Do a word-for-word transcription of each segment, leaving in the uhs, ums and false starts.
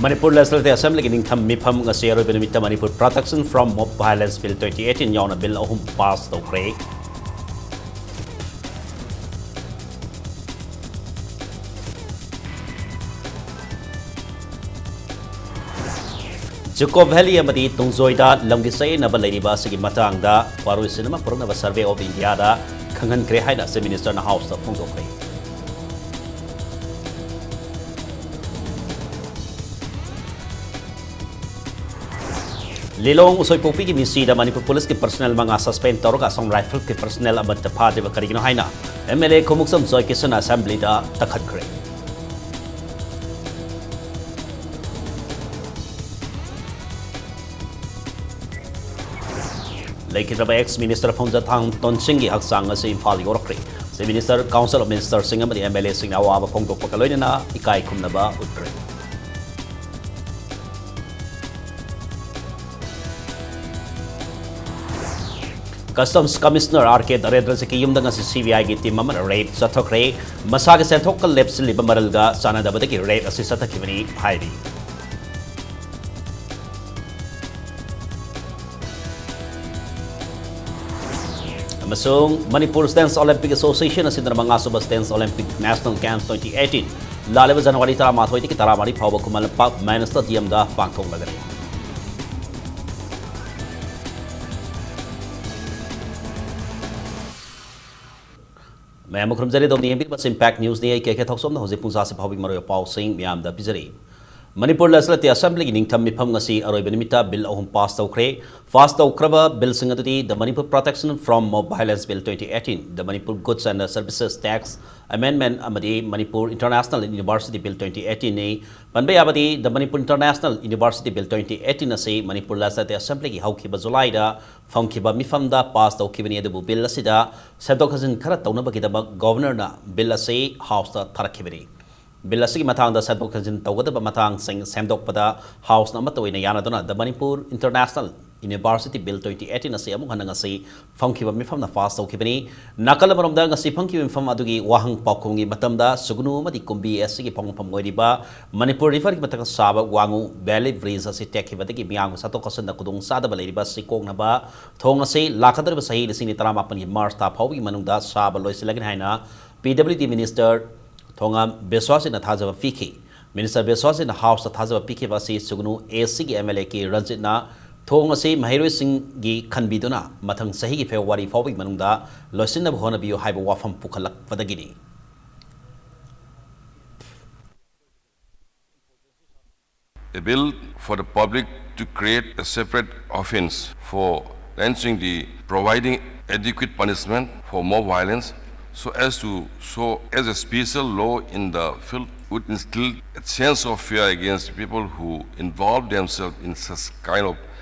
Manipur Legislative Assemblyꯒꯤ ꯅꯤꯡꯊꯝ ꯃꯤꯐꯝ ꯉꯁꯤ ꯑꯔꯣꯏꯕ ꯅꯨꯃꯤꯠꯇ Manipur Protection from Mob Violence Bill twenty eighteen ꯌꯥꯎꯅ ꯕꯤꯜ ꯑꯍꯨꯝ ꯄꯥꯁ ꯇꯧꯈ꯭ꯔꯦ꯫ ꯖꯨꯀꯣ ꯚꯦꯂꯤ ꯑꯃꯗꯤ ꯇꯨꯡꯖꯣꯏꯗ ꯂꯝꯒꯤ ꯆꯌꯦꯠꯅꯕ ꯂꯩꯔꯤꯕ ꯑꯁꯤꯒꯤ ꯃꯇꯥꯡꯗ ꯋꯥꯔꯣꯏꯁꯤꯟ ꯑꯃ ꯄꯨꯔꯛꯅꯕ Survey of Indiaꯗ ꯈꯪꯍꯟꯈ꯭ꯔꯦ ꯍꯥꯏꯅ Chief Ministerꯅ Houseꯇ ꯐꯣꯡꯗꯣꯛꯈ꯭ꯔꯦ꯫ ꯂꯤꯂꯣꯡ ꯎꯁꯣꯏꯄꯣꯛꯄꯤꯒꯤ ꯃꯤꯁꯤꯗ ꯃꯅꯤꯄꯨꯔ ꯄꯨꯂꯤꯁꯀꯤ personnel ꯃꯉꯥ suspend ꯇꯧꯔꯒ ꯑꯁꯣꯝ ꯔꯥꯏꯐꯜꯁꯀꯤ personnel ꯑꯃꯠꯇ ꯐꯥꯗ꯭ꯔꯤꯕ ꯀꯔꯤꯒꯤꯅꯣ ꯍꯥꯏꯅ MLA ꯈꯨꯃꯨꯛꯆꯝ ꯖꯣꯏꯀꯤꯁꯟꯅ Assemblyꯗ ꯇꯛꯈꯠꯈ꯭ꯔꯦ꯫ ꯂꯩꯈꯤꯗ꯭ꯔꯕ ex minister ꯐꯥꯎꯟꯖ ꯊꯥꯡꯇꯣꯟꯁꯤꯡꯒꯤ ꯍꯛꯆꯥꯡ ꯑꯁꯤ Imphal ꯌꯧꯔꯛꯈ꯭ꯔꯦ꯫ Chief Minister, Council of Ministerꯁꯤꯡ ꯑꯃꯗꯤ MLAꯁꯤꯡꯅ ꯑꯋꯥꯕ ꯐꯣꯡꯗꯣꯛꯄꯒ ꯂꯣꯏꯅꯅ ꯏꯀꯥꯏ ꯈꯨꯝꯅꯕ ꯎꯠꯈ꯭ꯔꯦ꯫ Customs Commissioner R K ꯗꯔꯦꯟꯗ꯭ꯔꯖꯤꯠꯀꯤ ꯌꯨꯝꯗ ꯉꯁꯤ CBIꯒꯤ team ꯑꯃꯅ raid ꯆꯠꯊꯈ꯭ꯔꯦ꯫ ꯃꯁꯥꯒꯤ ꯁꯦꯟꯊꯣꯛꯀ ꯂꯦꯞꯁꯤꯜꯂꯤꯕ ꯃꯔꯜꯒ ꯆꯥꯟꯅꯗꯕꯗꯒꯤ raid ꯑꯁꯤ ꯆꯠꯊꯈꯤꯕꯅꯤ ꯍꯥꯏꯔꯤ꯫ ꯑꯃꯁꯨꯡ Manipur Students Olympic Association ꯑꯁꯤꯅ ꯃꯉꯥꯁꯨꯕ Students Olympic National Games twenty eighteen ꯂꯥꯛꯂꯤꯕ January ꯇꯔꯥꯃꯥꯊꯣꯏꯗꯒꯤ ꯇꯔꯥꯃꯔꯤ ꯐꯥꯎꯕ ꯈꯨꯃꯟ ꯂꯝꯄꯥꯛ Mini Stadiumꯗ ꯄꯥꯡꯊꯣꯛꯂꯒꯅꯤ꯫ ꯃꯌꯥꯝ ꯈꯨꯔꯨꯝꯖꯔꯤ, ꯑꯗꯣꯝꯅ ꯌꯦꯡꯕꯤꯔꯤꯕꯁꯤ Impact Newsꯅꯤ꯫ ꯑꯩ ꯀꯦ ꯀꯦ ꯊꯧꯁꯣꯝꯅ ꯍꯧꯖꯤꯛ ꯄꯨꯡ ꯆꯥꯁꯤ ꯐꯥꯎꯕꯒꯤ ꯃꯔꯨꯑꯣꯏꯕ ꯄꯥꯎꯁꯤꯡ ꯃꯌꯥꯝꯗ ꯄꯤꯖꯔꯤ꯫ ꯃꯅꯤꯄꯨꯔ Legislative Assemblyꯒꯤ ꯅꯤꯡꯊꯝ ꯃꯤꯐꯝ ꯉꯁꯤ ꯑꯔꯣꯏꯕ ꯅꯨꯃꯤꯠꯇ ꯕꯤꯜ ꯑꯍꯨꯝ ꯄꯥꯁ ꯇꯧꯈ꯭ꯔꯦ꯫ ꯄꯥꯁ ꯇꯧꯈ꯭ꯔꯕ ꯕꯤꯜꯁꯤꯡ ꯑꯗꯨꯗꯤ The Manipur Protection from Mob Violence Bill twenty eighteen, The Manipur Goods and Services Tax Amendment ꯑꯃꯗꯤ Manipur International University Bill twenty eighteenꯅꯤ꯫ ꯄꯟꯕ ꯌꯥꯕꯗꯤ The Manipur International University Bill twenty eighteen ꯑꯁꯤ Manipur Legislative Assemblyꯒꯤ ꯍꯧꯈꯤꯕ ꯖꯨꯂꯥꯏꯗ ꯐꯝꯈꯤꯕ ꯃꯤꯐꯝꯗ ꯄꯥꯁ ꯇꯧꯈꯤꯕꯅꯤ, ꯑꯗꯨꯕꯨ ꯕꯤꯜ ꯑꯁꯤꯗ ꯁꯦꯝꯗꯣꯛ ꯁꯦꯝꯖꯤꯟ ꯈꯔ ꯇꯧꯅꯕꯒꯤꯗꯃꯛ Governorꯅ ꯕꯤꯜ ꯑꯁꯤ Houseꯇ ꯊꯥꯔꯛꯈꯤꯕꯅꯤ꯫ ꯕꯤꯜ ꯑꯁꯤꯒꯤ ꯃꯇꯥꯡꯗ ꯁꯦꯝꯗꯣꯛ ꯁꯦꯝꯖꯤꯟ ꯇꯧꯒꯗꯕ ꯃꯇꯥꯡꯁꯤꯡ ꯁꯦꯝꯗꯣꯛꯄꯗ Houseꯅ ꯑꯃꯠꯇ ꯑꯣꯏꯅ ꯌꯥꯅꯗꯨꯅ The Manipur International University Bill twenty eighteen ꯑꯁꯤ ꯑꯃꯨꯛ ꯍꯟꯅ ꯉꯁꯤ ꯐꯝꯈꯤꯕ ꯃꯤꯐꯝꯅ ꯄꯥꯁ ꯇꯧꯈꯤꯕꯅꯤ꯫ ꯅꯥꯀꯜ ꯑꯃꯔꯣꯝꯗ, ꯉꯁꯤ ꯐꯝꯈꯤꯕ ꯃꯤꯐꯝ ꯑꯗꯨꯒꯤ ꯋꯥꯍꯪ ꯄꯥꯎꯈꯨꯝꯒꯤ ꯃꯇꯝꯗ ꯁꯨꯒꯅꯨ ꯑꯃꯗꯤ ꯀꯨꯝꯕꯤ ꯑꯦꯁ ꯁꯤꯒꯤ ꯐꯝꯐꯝ ꯑꯣꯏꯔꯤꯕ ꯃꯅꯤꯄꯨꯔ ꯔꯤꯚꯔꯒꯤ ꯃꯊꯛꯇ ꯁꯥꯕ ꯋꯥꯉꯨ ꯚꯦꯂꯤ ꯕ꯭ꯔꯤꯖ ꯑꯁꯤ ꯇꯦꯛꯈꯤꯕꯗꯒꯤ ꯃꯤꯌꯥꯝꯒꯤ ꯆꯠꯊꯣꯛ ꯆꯠꯁꯤꯟꯗ ꯈꯨꯗꯣꯡ ꯆꯥꯗꯕ ꯂꯩꯔꯤꯕ ꯑꯁꯤ ꯀꯣꯛꯅꯕ ꯊꯣꯡ ꯑꯁꯤ ꯂꯥꯛꯀꯗꯧꯔꯤꯕ ꯆꯍꯤ ꯂꯤꯁꯤꯡ ꯑꯅꯤ ꯇꯔꯥꯃꯥꯄꯟꯒꯤ ꯃꯥꯔꯆ ꯊꯥ ꯐꯥꯎꯕꯒꯤ ꯃꯅꯨꯡꯗ ꯁꯥꯕ ꯂꯣꯏꯁꯤꯜꯂꯒꯅꯤ ꯍꯥꯏꯅ P W D Minister ꯊꯣꯉꯥꯝ ꯕꯤꯁ꯭ꯋꯥꯁꯤꯅ ꯊꯥꯖꯕ ꯄꯤꯈꯤ꯫ Minister ꯕꯤꯁ꯭ꯋꯥꯁꯤꯅ House ꯇ ꯊꯥꯖꯕ ꯄꯤꯈꯤꯕ ꯑꯁꯤ ꯁꯨꯒꯅꯨ ꯑꯦ ꯁꯤꯒꯤ M L A ꯀꯦ ꯔꯟꯖꯤꯠꯅ ꯊꯣꯡ ꯑꯁꯤ ꯃꯍꯩꯔꯣꯏꯁꯤꯡꯒꯤ ꯈꯟꯕꯤꯗꯨꯅ ꯃꯊꯪ ꯆꯍꯤꯒꯤ ꯐꯦꯕ꯭ꯔꯨꯋꯥꯔꯤ ꯐꯥꯎꯕꯒꯤ ꯃꯅꯨꯡꯗ ꯂꯣꯏꯁꯤꯟꯅꯕ ꯍꯣꯠꯅꯕꯤꯌꯨ ꯍꯥꯏꯕ ꯋꯥꯐꯝ ꯄꯨꯈꯠꯂꯛꯄꯗꯒꯤꯅꯤ꯫ A bill for the public to create a separate offense for lancing the providing adequate punishment for mob violence so as to so as a special law in the field would instill a sense of fear against people who involve themselves in such kind of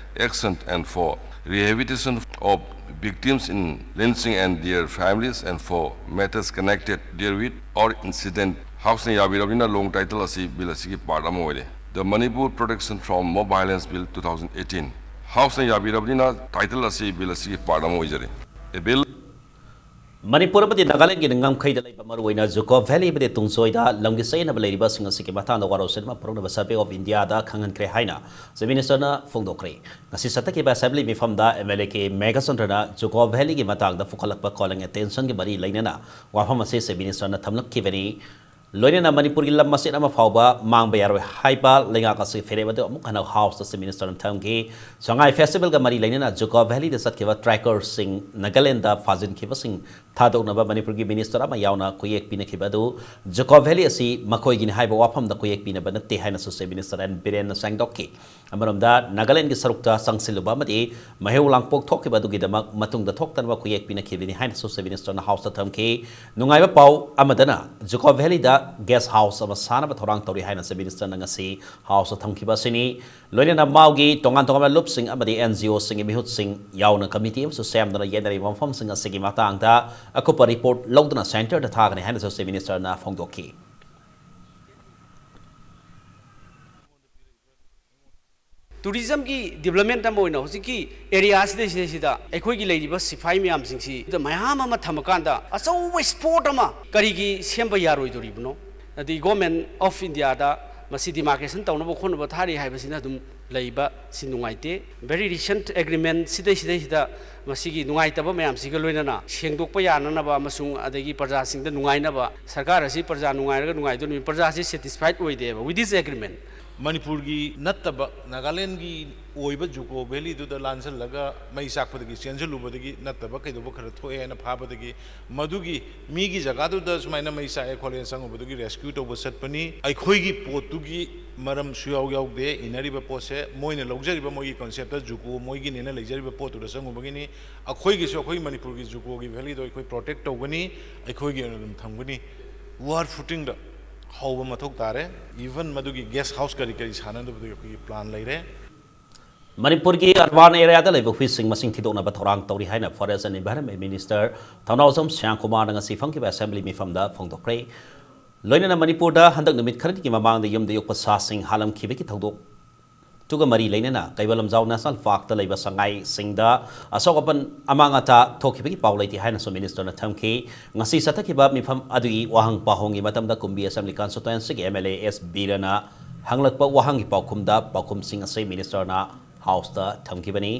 action and for rehabilitation of victims in lynching and their families and for matters connected therewith or incident. House ꯅ ꯌꯥꯕꯤꯔꯕꯅꯤꯅ long title ꯑꯁꯤ bill ꯑꯁꯤꯒꯤ part ꯑꯃ ꯑꯣꯏꯔꯦ꯫ The Manipur Protection from Mob Violence Bill two thousand eighteen꯫ House ꯅ ꯌꯥꯕꯤꯔꯕꯅꯤꯅ title ꯑꯁꯤ bill ꯑꯁꯤꯒꯤ part ꯑꯃ ꯑꯣꯏꯖꯔꯦ꯫ A bill Manipur ꯑꯃꯗꯤ ꯅꯥꯒꯥꯂꯦꯟꯒꯤ ꯉꯝꯈꯩꯗ ꯂꯩꯕ ꯃꯔꯨꯑꯣꯏꯅ ꯖꯨꯀꯣ ꯚꯦꯂꯤ ꯑꯃꯗꯤ ꯇꯨꯡꯖꯣꯏꯗ ꯂꯝꯒꯤ ꯆꯌꯦꯠꯅꯕ ꯂꯩꯔꯤꯕꯁꯤꯡ ꯑꯁꯤꯒꯤ ꯃꯇꯥꯡꯗ ꯋꯥꯔꯣꯜꯁꯤꯟ ꯑꯃ ꯄꯨꯔꯛꯅꯕ Survey of India ꯗ ꯈꯪꯍꯟꯈ꯭ꯔꯦ ꯍꯥꯏꯅ Chief Minister ꯅ ꯐꯣꯡꯗꯣꯛꯈ꯭ꯔꯦ꯫ ꯉꯁꯤ ꯆꯠꯊꯈꯤꯕ Assembly ꯃꯤꯐꯝꯗ M L A ꯀꯦ ꯃꯦꯘꯆꯟꯗ꯭ꯔꯅ ꯖꯨꯀꯣ ꯚꯦꯂꯤꯒꯤ ꯃꯇꯥꯡꯗ ꯄꯨꯈꯠꯂꯛꯄ calling attention ꯒꯤ ꯃꯔꯤ ꯂꯩꯅꯅ ꯋꯥꯐꯝ ꯑꯁꯤ Chief Minister ꯅ ꯊꯝꯂꯛꯈꯤꯕꯅꯤ꯫ ꯂꯣꯏꯅꯅ ꯃꯅꯤꯄꯨꯔꯒꯤ ꯂꯝ ꯃꯆꯦꯠ ꯑꯃ ꯐꯥꯎꯕ ꯃꯥꯡꯕ ꯌꯥꯔꯣꯏ ꯍꯥꯏꯕ ꯂꯩꯉꯥꯛ ꯑꯁꯤ ꯐꯤꯔꯦꯞ ꯑꯗꯨ ꯑꯃꯨꯛ ꯍꯟꯅ House ꯇ Chief Minister ꯅ ꯊꯝꯈꯤ꯫ ꯁꯉꯥꯏ Festival ꯒ ꯃꯔꯤ ꯂꯩꯅꯅ ꯖꯨꯀꯣ ꯚꯦꯂꯤꯗ ꯆꯠꯈꯤꯕ trekkers ꯁꯤꯡ ꯅꯥꯒꯥꯂꯦꯟꯗ ꯐꯥꯖꯤꯟꯈꯤꯕꯁꯤꯡ ꯊꯥꯗꯣꯛꯅꯕ ꯃꯅꯤꯄꯨꯔꯒꯤ Minister ꯑꯃ ꯌꯥꯎꯅ ꯈꯨꯌꯦꯛ ꯄꯤꯅꯈꯤꯕ ꯑꯗꯨ ꯖꯨꯀꯣ ꯚꯦꯂꯤ ꯑꯁꯤ ꯃꯈꯣꯏꯒꯤꯅꯤ ꯍꯥꯏꯕ ꯋꯥꯐꯝꯗ ꯈꯨꯌꯦꯛ ꯄꯤꯅꯕ ꯅꯠꯇꯦ ꯍꯥꯏꯅꯁꯨ Chief Minister N ꯕꯤꯔꯦꯟꯅ ꯁꯦꯡꯗꯣꯛꯈꯤ꯫ ꯑꯃꯔꯣꯝꯗ ꯅꯥꯒꯥꯂꯦꯟꯒꯤ ꯁꯔꯨꯛꯇ ꯆꯪꯁꯤꯜꯂꯨꯕ ꯑꯃꯗꯤ ꯃꯍꯩꯔꯣꯏ ꯂꯥꯡꯄꯣꯛ ꯊꯣꯛꯈꯤꯕ ꯑꯗꯨꯒꯤꯗꯃꯛ ꯃꯇꯨꯡꯗ ꯊꯣꯛꯇꯅꯕ ꯈꯨꯌꯦꯛ ꯄꯤꯅꯈꯤꯕꯅꯤ ꯍꯥꯏꯅꯁꯨ Chief Minister ꯅ House ꯇ ꯊꯝꯈꯤ꯫ ꯅꯨꯡꯉꯥꯏꯕ ꯄꯥꯎ ꯑꯃꯗꯅ ꯖꯨꯀꯣ ꯚꯦꯂꯤꯗ guest house ꯑꯃ ꯁꯥꯅꯕ ꯊꯧꯔꯥꯡ ꯇꯧꯔꯤ ꯍꯥꯏꯅ Chief Minister ꯅ ꯉꯁꯤ House ꯇ ꯊꯝꯈꯤꯕ ꯑꯁꯤꯅꯤ꯫ ꯂꯣꯏꯅꯅ ꯃꯥꯎꯒꯤ ꯇꯣꯉꯥꯟ ꯇꯣꯉꯥꯟꯕ ꯂꯨꯞꯁꯤꯡ ꯑꯃꯗꯤ N G O ꯁꯤꯡꯒꯤ ꯃꯤꯍꯨꯠꯁꯤꯡ ꯌꯥꯎꯅ committee ꯑꯃꯁꯨ ꯁꯦꯝꯗꯨꯅ ꯌꯦꯠꯅꯔꯤꯕ ꯃꯐꯝꯁꯤꯡ ꯑꯁꯤꯒꯤ ꯃꯇꯥꯡꯗ ꯑꯀꯨꯞꯄ report ꯂꯧꯗꯨꯅ Centre ꯗ ꯊꯥꯒꯅꯤ ꯍꯥꯏꯅꯁꯨ Chief Minister ꯅ ꯐꯣꯡꯗꯣꯛꯈꯤ꯫ ꯇꯨꯔꯤꯖꯝꯒꯤ ꯗꯤꯕ꯭ꯂꯞꯃꯦꯟ ꯑꯃ ꯑꯣꯏꯅ ꯍꯧꯖꯤꯛꯀꯤ ꯑꯦꯔꯤꯌꯥꯁꯤꯗꯩꯁꯤꯗꯩꯁꯤꯗ ꯑꯩꯈꯣꯏꯒꯤ ꯂꯩꯔꯤꯕ ꯁꯤꯐꯥꯏ ꯃꯌꯥꯝꯁꯤꯡꯁꯤ ꯃꯌꯥꯝ ꯑꯃ ꯊꯝꯃꯀꯥꯟꯗ ꯑꯆꯧꯕ ꯏꯁꯄꯣꯔꯠ ꯑꯃ ꯀꯔꯤꯒꯤ ꯁꯦꯝꯕ ꯌꯥꯔꯣꯏꯗꯣꯔꯤꯕꯅꯣ? ꯑꯗꯤ Government of Indiaꯗ ꯃꯁꯤ ꯗꯤꯃꯥꯔꯀꯦꯁꯟ ꯇꯧꯅꯕ ꯈꯣꯠꯅꯕ ꯊꯥꯔꯤ ꯍꯥꯏꯕꯁꯤꯅ ꯑꯗꯨꯝ ꯂꯩꯕ ꯁꯤ ꯅꯨꯡꯉꯥꯏꯇꯦ꯫ Very recent agreement ꯁꯤꯗꯩꯁꯤꯗꯩꯁꯤꯗ ꯃꯁꯤꯒꯤ ꯅꯨꯡꯉꯥꯏꯇꯕ ꯃꯌꯥꯝꯁꯤꯒ ꯂꯣꯏꯅꯅ ꯁꯦꯡꯗꯣꯛꯄ ꯌꯥꯅꯅꯕ ꯑꯃꯁꯨꯡ ꯑꯗꯒꯤ ꯄ꯭ꯔꯖꯥꯁꯤꯡꯗ ꯅꯨꯡꯉꯥꯏꯅꯕ, ꯁꯔꯀꯥꯔ ꯑꯁꯤ ꯄ꯭ꯔꯖꯥ ꯅꯨꯡꯉꯥꯏꯔꯒ ꯅꯨꯡꯉꯥꯏꯗꯣꯔꯤꯕꯅꯤ, ꯄ꯭ꯔꯖꯥꯁꯤ satisfied ꯑꯣꯏꯗꯦꯕ with this agreement꯫ ꯃꯅꯤꯄꯨꯔꯒꯤ ꯅꯠꯇꯕ ꯅꯥꯒꯥꯂꯦꯟꯒꯤ ꯑꯣꯏꯕ ꯖꯨꯀꯣ ꯚꯦꯂꯤꯗꯨꯗ ꯂꯥꯟꯁꯤꯜꯂꯒ ꯃꯩ ꯆꯥꯛꯄꯗꯒꯤ ꯆꯦꯟꯁꯤꯜꯂꯨꯕꯗꯒꯤ ꯅꯠꯇꯕ ꯀꯩꯗꯧꯕ ꯈꯔ ꯊꯣꯛꯑꯦ ꯍꯥꯏꯅ ꯐꯥꯕꯗꯒꯤ ꯃꯗꯨꯒꯤ ꯃꯤꯒꯤ ꯖꯒꯥꯗꯨꯗ ꯁꯨꯃꯥꯏꯅ ꯃꯩ ꯆꯥꯛꯑꯦ ꯈꯣꯠꯂꯦꯅ ꯆꯪꯉꯨꯕꯗꯨꯒꯤ ꯔꯦꯁꯀ꯭ꯌꯨ ꯇꯧꯕ ꯆꯠꯄꯅꯤ꯫ ꯑꯩꯈꯣꯏꯒꯤ ꯄꯣꯠꯇꯨꯒꯤ ꯃꯔꯝ ꯁꯨꯌꯥꯎ ꯌꯥꯎꯗꯦ ꯏꯟꯅꯔꯤꯕ ꯄꯣꯠꯁꯦ꯫ ꯃꯣꯏꯅ ꯂꯧꯖꯔꯤꯕ ꯃꯣꯏꯒꯤ ꯀꯟꯁꯦꯞꯇ ꯖꯨꯀꯣ ꯃꯣꯏꯒꯤꯅꯦꯅ ꯂꯩꯖꯔꯤꯕ ꯄꯣꯠꯇꯨꯗ ꯆꯪꯉꯨꯕꯒꯤꯅꯤ꯫ ꯑꯩꯈꯣꯏꯒꯤꯁꯨ ꯑꯩꯈꯣꯏ ꯃꯅꯤꯄꯨꯔꯒꯤ ꯖꯨꯀꯣꯒꯤ ꯚꯦꯂꯤꯗꯣ ꯑꯩꯈꯣꯏ ꯄ꯭ꯔꯣꯇꯦꯛ ꯇꯧꯒꯅꯤ, ꯑꯩꯈꯣꯏꯒꯤ ꯑꯣꯏꯅ ꯑꯗꯨꯝ ꯊꯝꯒꯅꯤ꯫ ꯋꯥꯔ ꯐꯨꯇꯤꯡꯗ ꯍꯧꯕ ꯃꯊꯧ ꯇꯥꯔꯦ꯫ Even ꯃꯗꯨꯒꯤ ꯒꯦꯁ ꯍꯥꯎꯁ ꯀꯔꯤ ꯀꯔꯤ ꯁꯥꯟꯅꯗꯕꯗꯨꯒꯤ ꯑꯩꯈꯣꯏꯒꯤ ꯄ꯭ꯂꯥꯟ ꯂꯩꯔꯦ꯫ ꯃꯅꯤꯄꯨꯔꯒꯤ ꯑꯔꯕꯥꯟ ꯑꯦꯔꯤꯌꯥꯗ ꯂꯩꯕ ꯍꯨꯏꯁꯤꯡ ꯃꯁꯤꯡ ꯊꯤꯗꯣꯛꯅꯕ ꯊꯧꯔꯥꯡ ꯇꯧꯔꯤ ꯍꯥꯏꯅ Forest and Environment Minister ꯊꯧꯅꯥꯎꯖꯝ ꯁ꯭ꯌꯥꯝꯀꯨꯃꯥꯔꯅ ꯉꯁꯤ ꯐꯝꯈꯤꯕ ꯑꯦꯁꯦꯝꯕ꯭ꯂꯤ ꯃꯤꯐꯝꯗ ꯐꯣꯡꯗꯣꯛꯈ꯭ꯔꯦ꯫ ꯂꯣꯏꯅꯅ ꯃꯅꯤꯄꯨꯔꯗ ꯍꯟꯗꯛ ꯅꯨꯃꯤꯠ ꯈꯔꯅꯤꯒꯤ ꯃꯃꯥꯡꯗ ꯌꯨꯝꯗ ꯌꯣꯛꯄ ꯁꯥꯁꯤꯡ ꯍꯥꯠꯂꯝꯈꯤꯕꯒꯤ ꯊꯧꯗꯣꯛꯇꯨꯒ ꯃꯔꯤ ꯂꯩꯅꯅ ꯀꯩꯕꯨꯜ ꯂꯝꯖꯥꯎ ꯅꯦꯁꯅꯦꯜ ꯄꯥꯔꯛꯇ ꯂꯩꯕ ꯁꯉꯥꯏꯁꯤꯡꯗ ꯑꯁꯣꯛ ꯑꯄꯟ ꯑꯃꯥꯡ ꯑꯇꯥ ꯊꯣꯛꯈꯤꯕꯒꯤ ꯄꯥꯎ ꯂꯩꯇꯦ ꯍꯥꯏꯅꯁꯨ ꯃꯤꯅꯤꯁꯇꯔꯅ ꯊꯝꯈꯤ꯫ ꯉꯁꯤ ꯆꯠꯊꯈꯤꯕ ꯃꯤꯐꯝ ꯑꯗꯨꯒꯤ ꯋꯥꯍꯪ ꯄꯥꯎꯍꯪꯒꯤ ꯃꯇꯝꯗ ꯀꯨꯝꯕꯤ ꯑꯦꯁꯦꯝꯕ꯭ꯂꯤ ꯀꯟꯁꯇꯤꯇ꯭ꯋꯦꯟꯁꯤꯒꯤ ꯑꯦꯝ ꯑꯦꯜ ꯑꯦ ꯑꯦꯁ ꯕꯤꯔꯅ ꯍꯪꯂꯛꯄ ꯋꯥꯍꯪꯒꯤ ꯄꯥꯎꯈꯨꯝꯗ ꯄꯥꯎꯈꯨꯝꯁꯤꯡ ꯑꯁꯤ ꯃꯤꯅꯤꯁꯇꯔꯅ ꯍꯥꯎꯁꯇ ꯊꯝꯈꯤꯕꯅꯤ꯫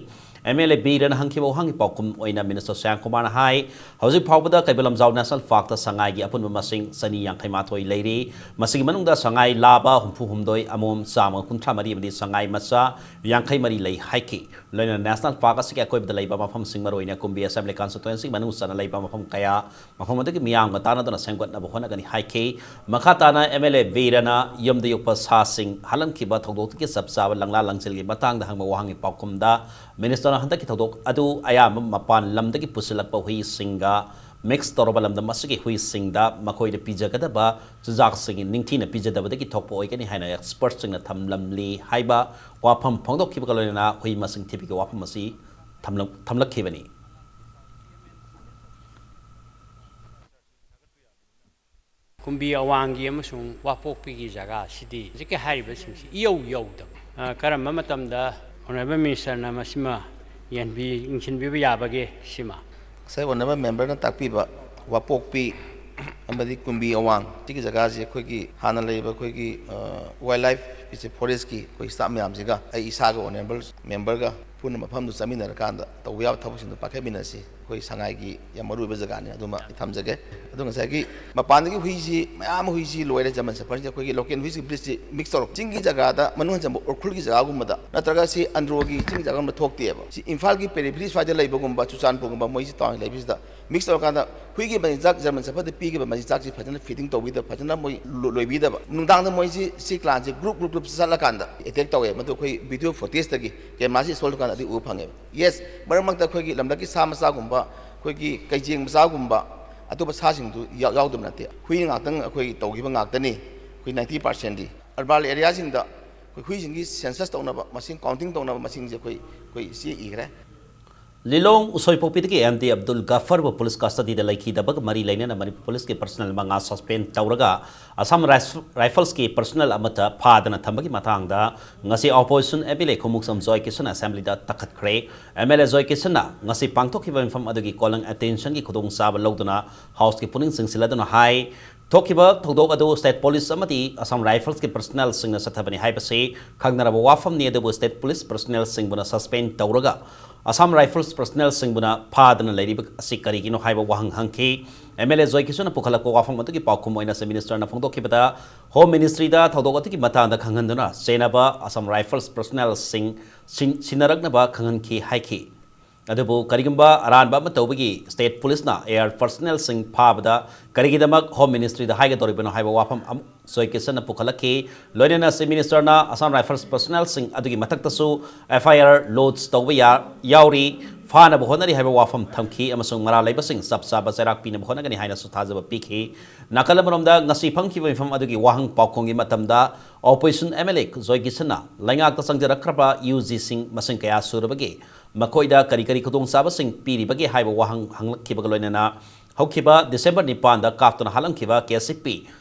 ꯑꯦꯝ ꯑꯦꯜ ꯑꯦ ꯕꯤꯔꯅ ꯍꯪꯈꯤꯕ ꯋꯥꯍꯪꯒꯤ ꯄꯥꯎꯈꯨꯝ ꯑꯣꯏꯅ ꯃꯤꯅꯤꯁꯇꯔ ꯁ꯭ꯌꯥꯝꯀꯨꯃꯥꯔꯅ ꯍꯥꯏ, ꯍꯧꯖꯤꯛ ꯐꯥꯎꯕꯗ ꯀꯩꯕꯨꯜ ꯂꯝꯖꯥꯎ ꯅꯦꯁꯅꯦꯜ ꯄꯥꯔꯛꯇ ꯁꯉꯥꯏꯒꯤ ꯑꯄꯨꯟꯕ ꯃꯁꯤꯡ ꯆꯅꯤ ꯌꯥꯡꯈꯩ ꯃꯥꯊꯣꯏ ꯂꯩꯔꯤ꯫ ꯃꯁꯤꯒꯤ ꯃꯅꯨꯡꯗ ꯁꯉꯥꯏ ꯂꯥꯕ ꯍꯨꯝꯐꯨ ꯍꯨꯝꯗꯣꯏ, ꯑꯃꯣꯝ ꯆꯥꯝꯃ ꯀꯨꯟꯊ꯭ꯔꯥ ꯃꯔꯤ ꯑꯃꯗꯤ ꯁꯉꯥꯏ ꯃꯆꯥ ꯌꯥꯡꯈꯩ ꯃꯔꯤ ꯂꯩ ꯍꯥꯏꯈꯤ꯫ ꯂꯣꯏꯅꯅ ꯅꯦꯁꯅꯦꯜ ꯄꯥꯔꯛ ꯑꯁꯤꯒꯤ ꯑꯀꯣꯏꯕꯗ ꯂꯩꯕ ꯃꯐꯝꯁꯤꯡ, ꯃꯔꯨꯑꯣꯏꯅ ꯀꯨꯝꯕꯤ ꯑꯦꯁꯦꯝꯕ꯭ꯂꯤ ꯀꯟꯁꯇꯤꯇ꯭ꯋꯦꯟꯁꯤ ꯃꯅꯨꯡ ꯆꯟꯅ ꯂꯩꯕ ꯃꯐꯝ ꯀꯌꯥ ꯃꯐꯝ ꯑꯗꯨꯒꯤ ꯃꯤꯌꯥꯝꯒ ꯇꯥꯟꯅꯗꯨꯅ ꯁꯦꯝꯒꯠꯅꯕ ꯍꯣꯠꯅꯒꯅꯤ ꯍꯥꯏꯈꯤ꯫ ꯃꯈꯥ ꯇꯥꯅ ꯑꯦꯝ ꯑꯦꯜ ꯑꯦ ꯕꯤꯔꯅ ꯌꯨꯝꯗ ꯌꯣꯛꯄ ꯁꯥꯁꯤꯡ ꯍꯥꯠꯂꯝꯈꯤꯕ ꯊꯧꯗꯣꯛꯇꯨꯒꯤ ꯆꯞ ꯆꯥꯕ ꯂꯪꯂꯥ ꯂꯪꯖꯤꯜꯒꯤ ꯃꯇꯥꯡꯗ ꯍꯪꯕ ꯋꯥꯍꯪꯒꯤ ꯄꯥꯎꯈꯨꯝꯗ ꯃꯤꯅꯤꯁꯇꯔꯅ ꯍꯟꯗꯛꯀꯤ ꯊꯧꯗꯣꯛ ꯑꯗꯨ ꯑꯌꯥꯝꯕ ꯃꯄꯥꯟ ꯂꯝꯗꯒꯤ ꯄꯨꯁꯤꯜꯂꯛꯄ ꯍꯨꯏꯁꯤꯡꯒ ꯃꯤꯛꯁ ꯇꯧꯔꯕ ꯂꯝꯗꯝ ꯑꯁꯤꯒꯤ ꯍꯨꯏꯁꯤꯡꯗ ꯃꯈꯣꯏꯗ ꯄꯤꯖꯒꯗꯕ ꯆꯤꯟꯖꯥꯛꯁꯤꯡ ꯅꯤꯡꯊꯤꯅ ꯄꯤꯖꯗꯕꯗꯒꯤ ꯊꯣꯛꯄ ꯑꯣꯏꯒꯅꯤ ꯍꯥꯏꯅ ꯑꯦꯛꯁꯄꯔꯠꯁꯤꯡꯅ ꯊꯝꯂꯝꯂꯤ ꯍꯥꯏꯕ ꯋꯥꯐꯝ ꯐꯣꯡꯗꯣꯛꯈꯤꯕꯒ ꯂꯣꯏꯅꯅ ꯍꯨꯏ ꯃꯁꯤꯡ ꯊꯤꯕꯒꯤ ꯋꯥꯐꯝ ꯑꯁꯤ ꯊꯝꯂꯛ-, ꯊꯝꯂꯛꯈꯤꯕꯅꯤ꯫ ꯀꯨꯝꯕꯤ ꯑꯋꯥꯡꯒꯤ ꯑꯃꯁꯨꯡ ꯋꯥꯄꯣꯛꯄꯤꯒꯤ ꯖꯒꯥꯁꯤꯗꯤ ꯍꯧꯖꯤꯛꯀꯤ ꯍꯥꯏꯔꯤꯕꯁꯤꯡꯁꯤ ꯏꯌꯧ ꯌꯧꯗꯕ, ꯑ, ꯀꯔꯝꯕ ꯃꯇꯝꯗ Honourable Ministerꯅ ꯃꯁꯤꯃ ꯌꯦꯡꯕꯤ-, ꯌꯦꯡꯁꯤꯟꯕꯤꯕ ꯌꯥꯕꯒꯦ ꯁꯤꯃ? ꯉꯁꯥꯏ Honourable Memberꯅ ꯇꯥꯛꯄꯤꯕ ꯋꯥꯄꯣꯛꯄꯤ ꯑꯃꯗꯤ ꯀꯨꯝꯕꯤ ꯑꯋꯥꯡ ꯁꯤꯒꯤ ꯖꯒꯥꯁꯤ ꯑꯩꯈꯣꯏꯒꯤ ꯍꯥꯟꯅ ꯂꯩꯔꯤꯕ ꯑꯩꯈꯣꯏꯒꯤ, ꯑ, Wildlife ꯐꯤꯁꯦ Forestꯀꯤ ꯑꯩꯈꯣꯏ staff ꯃꯌꯥꯝꯁꯤꯒ ꯑꯩ ꯏꯁꯥꯒ Honourable Memberꯒ ꯄꯨꯟꯅ ꯃꯐꯝꯗꯨ ꯆꯠꯃꯤꯟꯅꯔꯀꯥꯟꯗ ꯇꯧꯕ ꯌꯥꯕ ꯊꯕꯛꯁꯤꯡꯗꯣ ꯄꯥꯏꯈꯠꯃꯤꯟꯅꯁꯤ꯫ ꯑꯩꯈꯣꯏ ꯁꯉꯥꯏꯒꯤ ꯌꯥꯝ ꯃꯔꯨ ꯑꯣꯏꯕ ꯖꯒꯥꯅꯤ, ꯑꯗꯨꯃ ꯑꯩ ꯊꯝꯖꯒꯦ꯫ ꯑꯗꯣ ꯉꯁꯥꯏꯒꯤ ꯃꯄꯥꯟꯗꯒꯤ ꯍꯨꯏꯁꯤ, ꯃꯌꯥꯝ ꯑꯃ ꯍꯨꯏꯁꯤ ꯂꯣꯏꯔꯦ, German Shepherdꯁꯤ ꯑꯩꯈꯣꯏꯒꯤ local ꯍꯨꯏꯁꯤ breedꯁꯤ mix ꯇꯧꯔꯛ, ꯆꯤꯡꯒꯤ ꯖꯒꯥꯗ ꯃꯅꯨꯡ ꯍꯟꯖꯟꯕ ꯎꯔꯈꯨꯜꯒꯤ ꯖꯒꯥꯒꯨꯝꯕꯗ ꯅꯠꯇ꯭ꯔꯒ ꯁꯤ ꯑꯟꯗ꯭ꯔꯣꯒꯤ ꯆꯤꯡ ꯖꯒꯥꯒꯨꯝꯕꯗ ꯊꯣꯛꯇꯦꯕ꯫ ꯁꯤ ꯏꯝꯐꯥꯜꯒꯤ periphery ꯁ꯭ꯋꯥꯏꯗ ꯂꯩꯕꯒꯨꯝꯕ, ꯆꯨꯔꯆꯥꯟꯄꯨꯔꯒꯨꯝꯕ, ꯃꯣꯏꯁꯤ ꯇꯥꯎꯟ ꯂꯩꯕꯁꯤꯗ mix ꯇꯧꯔꯀꯥꯟꯗ ꯍꯨꯏꯒꯤ ꯃꯆꯤꯟꯖꯥꯛ, German Shepherdꯗ ꯄꯤꯈꯤꯕ ꯃꯆꯤꯟꯖꯥꯛꯁꯤ ꯐꯖꯅ feeding ꯇꯧꯕꯤꯗꯕ, ꯐꯖꯅ ꯃꯣꯏ ꯂꯣ-, ꯂꯣꯏꯕꯤꯗꯕ꯫ ꯅꯨꯡꯗꯥꯡꯗ ꯃꯣꯏꯁꯤ, ꯁꯤ clanꯁꯤ group group group ꯆꯠꯂꯀꯥꯟꯗ attack ꯇꯧꯋꯦ꯫ ꯃꯗꯨ ꯑꯩꯈꯣꯏ video footageꯇꯒꯤ cameraꯁꯤ install ꯇꯧꯀꯥꯟꯗ ꯑꯗꯨ ꯎꯕ ꯐꯪꯉꯦꯕ꯫ Yes, ꯃꯔꯛ ꯃꯔꯛꯇ ꯑꯩꯈꯣꯏꯒꯤ ꯂꯝꯂꯛꯀꯤ ꯁꯥ ꯃꯆꯥꯒꯨꯝꯕ, ꯑꯩꯈꯣꯏꯒꯤ ꯀꯩꯖꯦꯡ ꯃꯆꯥꯒꯨꯝꯕ, ꯑꯇꯣꯞꯄ ꯁꯥꯁꯤꯡꯗꯨ ꯌꯥꯎ-, ꯌꯥꯎꯗꯕ ꯅꯠꯇꯦ꯫ ꯍꯨꯏ ꯉꯥꯛꯇꯪ ꯑꯩꯈꯣꯏ ꯇꯧꯈꯤꯕ ꯉꯥꯛꯇꯅꯤ꯫ ꯑꯩꯈꯣꯏ ninety percentꯗꯤ urban areaꯁꯤꯡꯗ ꯑꯩꯈꯣꯏ ꯍꯨꯏꯁꯤꯡꯒꯤ census ꯇꯧꯅꯕ, ꯃꯁꯤꯡ counting ꯇꯧꯅꯕ ꯃꯁꯤꯡꯁꯦ ꯑꯩꯈꯣꯏ, ꯑꯩꯈꯣꯏ ꯆꯦ ꯏꯈ꯭ꯔꯦ꯫ ꯂꯤꯂꯣꯡ ꯎꯁꯣꯏꯄꯣꯛꯄꯤꯗꯒꯤ ꯑꯦꯝ ꯗꯤ ꯑꯕꯗꯨꯜ ꯒꯐꯔꯕꯨ police custodyꯗ ꯂꯩꯈꯤꯗꯕꯒ ꯃꯔꯤ ꯂꯩꯅꯅ ꯃꯅꯤꯄꯨꯔ policeꯀꯤ personnel ꯃꯉꯥ suspend ꯇꯧꯔꯒ Assam Rif-, Riflesꯀꯤ personnel ꯑꯃꯠꯇ ꯐꯥꯗꯅ ꯊꯝꯕꯒꯤ ꯃꯇꯥꯡꯗ ꯉꯁꯤ opposition MLA ꯈꯣꯡꯃꯨꯛꯁꯝ ꯖꯣꯏ ꯀꯤꯁꯟꯅ assemblyꯗ ꯇꯛꯈꯠꯈ꯭ꯔꯦ꯫ MLA ꯖꯣꯏ ꯀꯤꯁꯟꯅ ꯉꯁꯤ ꯄꯥꯡꯊꯣꯛꯈꯤꯕ ꯃꯤꯐꯝ ꯑꯗꯨꯒꯤ calling attentionꯒꯤ ꯈꯨꯗꯣꯡꯆꯥꯕ ꯂꯧꯗꯨꯅ Houseꯀꯤ ꯄꯨꯛꯅꯤꯡ ꯆꯤꯡꯁꯤꯜꯂꯗꯨꯅ ꯍꯥꯏ, ꯊꯣꯛꯈꯤꯕ ꯊꯧꯗꯣꯛ ꯑꯗꯨ state police ꯑꯃꯗꯤ Assam Riflesꯀꯤ personnelꯁꯤꯡꯅ ꯆꯠꯊꯕꯅꯤ ꯍꯥꯏꯕꯁꯤ ꯈꯪꯅꯔꯕ ꯋꯥꯐꯝꯅꯤ, ꯑꯗꯨꯕꯨ state police personnelꯁꯤꯡꯕꯨꯅ suspend ꯇꯧꯔꯒ Assam Rifles personnelꯁꯤꯡꯕꯨꯅ ꯐꯥꯗꯅ ꯂꯩꯔꯤꯕ ꯑꯁꯤ ꯀꯔꯤꯒꯤꯅꯣ ꯍꯥꯏꯕ ꯋꯥꯍꯪ ꯍꯪꯈꯤ꯫ MLA ꯖꯣꯏ ꯀꯤꯁꯟꯅ ꯄꯨꯈꯠꯂꯛꯄ ꯋꯥꯐꯝ ꯑꯗꯨꯒꯤ ꯄꯥꯎꯈꯨꯝ ꯑꯣꯏꯅ Chief Ministerꯅ ꯐꯣꯡꯗꯣꯛꯈꯤꯕꯗ, Home Ministryꯗ ꯊꯧꯗꯣꯛ ꯑꯗꯨꯒꯤ ꯃꯇꯥꯡꯗ ꯈꯪꯍꯟꯗꯨꯅ ꯆꯦꯟꯅꯕ Assam Rifles personnelꯁꯤꯡ ꯁꯤꯟ-, ꯁꯤꯟꯅꯔꯛꯅꯕ ꯈꯪꯍꯟꯈꯤ ꯍꯥꯏꯈꯤ꯫ ꯑꯗꯨꯕꯨ ꯀꯔꯤꯒꯨꯝꯕ ꯑꯔꯥꯟꯕ ꯑꯃ ꯇꯧꯕꯒꯤ state policeꯅ AR personnelꯁꯤꯡ ꯐꯥꯕꯗ ꯀꯔꯤꯒꯤꯗꯃꯛ Home Ministryꯗ ꯍꯥꯏꯒꯗꯧꯔꯤꯕꯅꯣ ꯍꯥꯏꯕ ꯋꯥꯐꯝ ꯑꯃ ꯖꯣꯏ ꯀꯤꯁꯟꯅ ꯄꯨꯈꯠꯂꯛꯈꯤ꯫ ꯂꯣꯏꯅꯅ Chief Ministerꯅ Assam Rifles personnelꯁꯤꯡ ꯑꯗꯨꯒꯤ ꯃꯊꯛꯇꯁꯨ FIR lodge ꯇꯧꯕ ꯌꯥ-, ꯌꯥꯎꯔꯤ, ꯐꯥꯅꯕ ꯍꯣꯠꯅꯔꯤ ꯍꯥꯏꯕ ꯋꯥꯐꯝ ꯊꯝꯈꯤ ꯑꯃꯁꯨꯡ ꯃꯔꯥꯜ ꯂꯩꯕꯁꯤꯡ ꯆꯞ ꯆꯥꯕ ꯆꯩꯔꯥꯛ ꯄꯤꯅꯕ ꯍꯣꯠꯅꯒꯅꯤ ꯍꯥꯏꯅꯁꯨ ꯊꯥꯖꯕ ꯄꯤꯈꯤ꯫ ꯅꯥꯀꯜ ꯑꯃꯔꯣꯝꯗ ꯉꯁꯤ ꯐꯝꯈꯤꯕ ꯃꯤꯐꯝ ꯑꯗꯨꯒꯤ ꯋꯥꯍꯪ ꯄꯥꯎꯈꯨꯝꯒꯤ ꯃꯇꯝꯗ opposition MLA ꯖꯣꯏ ꯀꯤꯁꯟꯅ ꯂꯩꯉꯥꯛꯇ ꯆꯪꯖꯔꯛꯈ꯭ꯔꯕ UGꯁꯤꯡ ꯃꯁꯤꯡ ꯀꯌꯥ ꯁꯨꯔꯕꯒꯦ, ꯃꯈꯣꯏꯗ ꯀꯔꯤ ꯀꯔꯤ ꯈꯨꯗꯣꯡꯆꯥꯕꯁꯤꯡ ꯄꯤꯔꯤꯕꯒꯦ ꯍꯥꯏꯕ ꯋꯥꯍꯪ ꯍꯪꯂꯛꯈꯤꯕꯒ ꯂꯣꯏꯅꯅ ꯍꯧꯈꯤꯕ December ꯅꯤꯄꯥꯟꯗ ꯀꯥꯞꯇꯨꯅ ꯍꯥꯠꯂꯝꯈꯤꯕ ꯀꯦ ꯁꯤ ꯄꯤ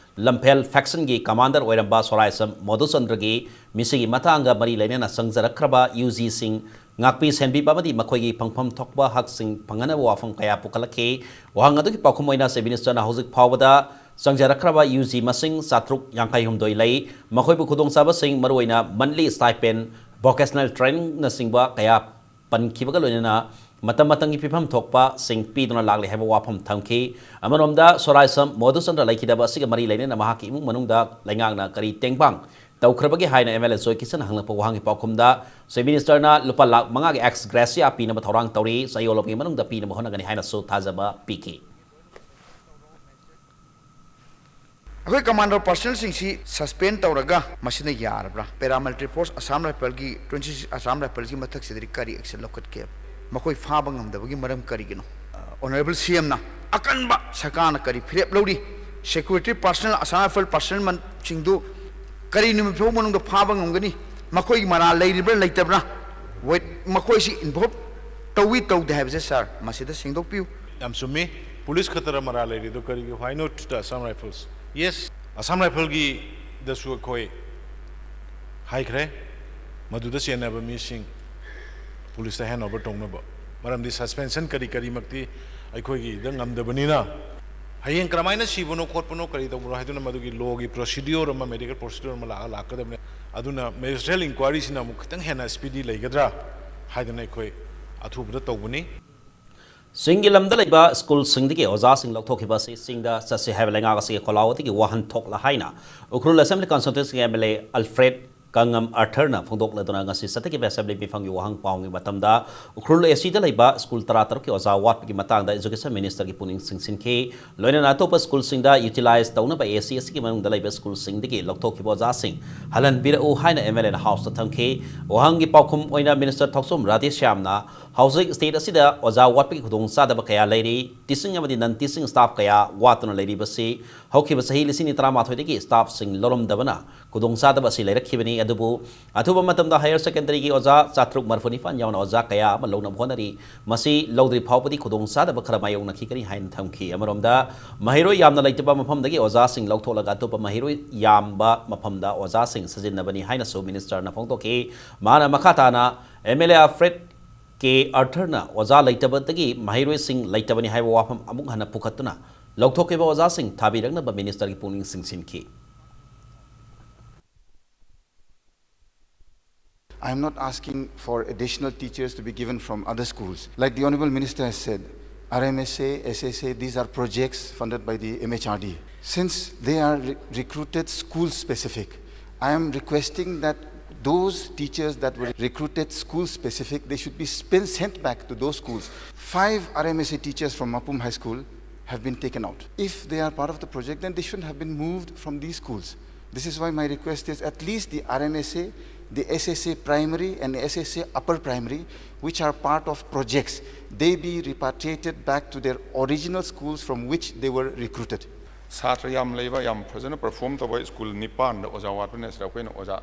ꯂꯝꯐꯦꯜ factionꯒꯤ commander ꯑꯣꯏꯔꯝꯕ ꯁꯣꯔꯥꯏꯁꯝ ꯃꯣꯗꯨꯆꯟꯗ꯭ꯔꯒꯤ ꯃꯤꯁꯤꯒꯤ ꯃꯇꯥꯡꯒ ꯃꯔꯤ ꯂꯩꯅꯅ ꯆꯪꯖꯔꯛꯈ꯭ꯔꯕ UGꯁꯤꯡ ꯉꯥꯛꯄꯤ ꯁꯦꯟꯕꯤꯕ ꯑꯃꯗꯤ ꯃꯈꯣꯏꯒꯤ ꯐꯪꯐꯝ ꯊꯣꯛꯄ ꯍꯛꯁꯤꯡ ꯐꯪꯍꯟꯅꯕ ꯋꯥꯐꯝ ꯀꯌꯥ ꯄꯨꯈꯠꯂꯛꯈꯤ꯫ ꯋꯥꯍꯪ ꯑꯗꯨꯒꯤ ꯄꯥꯎꯈꯨꯝ ꯑꯣꯏꯅ Chief Ministerꯅ ꯍꯧꯖꯤꯛ ꯐꯥꯎꯕꯗ ꯆꯪꯖꯔꯛꯈ꯭ꯔꯕ UG ꯃꯁꯤꯡ ꯆꯥꯇ꯭ꯔꯨꯛ ꯌꯥꯡꯈꯩ ꯍꯨꯝꯗꯣꯏ ꯂꯩ꯫ ꯃꯈꯣꯏꯕꯨ ꯈꯨꯗꯣꯡꯆꯥꯕꯁꯤꯡ, ꯃꯔꯨꯑꯣꯏꯅ monthly stipend, vocational trainingꯅꯆꯤꯡꯕ ꯀꯌꯥ ꯄꯟꯈꯤꯕꯒ ꯂꯣꯏꯅꯅ ꯃꯇꯝ ꯃꯇꯝꯒꯤ ꯄꯤꯐꯝ ꯊꯣꯛꯄꯁꯤꯡ ꯄꯤꯗꯨꯅ ꯂꯥꯛꯂꯤ ꯍꯥꯏꯕ ꯋꯥꯐꯝ ꯊꯝꯈꯤ꯫ ꯑꯃꯔꯣꯝꯗ ꯁꯣꯔꯥꯏꯁꯝ ꯃꯣꯗꯨꯆꯟꯗ꯭ꯔ ꯂꯩꯈꯤꯗꯕ ꯑꯁꯤꯒ ꯃꯔꯤ ꯂꯩꯅꯅ ꯃꯍꯥꯛꯀꯤ ꯏꯃꯨꯡ ꯃꯅꯨꯡꯗ ꯂꯩꯉꯥꯛꯅ ꯀꯔꯤ ꯇꯦꯡꯕꯥꯡ ꯇꯧꯈ꯭ꯔꯕꯒꯦ ꯍꯥꯏꯅ MLA ꯖꯣꯏ ꯀꯤꯁꯟꯅ ꯍꯪꯂꯛꯄ ꯋꯥꯍꯪꯒꯤ ꯄꯥꯎꯈꯨꯝꯗ Chief Ministerꯅ ꯂꯨꯄꯥ ꯂꯥꯈ ꯃꯉꯥꯒꯤ ex gratia ꯄꯤꯅꯕ ꯊꯧꯔꯥꯡ ꯇꯧꯔꯤ, ꯆꯌꯣꯜ ꯑꯃꯒꯤ ꯃꯅꯨꯡꯗ ꯄꯤꯅꯕ ꯍꯣꯠꯅꯒꯅꯤ ꯍꯥꯏꯅꯁꯨ ꯊꯥꯖꯕ ꯄꯤꯈꯤ꯫ ꯑꯩꯈꯣꯏ commander personnelꯁꯤꯡꯁꯤ suspend ꯇꯧꯔꯒ ꯃꯁꯤꯅ ꯌꯥꯔꯕ꯭ꯔꯥ? Paramilitary force, Assam Riflesꯀꯤ, twenty six Assam Riflesꯀꯤ ꯃꯊꯛꯁꯤꯗꯗꯤ ꯀꯔꯤ action ꯂꯧꯈꯠꯀꯦ? ꯃꯈꯣꯏ ꯐꯥꯕ ꯉꯝꯗꯕꯒꯤ ꯃꯔꯝ ꯀꯔꯤꯒꯤꯅꯣ? Honourable CMꯅ ꯑꯀꯟꯕ ꯁꯔꯀꯥꯔꯅ ꯀꯔꯤ ꯐꯤꯔꯦꯞ ꯂꯧꯔꯤ? Security personnel, Assam Rifle personnelꯁꯤꯡꯗꯨ ꯀꯔꯤ ꯅꯨꯃꯤꯠ ꯐꯥꯎ ꯃꯅꯨꯡꯗ ꯐꯥꯕ ꯉꯝꯒꯅꯤ? ꯃꯈꯣꯏꯒꯤ ꯃꯔꯥꯜ ꯂꯩꯔꯤꯕ꯭ꯔꯥ ꯂꯩꯇꯕ꯭ꯔꯥ? ꯃꯈꯣꯏꯁꯤ involve ꯇꯧꯏ ꯇꯧꯗꯦ ꯍꯥꯏꯕꯁꯦ sir ꯃꯁꯤꯗ ꯁꯦꯡꯗꯣꯛꯄꯤꯌꯨ꯫ ꯌꯥꯝ ꯆꯨꯝꯃꯤ꯫ ꯄꯨꯂꯤꯁ ꯈꯛꯇꯔ ꯃꯔꯥꯜ ꯂꯩꯔꯤꯗꯣ ꯀꯔꯤꯒꯤ? Why not the Assam Rifles? Yes, Assam Rifleꯒꯤꯗꯁꯨ ꯑꯩꯈꯣꯏ ꯍꯥꯏꯈ꯭ꯔꯦ, ꯃꯗꯨꯗ ꯆꯦꯟꯅꯕ ꯃꯤꯁꯤꯡ ꯄꯨꯂꯤꯁꯇ hand over ꯇꯧꯅꯕ꯫ ꯃꯔꯝꯗꯤ suspension ꯀꯔꯤ ꯀꯔꯤꯃꯛꯇꯤ ꯑꯩꯈꯣꯏꯒꯤꯗ ꯉꯝꯗꯕꯅꯤꯅ, ꯍꯌꯦꯡ ꯀꯔꯝꯍꯥꯏꯅ ꯁꯤꯕꯅꯣ ꯈꯣꯠꯄꯅꯣ ꯀꯔꯤ ꯇꯧꯕꯅꯣ ꯍꯥꯏꯗꯨꯅ ꯃꯗꯨꯒꯤ lawꯒꯤ procedure ꯑꯃ, medical procedure ꯑꯃ ꯂꯥꯛꯑ ꯂꯥꯛꯀꯗꯕꯅꯤ꯫ ꯑꯗꯨꯅ Magisterial inquiryꯁꯤꯅ ꯑꯃꯨꯛ ꯈꯤꯇꯪ ꯍꯦꯟꯅ speedy ꯂꯩꯒꯗ꯭ꯔꯥ ꯍꯥꯏꯗꯅ ꯑꯩꯈꯣꯏ ꯑꯊꯨꯕꯗ ꯇꯧꯕꯅꯤ꯫ ꯆꯤꯡꯒꯤ ꯂꯝꯗ ꯂꯩꯕ ꯁ꯭ꯀꯨꯜꯁꯤꯡꯗꯒꯤ ꯑꯣꯖꯥꯁꯤꯡ ꯂꯧꯊꯣꯛꯈꯤꯕ ꯑꯁꯤ ꯆꯤꯡꯗ ꯆꯠꯁꯤ ꯍꯥꯏꯕ ꯂꯩꯉꯥꯛ ꯑꯁꯤꯒꯤ ꯈꯣꯜꯂꯥꯎ ꯑꯗꯨꯒꯤ ꯋꯥꯍꯟꯊꯣꯛꯂ ꯍꯥꯏꯅ ꯎꯈ꯭ꯔꯨꯜ Assembly Constituencyꯒꯤ MLA Alfred ꯀꯪꯉꯝ ꯑꯥꯔꯊꯔꯅ ꯐꯣꯡꯗꯣꯛꯂꯗꯨꯅ ꯉꯁꯤ ꯆꯠꯊꯈꯤꯕ Assembly ꯃꯤꯐꯝꯒꯤ ꯋꯥꯍꯪ ꯄꯥꯎꯍꯪꯒꯤ ꯃꯇꯝꯗ ꯎꯈ꯭ꯔꯨꯜ ACꯗ ꯂꯩꯕ ꯁ꯭ꯀꯨꯜ ꯇꯔꯥ ꯇꯔꯨꯛꯀꯤ ꯑꯣꯖꯥ ꯋꯥꯠꯄꯒꯤ ꯃꯇꯥꯡꯗ Education Ministerꯒꯤ ꯄꯨꯛꯅꯤꯡ ꯆꯤꯡꯁꯤꯟꯈꯤ꯫ ꯂꯣꯏꯅꯅ ꯑꯇꯣꯞꯄ ꯁ꯭ꯀꯨꯜꯁꯤꯡꯗ utilize ꯇꯧꯅꯕ AC ꯑꯁꯤꯒꯤ ꯃꯅꯨꯡꯗ ꯂꯩꯕ ꯁ꯭ꯀꯨꯜꯁꯤꯡꯗꯒꯤ ꯂꯧꯊꯣꯛꯈꯤꯕ ꯑꯣꯖꯥꯁꯤꯡ ꯍꯜꯍꯟꯕꯤꯔꯛꯎ ꯍꯥꯏꯅ MLAꯅ Houseꯇ ꯊꯝꯈꯤ꯫ ꯋꯥꯍꯪꯒꯤ ꯄꯥꯎꯈꯨꯝ ꯑꯣꯏꯅ Minister ꯊꯣꯛꯆꯣꯝ ꯔꯥꯙꯦꯁ꯭ꯌꯥꯝꯅ ꯍꯧꯖꯤꯛ state ꯑꯁꯤꯗ ꯑꯣꯖꯥ ꯋꯥꯠꯄꯒꯤ ꯈꯨꯗꯣꯡꯆꯥꯗꯕ ꯀꯌꯥ ꯂꯩꯔꯤ, teaching ꯑꯃꯗꯤ non teaching staff ꯀꯌꯥ ꯋꯥꯠꯇꯨꯅ ꯂꯩꯔꯤꯕꯁꯤ ꯍꯧꯈꯤꯕ ꯆꯍꯤ ꯂꯤꯁꯤꯡ ꯑꯅꯤ ꯇꯔꯥꯃꯥꯊꯣꯏꯗꯒꯤ staffꯁꯤꯡ ꯂꯧꯔꯝꯗꯕꯅ ꯈꯨꯗꯣꯡꯆꯥꯗꯕ ꯑꯁꯤ ꯂꯩꯔꯛꯈꯤꯕꯅꯤ꯫ ꯑꯗꯨꯕꯨ ꯑꯊꯨꯕ ꯃꯇꯝꯗ higher secondary ꯒꯤ ꯑꯣꯖꯥ ꯆꯥꯇ꯭ꯔꯨꯛ ꯃꯔꯤꯐꯨ ꯅꯤꯄꯥꯟ ꯌꯥꯎꯅ ꯑꯣꯖꯥ ꯀꯌꯥ ꯑꯃ ꯂꯧꯅꯕ ꯍꯣꯠꯅꯔꯤ꯫ ꯃꯁꯤ ꯂꯧꯗ꯭ꯔꯤ ꯐꯥꯎꯕꯗꯤ ꯈꯨꯗꯣꯡꯆꯥꯗꯕ ꯈꯔ ꯃꯥꯌꯣꯛꯅꯈꯤꯒꯅꯤ ꯍꯥꯏꯅ ꯊꯝꯈꯤ꯫ ꯑꯃꯔꯣꯝꯗ, ꯃꯍꯩꯔꯣꯏ ꯌꯥꯝꯅ ꯂꯩꯇꯕ ꯃꯐꯝꯗꯒꯤ ꯑꯣꯖꯥꯁꯤꯡ ꯂꯧꯊꯣꯛꯂꯒ ꯑꯇꯣꯞꯄ ꯃꯍꯩꯔꯣꯏ ꯌꯥꯝꯕ ꯃꯐꯝꯗ ꯑꯣꯖꯥꯁꯤꯡ ꯁꯤꯖꯤꯟꯅꯕꯅꯤ ꯍꯥꯏꯅꯁꯨ ꯃꯤꯅꯤꯁꯇꯔꯅ ꯐꯣꯡꯗꯣꯛꯈꯤ꯫ ꯃꯍꯥꯛꯅ ꯃꯈꯥ ꯇꯥꯅ, MLA Alfred K Arthur ꯅ ꯑꯣꯖꯥ ꯂꯩꯇꯕꯗꯒꯤ ꯃꯍꯩꯔꯣꯏꯁꯤꯡ ꯂꯩꯇꯕꯅꯤ ꯍꯥꯏꯕ ꯋꯥꯐꯝ ꯑꯃꯨꯛ ꯍꯟꯅ ꯄꯨꯈꯠꯇꯨꯅ, ꯂꯧꯊꯣꯛꯈꯤꯕ ꯑꯣꯖꯥꯁꯤꯡ ꯊꯥꯕꯤꯔꯛꯅꯕ ꯃꯤꯅꯤꯁꯇꯔꯒꯤ ꯄꯨꯛꯅꯤꯡ ꯆꯤꯡꯁꯤꯟꯈꯤ꯫ I'm not asking for additional teachers to be given from other schools. Like the Honorable Minister has said, R M S A, S S A, these are projects funded by the M H R D. Since they are re- recruited school specific, I am requesting that those teachers that were recruited school specific, they should be spin- sent back to those schools. Five R M S A teachers from Mapum High School have been taken out. If they are part of the project, then they shouldn't have been moved from these schools. This is why my request is at least the R M S A, the S S A primary and the S S A upper primary, which are part of projects, they be repatriated back to their original schools from which they were recruited. ꯁꯥꯇ꯭ꯔ ꯌꯥꯝ ꯂꯩꯕ, ꯌꯥꯝ ꯐꯖꯅ perform ꯇꯧꯕ school ꯅꯤꯄꯥꯟꯗ ꯑꯣꯖꯥ ꯋꯥꯠꯄꯅ ꯁꯤꯗ ꯑꯩꯈꯣꯏꯅ ꯑꯣꯖꯥ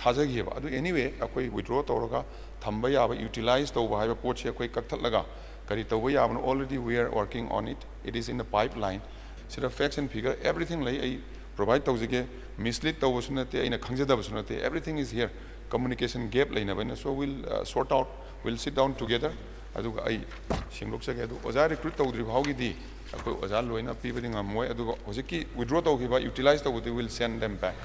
ꯊꯥꯖꯈꯤꯑꯕ꯫ ꯑꯗꯨ anyway, ꯑꯩꯈꯣꯏ withdraw ꯇꯧꯔꯒ ꯊꯝꯕ ꯌꯥꯕ, utilize ꯇꯧꯕ ꯍꯥꯏꯕ ꯄꯣꯠꯁꯤ ꯑꯩꯈꯣꯏ ꯀꯛꯊꯠꯂꯒ ꯀꯔꯤ ꯇꯧꯕ ꯌꯥꯕꯅꯣ, already we are working on it, it is in the pipeline. ꯁꯤꯗ facts and figure everything ꯂꯩ, ꯑꯩ provide ꯇꯧꯖꯒꯦ꯫ Mislead ꯇꯧꯕꯁꯨ ꯅꯠꯇꯦ, ꯑꯩꯅ ꯈꯪꯖꯗꯕꯁꯨ ꯅꯠꯇꯦ, everything is here. Communication gap ꯂꯩꯅꯕꯅꯤꯅ, so we'll, uh, sort out, we'll sit down together. ꯑꯗꯨꯒ ꯑꯩ ꯁꯦꯡꯗꯣꯛꯆꯒꯦ꯫ ꯑꯗꯨ ꯑꯣꯖꯥ recruit ꯇꯧꯗ꯭ꯔꯤ ꯐꯥꯎꯒꯤꯗꯤ ꯑꯩꯈꯣꯏ ꯑꯣꯖꯥ ꯂꯣꯏꯅ ꯄꯤꯕꯗꯤ ꯉꯝꯃꯣꯏ꯫ ꯑꯗꯨꯒ ꯍꯧꯖꯤꯛꯀꯤ withdraw ꯇꯧꯈꯤꯕ, utilize ꯇꯧꯕꯗꯤ, we'll send them back.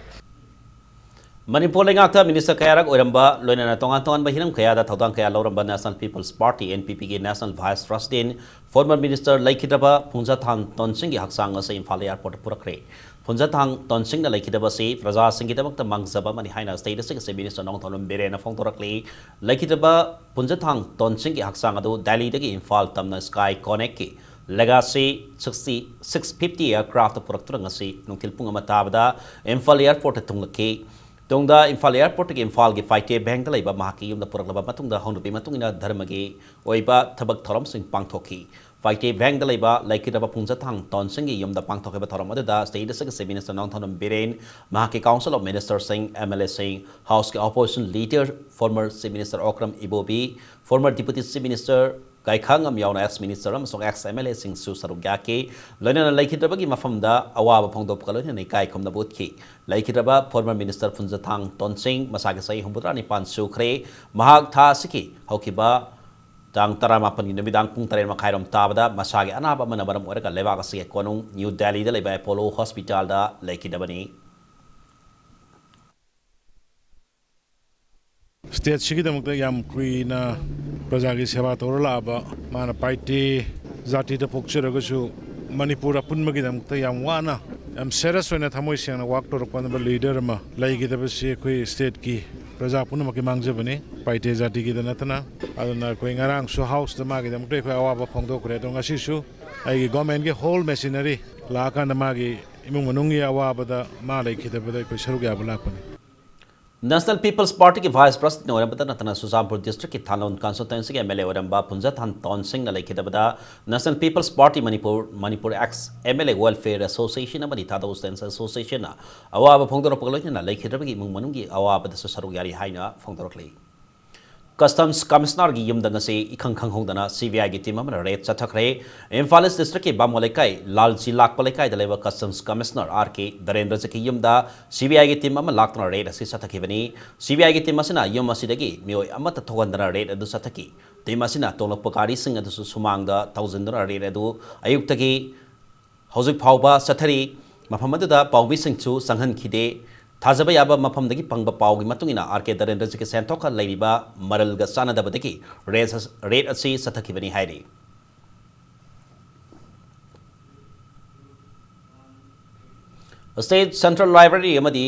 Manipur ꯂꯩꯉꯥꯛꯇ ꯃꯤꯅꯤꯁꯇꯔ ꯀꯌꯥꯔꯛ ꯑꯣꯏꯔꯝꯕ, ꯂꯣꯏꯅꯅ ꯇꯣꯉꯥꯟ ꯇꯣꯉꯥꯟꯕ ꯍꯤꯔꯝ ꯀꯌꯥꯗ ꯊꯧꯗꯥꯡ ꯀꯌꯥ ꯂꯧꯔꯝꯕ National People's Party, NPP ꯒꯤ National Vice President, former Minister ꯂꯩꯈꯤꯗ꯭ꯔꯕ ꯐꯨꯟꯖꯊꯥꯡ ꯇꯣꯟꯁꯤꯡꯒꯤ ꯍꯛꯆꯥꯡ ꯑꯁꯤ ꯏꯝꯐꯥꯜ airport ꯇ ꯄꯨꯔꯛꯈ꯭ꯔꯦ꯫ ꯐꯨꯟꯖꯊꯥꯡ ꯇꯣꯟꯁꯤꯡꯅ ꯂꯩꯈꯤꯗꯕ ꯑꯁꯤ ꯄ꯭ꯔꯖꯥꯁꯤꯡꯒꯤꯗꯃꯛꯇ ꯃꯥꯡꯖꯕ ꯑꯃꯅꯤ ꯍꯥꯏꯅ state ꯑꯁꯤꯒꯤ Chief Minister ꯅꯣꯡꯊꯣꯝꯕꯝ ꯕꯤꯔꯦꯟꯅ ꯐꯣꯡꯗꯣꯔꯛꯂꯤ꯫ ꯂꯩꯈꯤꯗ꯭ꯔꯕ ꯐꯨꯟꯖꯊꯥꯡ ꯇꯣꯟꯁꯤꯡꯒꯤ ꯍꯛꯆꯥꯡ ꯑꯗꯨ ꯗꯦꯜꯂꯤꯗꯒꯤ ꯏꯝꯐꯥꯜ ꯇꯝꯅ Sky Connect ꯀꯤ Legacy sixty, six fifty aircraft ꯄꯨꯔꯛꯇꯨꯅ ꯉꯁꯤ ꯅꯨꯡꯊꯤꯜ ꯄꯨꯡ ꯑꯃ ꯇꯥꯕꯗ ꯏꯝꯐꯥꯜ airport ꯇ ꯊꯨꯡꯂꯛꯈꯤ꯫ ꯇꯨꯡꯗ ꯏꯝꯐꯥꯜ airport ꯇꯒꯤ ꯏꯝꯐꯥꯜꯒꯤ ꯐꯥꯏꯇꯦ ꯚꯦꯡꯗ ꯂꯩꯕ ꯃꯍꯥꯛꯀꯤ ꯌꯨꯝꯗ ꯄꯨꯔꯛꯂꯕ ꯃꯇꯨꯡꯗ ꯍꯧꯅꯕꯤ ꯃꯇꯨꯡ ꯏꯟꯅ ꯙꯔꯃꯒꯤ ꯑꯣꯏꯕ ꯊꯕꯛ ꯊꯧꯔꯝꯁꯤꯡ ꯄꯥꯡꯊꯣꯛꯈꯤ꯫ ꯄꯥꯏꯇꯦ ꯚꯦꯡꯗ ꯂꯩꯕ ꯂꯩꯈꯤꯗ꯭ꯔꯕ ꯐꯨꯟꯖꯊꯥꯡ ꯇꯣꯟꯁꯤꯡꯒꯤ ꯌꯨꯝꯗ ꯄꯥꯡꯊꯣꯛꯈꯤꯕ ꯊꯧꯔꯝ ꯑꯗꯨꯗ state ꯑꯁꯤꯒꯤ Chief Minister ꯅꯣꯡꯊꯣꯝꯕꯝ ꯕꯤꯔꯦꯟ, ꯃꯍꯥꯛꯀꯤ Council of Ministerꯁꯤꯡ, MLAꯁꯤꯡ, Houseꯀꯤ opposition leader, former Chief Minister Okram Ibobi, former Deputy Chief Minister ꯒꯥꯏꯈꯥꯉꯝ ꯌꯥꯎꯅ ex Minister ꯑꯃꯁꯨꯡ ex MLAꯁꯤꯡꯁꯨ ꯁꯔꯨꯛ ꯌꯥꯈꯤ꯫ ꯂꯣꯏꯅꯅ ꯂꯩꯈꯤꯗ꯭ꯔꯕꯒꯤ ꯃꯐꯝꯗ ꯑꯋꯥꯕ ꯐꯣꯡꯗꯣꯛꯄꯒ ꯂꯣꯏꯅꯅ ꯏꯀꯥꯏ ꯈꯨꯝꯅꯕ ꯎꯠꯈꯤ꯫ ꯂꯩꯈꯤꯗ꯭ꯔꯕ former Minister ꯐꯨꯟꯖꯊꯥꯡ ꯇꯣꯟꯁꯤꯡ ꯃꯁꯥꯒꯤ ꯆꯍꯤ ꯍꯨꯝꯐꯨꯇꯔꯥ ꯅꯤꯄꯥꯟ ꯁꯨꯈ꯭ꯔꯦ꯫ ꯃꯍꯥꯛ ꯊꯥ ꯑꯁꯤꯒꯤ ꯍꯧꯈꯤꯕ ꯇꯥꯡ ꯇꯔꯥꯃꯥꯄꯟꯒꯤ ꯅꯨꯃꯤꯗꯥꯡ ꯄꯨꯡ ꯇꯔꯦꯠ ꯃꯈꯥꯏꯔꯣꯝ ꯇꯥꯕꯗ ꯃꯁꯥꯒꯤ ꯑꯅꯥꯕ ꯑꯃꯅ ꯃꯔꯝ ꯑꯣꯏꯔꯒ ꯂꯩꯕꯥꯛ ꯑꯁꯤꯒꯤ ꯀꯣꯅꯨꯡ ꯅ꯭ꯌꯨ ꯗꯦꯜꯂꯤꯗ ꯂꯩꯕ ꯑꯦꯄꯣꯂꯣ ꯍꯣꯁꯄꯤꯇꯥꯜꯗ ꯂꯩꯈꯤꯗꯕꯅꯤ꯫ Stateꯁꯤꯒꯤꯗꯃꯛꯇ ꯌꯥꯝ ꯀꯨꯏꯅ ꯄ꯭ꯔꯖꯥꯒꯤ ꯁꯦꯕꯥ ꯇꯧꯔ ꯂꯥꯛꯑꯕ, ꯃꯥꯅ ꯄꯥꯏꯇꯦ ꯖꯥꯇꯤꯗ ꯄꯣꯛꯆꯔꯒꯁꯨ ꯃꯅꯤꯄꯨꯔ ꯑꯄꯨꯟꯕꯒꯤꯗꯃꯛꯇ ꯌꯥꯝ ꯋꯥꯅ, ꯌꯥꯝ serious ꯑꯣꯏꯅ ꯊꯃꯣꯏ ꯁꯦꯡꯅ work ꯇꯧꯔꯛꯄ leader ꯑꯃ ꯂꯩꯈꯤꯗꯕꯁꯤ ꯑꯩꯈꯣꯏ stateꯀꯤ ꯄ꯭ꯔꯖꯥ ꯄꯨꯝꯅꯃꯛꯀꯤ ꯃꯥꯡꯖꯕꯅꯤ, ꯄꯥꯏꯇꯦ ꯖꯥꯇꯤꯒꯤꯗ ꯅꯠꯇꯅ꯫ ꯑꯗꯨꯅ ꯑꯩꯈꯣꯏ ꯉꯔꯥꯡꯁꯨ Houseꯇ ꯃꯥꯒꯤꯗꯃꯛꯇ ꯑꯩꯈꯣꯏ ꯑꯋꯥꯕ ꯐꯣꯡꯗꯣꯛꯈ꯭ꯔꯦ꯫ ꯑꯗꯣ ꯉꯁꯤꯁꯨ ꯑꯩꯒꯤ governmentꯀꯤ whole machinery ꯂꯥꯛꯑꯀꯥꯟꯗ ꯃꯥꯒꯤ ꯏꯃꯨꯡ ꯃꯅꯨꯡꯒꯤ ꯑꯋꯥꯕꯗ ꯃꯥ ꯂꯩꯈꯤꯗꯕꯗ ꯑꯩꯈꯣꯏ ꯁꯔꯨꯛ ꯌꯥꯕ ꯂꯥꯛꯄꯅꯤ꯫ National People's Partyꯒꯤ Vice President ꯑꯣꯏꯔꯝꯕꯇ ꯅꯠꯇꯅ ꯆꯨꯔꯆꯥꯟꯄꯨꯔ districtꯀꯤ ꯊꯥꯂꯣꯟ constituencyꯒꯤ MLA ꯑꯣꯏꯔꯝꯕ ꯐꯨꯟꯖꯊꯥꯟ ꯇꯣꯟꯁꯤꯡꯅ ꯂꯩꯈꯤꯗꯕꯗ National People's Party Manipur, Manipur ex MLA Welfare Association ꯑꯃꯗꯤ ꯊꯥꯗꯧ Students Associationꯅ ꯑꯋꯥꯕ ꯐꯣꯡꯗꯣꯔꯛꯄꯒ ꯂꯣꯏꯅꯅ ꯂꯩꯈꯤꯗ꯭ꯔꯕꯒꯤ ꯏꯃꯨꯡ ꯃꯅꯨꯡꯒꯤ ꯑꯋꯥꯕꯗꯁꯨ ꯁꯔꯨꯛ ꯌꯥꯔꯤ ꯍꯥꯏꯅ ꯐꯣꯡꯗꯣꯔꯛꯂꯤ꯫ Customs Commissionerꯒꯤ ꯌꯨꯝꯗ ꯉꯁꯤ ꯏꯈꯪ ꯈꯪꯍꯧꯗꯅ CBIꯒꯤ team ꯑꯃꯅ raid ꯆꯠꯊꯈ꯭ꯔꯦ꯫ ꯏꯝꯐꯥꯜ East districtꯀꯤ ꯕꯥꯃꯣꯟ ꯂꯩꯀꯥꯏ, ꯂꯥꯜꯖꯤ ꯂꯥꯛꯄ ꯂꯩꯀꯥꯏꯗ ꯂꯩꯕ Customs Commissioner R K ꯙꯔꯦꯟꯗ꯭ꯔꯖꯤꯠꯀꯤ ꯌꯨꯝꯗ CBIꯒꯤ team ꯑꯃ ꯂꯥꯛꯇꯨꯅ raid ꯑꯁꯤ ꯆꯠꯊꯈꯤꯕꯅꯤ꯫ CBIꯒꯤ team ꯑꯁꯤꯅ ꯌꯨꯝ ꯑꯁꯤꯗꯒꯤ ꯃꯤꯑꯣꯏ ꯑꯃꯠꯇ ꯊꯣꯛꯍꯟꯗꯅ raid ꯑꯗꯨ ꯆꯠꯊꯈꯤ꯫ Team ꯑꯁꯤꯅ ꯇꯣꯡꯂꯛꯄ ꯒꯥꯔꯤꯁꯤꯡ ꯑꯗꯨꯁꯨ ꯁꯨꯃꯥꯡꯗ ꯊꯧꯖꯤꯟꯗꯨꯅ raid ꯑꯗꯨ ꯑꯌꯨꯛꯇꯒꯤ ꯍꯧꯖꯤꯛ ꯐꯥꯎꯕ ꯆꯠꯊꯔꯤ꯫ ꯃꯐꯝ ꯑꯗꯨꯗ ꯄꯥꯎꯃꯤꯁꯤꯡꯁꯨ ꯆꯪꯍꯟꯈꯤꯗꯦ꯫ ꯊꯥꯖꯕ ꯌꯥꯕ ꯃꯐꯝꯗꯒꯤ ꯐꯪꯕ ꯄꯥꯎꯒꯤ ꯃꯇꯨꯡ ꯏꯟꯅ, R K ꯙꯔꯦꯟꯗ꯭ꯔꯖꯤꯠꯀꯤ ꯁꯦꯟꯊꯣꯛꯀ ꯂꯩꯔꯤꯕ ꯃꯔꯜꯒ ꯆꯥꯟꯅꯗꯕꯗꯒꯤ raid ꯑꯁ-, raid ꯑꯁꯤ ꯆꯠꯊꯈꯤꯕꯅꯤ ꯍꯥꯏꯔꯤ꯫ State Central Library ꯑꯃꯗꯤ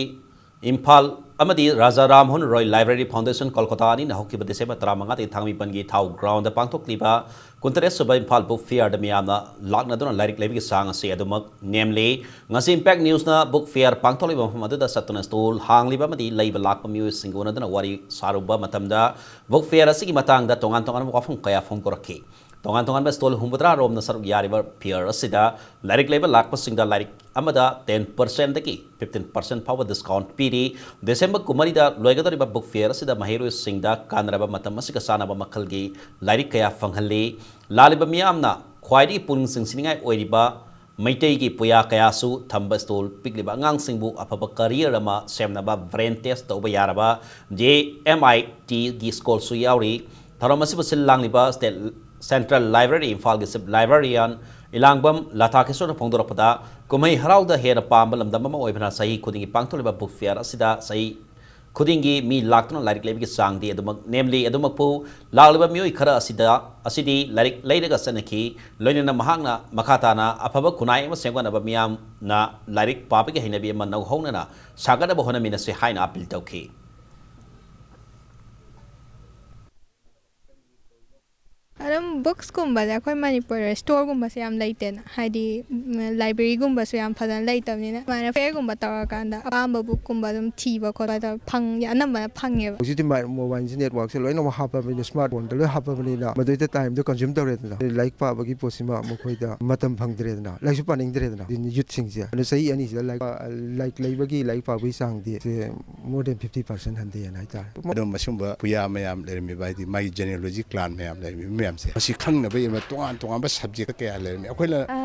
ꯏꯝꯐꯥꯜ ꯑꯃꯗꯤ ꯔꯥꯖꯥ ꯔꯥꯝꯃꯣꯍꯟ ꯔꯣꯏ Library Foundation ꯀꯣꯜꯀꯇꯥ ꯑꯅꯤꯅ ꯍꯧꯈꯤꯕ December ꯇꯔꯥꯃꯉꯥꯗꯒꯤ ꯊꯥꯡꯃꯩꯕꯟꯒꯤ ꯊꯥꯎ groundꯗ ꯄꯥꯡꯊꯣꯛꯂꯤꯕ ꯀꯨꯟꯇꯔꯦꯠ ꯁꯨꯕ ꯏꯝꯐꯥꯜ Book Fairꯗ ꯃꯤꯌꯥꯝꯅ ꯂꯥꯛꯅꯗꯨꯅ ꯂꯥꯏꯔꯤꯛ ꯂꯩꯕꯒꯤ ꯆꯥꯡ ꯑꯁꯤ ꯑꯗꯨꯃꯛ ꯅꯦꯝꯂꯤ꯫ ꯉꯁꯤ Impact Newsꯅ Book Fair ꯄꯥꯡꯊꯣꯛꯂꯤꯕ ꯃꯐꯝ ꯑꯗꯨꯗ ꯆꯠꯇꯨꯅ stall ꯍꯥꯡꯂꯤꯕ ꯑꯃꯗꯤ ꯂꯩꯕ ꯂꯥꯛꯄ ꯃꯤꯑꯣꯏꯁꯤꯡꯒ ꯎꯅꯗꯨꯅ ꯋꯥꯔꯤ ꯁꯥꯔꯨꯕ ꯃꯇꯝꯗ, Book Fair ꯑꯁꯤꯒꯤ ꯃꯇꯥꯡꯗ ꯇꯣꯉꯥꯟ ꯇꯣꯉꯥꯟꯕ ꯋꯥꯐꯝ ꯀꯌꯥ ꯐꯣꯡꯗꯣꯔꯛꯈꯤ꯫ ꯇꯣꯉꯥꯟ ꯇꯣꯉꯥꯟꯕ stall ꯍꯨꯝꯐꯨꯇꯔꯥ ꯔꯣꯝꯅ ꯁꯔꯨꯛ ꯌꯥꯔꯤꯕ fair ꯑꯁꯤꯗ ꯂꯥꯏꯔꯤꯛ ꯂꯩꯕ ꯂꯥꯛꯄꯁꯤꯡꯗ ꯂꯥꯏꯔꯤꯛ ꯑꯃꯗ ten percent ꯗꯒꯤ fifteen percent ꯐꯥꯎꯕ discount ꯄꯤꯔꯤ꯫ December ꯀꯨꯟꯃꯔꯤꯗ ꯂꯣꯏꯒꯗꯧꯔꯤꯕ book fair ꯑꯁꯤꯗ ꯃꯍꯩꯔꯣꯏꯁꯤꯡꯗ ꯀꯥꯟꯅꯔꯕ ꯃꯇꯝ ꯑꯁꯤꯒ ꯆꯥꯟꯅꯕ ꯃꯈꯜꯒꯤ ꯂꯥꯏꯔꯤꯛ ꯀꯌꯥ ꯐꯪꯍꯜꯂꯤ꯫ ꯂꯥꯛꯂꯤꯕ ꯃꯤꯌꯥꯝꯅ ꯈ꯭ꯋꯥꯏꯗꯒꯤ ꯄꯨꯛꯅꯤꯡ ꯆꯤꯡꯁꯤꯟꯅꯤꯡꯉꯥꯏ ꯑꯣꯏꯔꯤꯕ ꯃꯩꯇꯩꯒꯤ ꯄꯨꯌꯥ ꯀꯌꯥꯁꯨ ꯊꯝꯕ stall, ꯄꯤꯛꯂꯤꯕ ꯑꯉꯥꯡꯁꯤꯡꯕꯨ ꯑꯐꯕ career ꯑꯃ ꯁꯦꯝꯅꯕ brain test ꯇꯧꯕ ꯌꯥꯔꯕ J M I T ꯒꯤ stall ꯁꯨ ꯌꯥꯎꯔꯤ꯫ ꯊꯧꯔꯝ ꯑꯁꯤꯕꯨ ꯁꯤꯜ ꯂꯥꯡꯂꯤꯕ state, Central Library ꯏꯝꯐꯥꯜꯒꯤ chief librarian ꯏꯂꯥꯡꯕꯝ ꯂꯥꯊꯥꯀꯤꯁꯣꯔꯅ ꯐꯣꯡꯗꯣꯔꯛꯄꯗ, ꯀꯨꯝꯍꯩ ꯍꯔꯥꯎꯗ ꯍꯦꯟꯅ ꯄꯥꯝꯕ ꯂꯝꯗꯝ ꯑꯃ ꯑꯣꯏꯕꯅ ꯆꯍꯤ ꯈꯨꯗꯤꯡꯒꯤ ꯄꯥꯡꯊꯣꯛꯂꯤꯕ book fair ꯑꯁꯤꯗ ꯆꯍꯤ ꯈꯨꯗꯤꯡꯒꯤ ꯃꯤ ꯂꯥꯛꯇꯨꯅ ꯂꯥꯏꯔꯤꯛ ꯂꯩꯕꯒꯤ ꯆꯥꯡꯗꯤ ꯑꯗꯨꯃꯛ ꯅꯦꯝꯂꯤ꯫ ꯑꯗꯨꯃꯛꯄꯨ ꯂꯥꯛꯂꯤꯕ ꯃꯤꯑꯣꯏ ꯈꯔ ꯑꯁꯤꯗ, ꯑꯁꯤꯗꯤ ꯂꯥꯏꯔꯤꯛ ꯂꯩꯔꯒ ꯆꯠꯅꯈꯤ꯫ ꯂꯣꯏꯅꯅ ꯃꯍꯥꯛꯅ ꯃꯈꯥ ꯇꯥꯅ ꯑꯐꯕ ꯈꯨꯟꯅꯥꯏ ꯑꯃ ꯁꯦꯝꯒꯠꯅꯕ ꯃꯤꯌꯥꯝꯅ ꯂꯥꯏꯔꯤꯛ ꯄꯥꯕꯒꯤ ꯍꯩꯅꯕꯤ ꯑꯃ ꯅꯧꯍꯧꯅꯅ ꯁꯥꯒꯠꯅꯕ ꯍꯣꯠꯅꯃꯤꯟꯅꯁꯤ ꯍꯥꯏꯅ appeal ꯇꯧꯈꯤ꯫ ꯑꯗꯨꯝ books ꯀꯨꯝꯕꯁꯦ ꯑꯩꯈꯣꯏ ꯃꯅꯤꯄꯨꯔꯗ store ꯒꯨꯝꯕꯁꯦ ꯌꯥꯝ ꯂꯩꯇꯦꯅ, ꯍꯥꯏꯗꯤ library ꯒꯨꯝꯕꯁꯨ ꯌꯥꯝ ꯐꯖꯅ ꯂꯩꯇꯕꯅꯤꯅ, ꯑꯗꯨꯃꯥꯏꯅ fair ꯒꯨꯝꯕ ꯇꯧꯔꯀꯥꯟꯗ ꯑꯄꯥꯝꯕ book ꯀꯨꯝꯕ ꯑꯗꯨꯝ ꯊꯤꯕ ꯈꯣꯠꯄ ꯇꯧ-, ꯐꯪ-, ꯑꯅꯝꯕꯅ ꯐꯪꯉꯦꯕ꯫ ꯍꯧꯖꯤꯛꯇꯤ ꯃꯣꯕꯥꯏꯜꯁꯤꯅ network ꯁꯦ ꯂꯣꯏꯅꯃꯛ ꯍꯥꯞꯄꯕꯅꯤꯅ, smart phone ꯗ ꯂꯣꯏ ꯍꯥꯞꯄꯕꯅꯤꯅ, ꯃꯗꯨꯗ time ꯗꯣ consume ꯇꯧꯔꯦꯗꯅ꯫ ꯂꯥꯏꯔꯤꯛ ꯄꯥꯕꯒꯤ ꯄꯣꯠꯁꯤꯃ ꯃꯈꯣꯏꯗ ꯃꯇꯝ ꯐꯪꯗ꯭ꯔꯦꯗꯅ, ꯂꯥꯏꯔꯤꯛꯁꯨ ꯄꯥꯅꯤꯡꯗ꯭ꯔꯦꯗꯅ꯫ ꯑꯗꯨꯅ youth ꯁꯤꯡꯁꯦ ꯑꯗꯨꯅ ꯆꯍꯤ ꯑꯅꯤꯁꯤꯗ ꯂꯥꯏꯔꯤꯛ ꯄꯥ-, ꯂꯥꯏꯔꯤꯛ ꯂꯩꯕꯒꯤ, ꯂꯥꯏꯔꯤꯛ ꯄꯥꯕꯒꯤ ꯆꯥꯡꯗꯤ ꯁꯦ more than fifty percent ꯍꯟꯊꯩꯌꯦꯅ ꯍꯥꯏꯇꯥꯔꯦ꯫ ꯑꯗꯨꯝ ꯑꯁꯨꯝꯕ ꯄꯨꯌꯥ ꯃꯌꯥꯝ ꯂꯩꯔꯝꯃꯤꯕ, ꯍꯥꯏꯗꯤ ꯃꯥꯒꯤ genealogy clan ꯃꯌꯥꯝ ꯂꯩꯔꯝꯃꯤꯕ ꯃꯌꯥꯝꯁꯦ, ꯃꯁꯤ ꯈꯪꯅꯕꯒꯤꯗꯃꯛ ꯇꯣꯉꯥꯟ ꯇꯣꯉꯥꯟꯕ subject ꯀꯌꯥ ꯂꯩꯔꯝꯃꯤ꯫ ꯑꯩꯈꯣꯏꯅ ꯑ,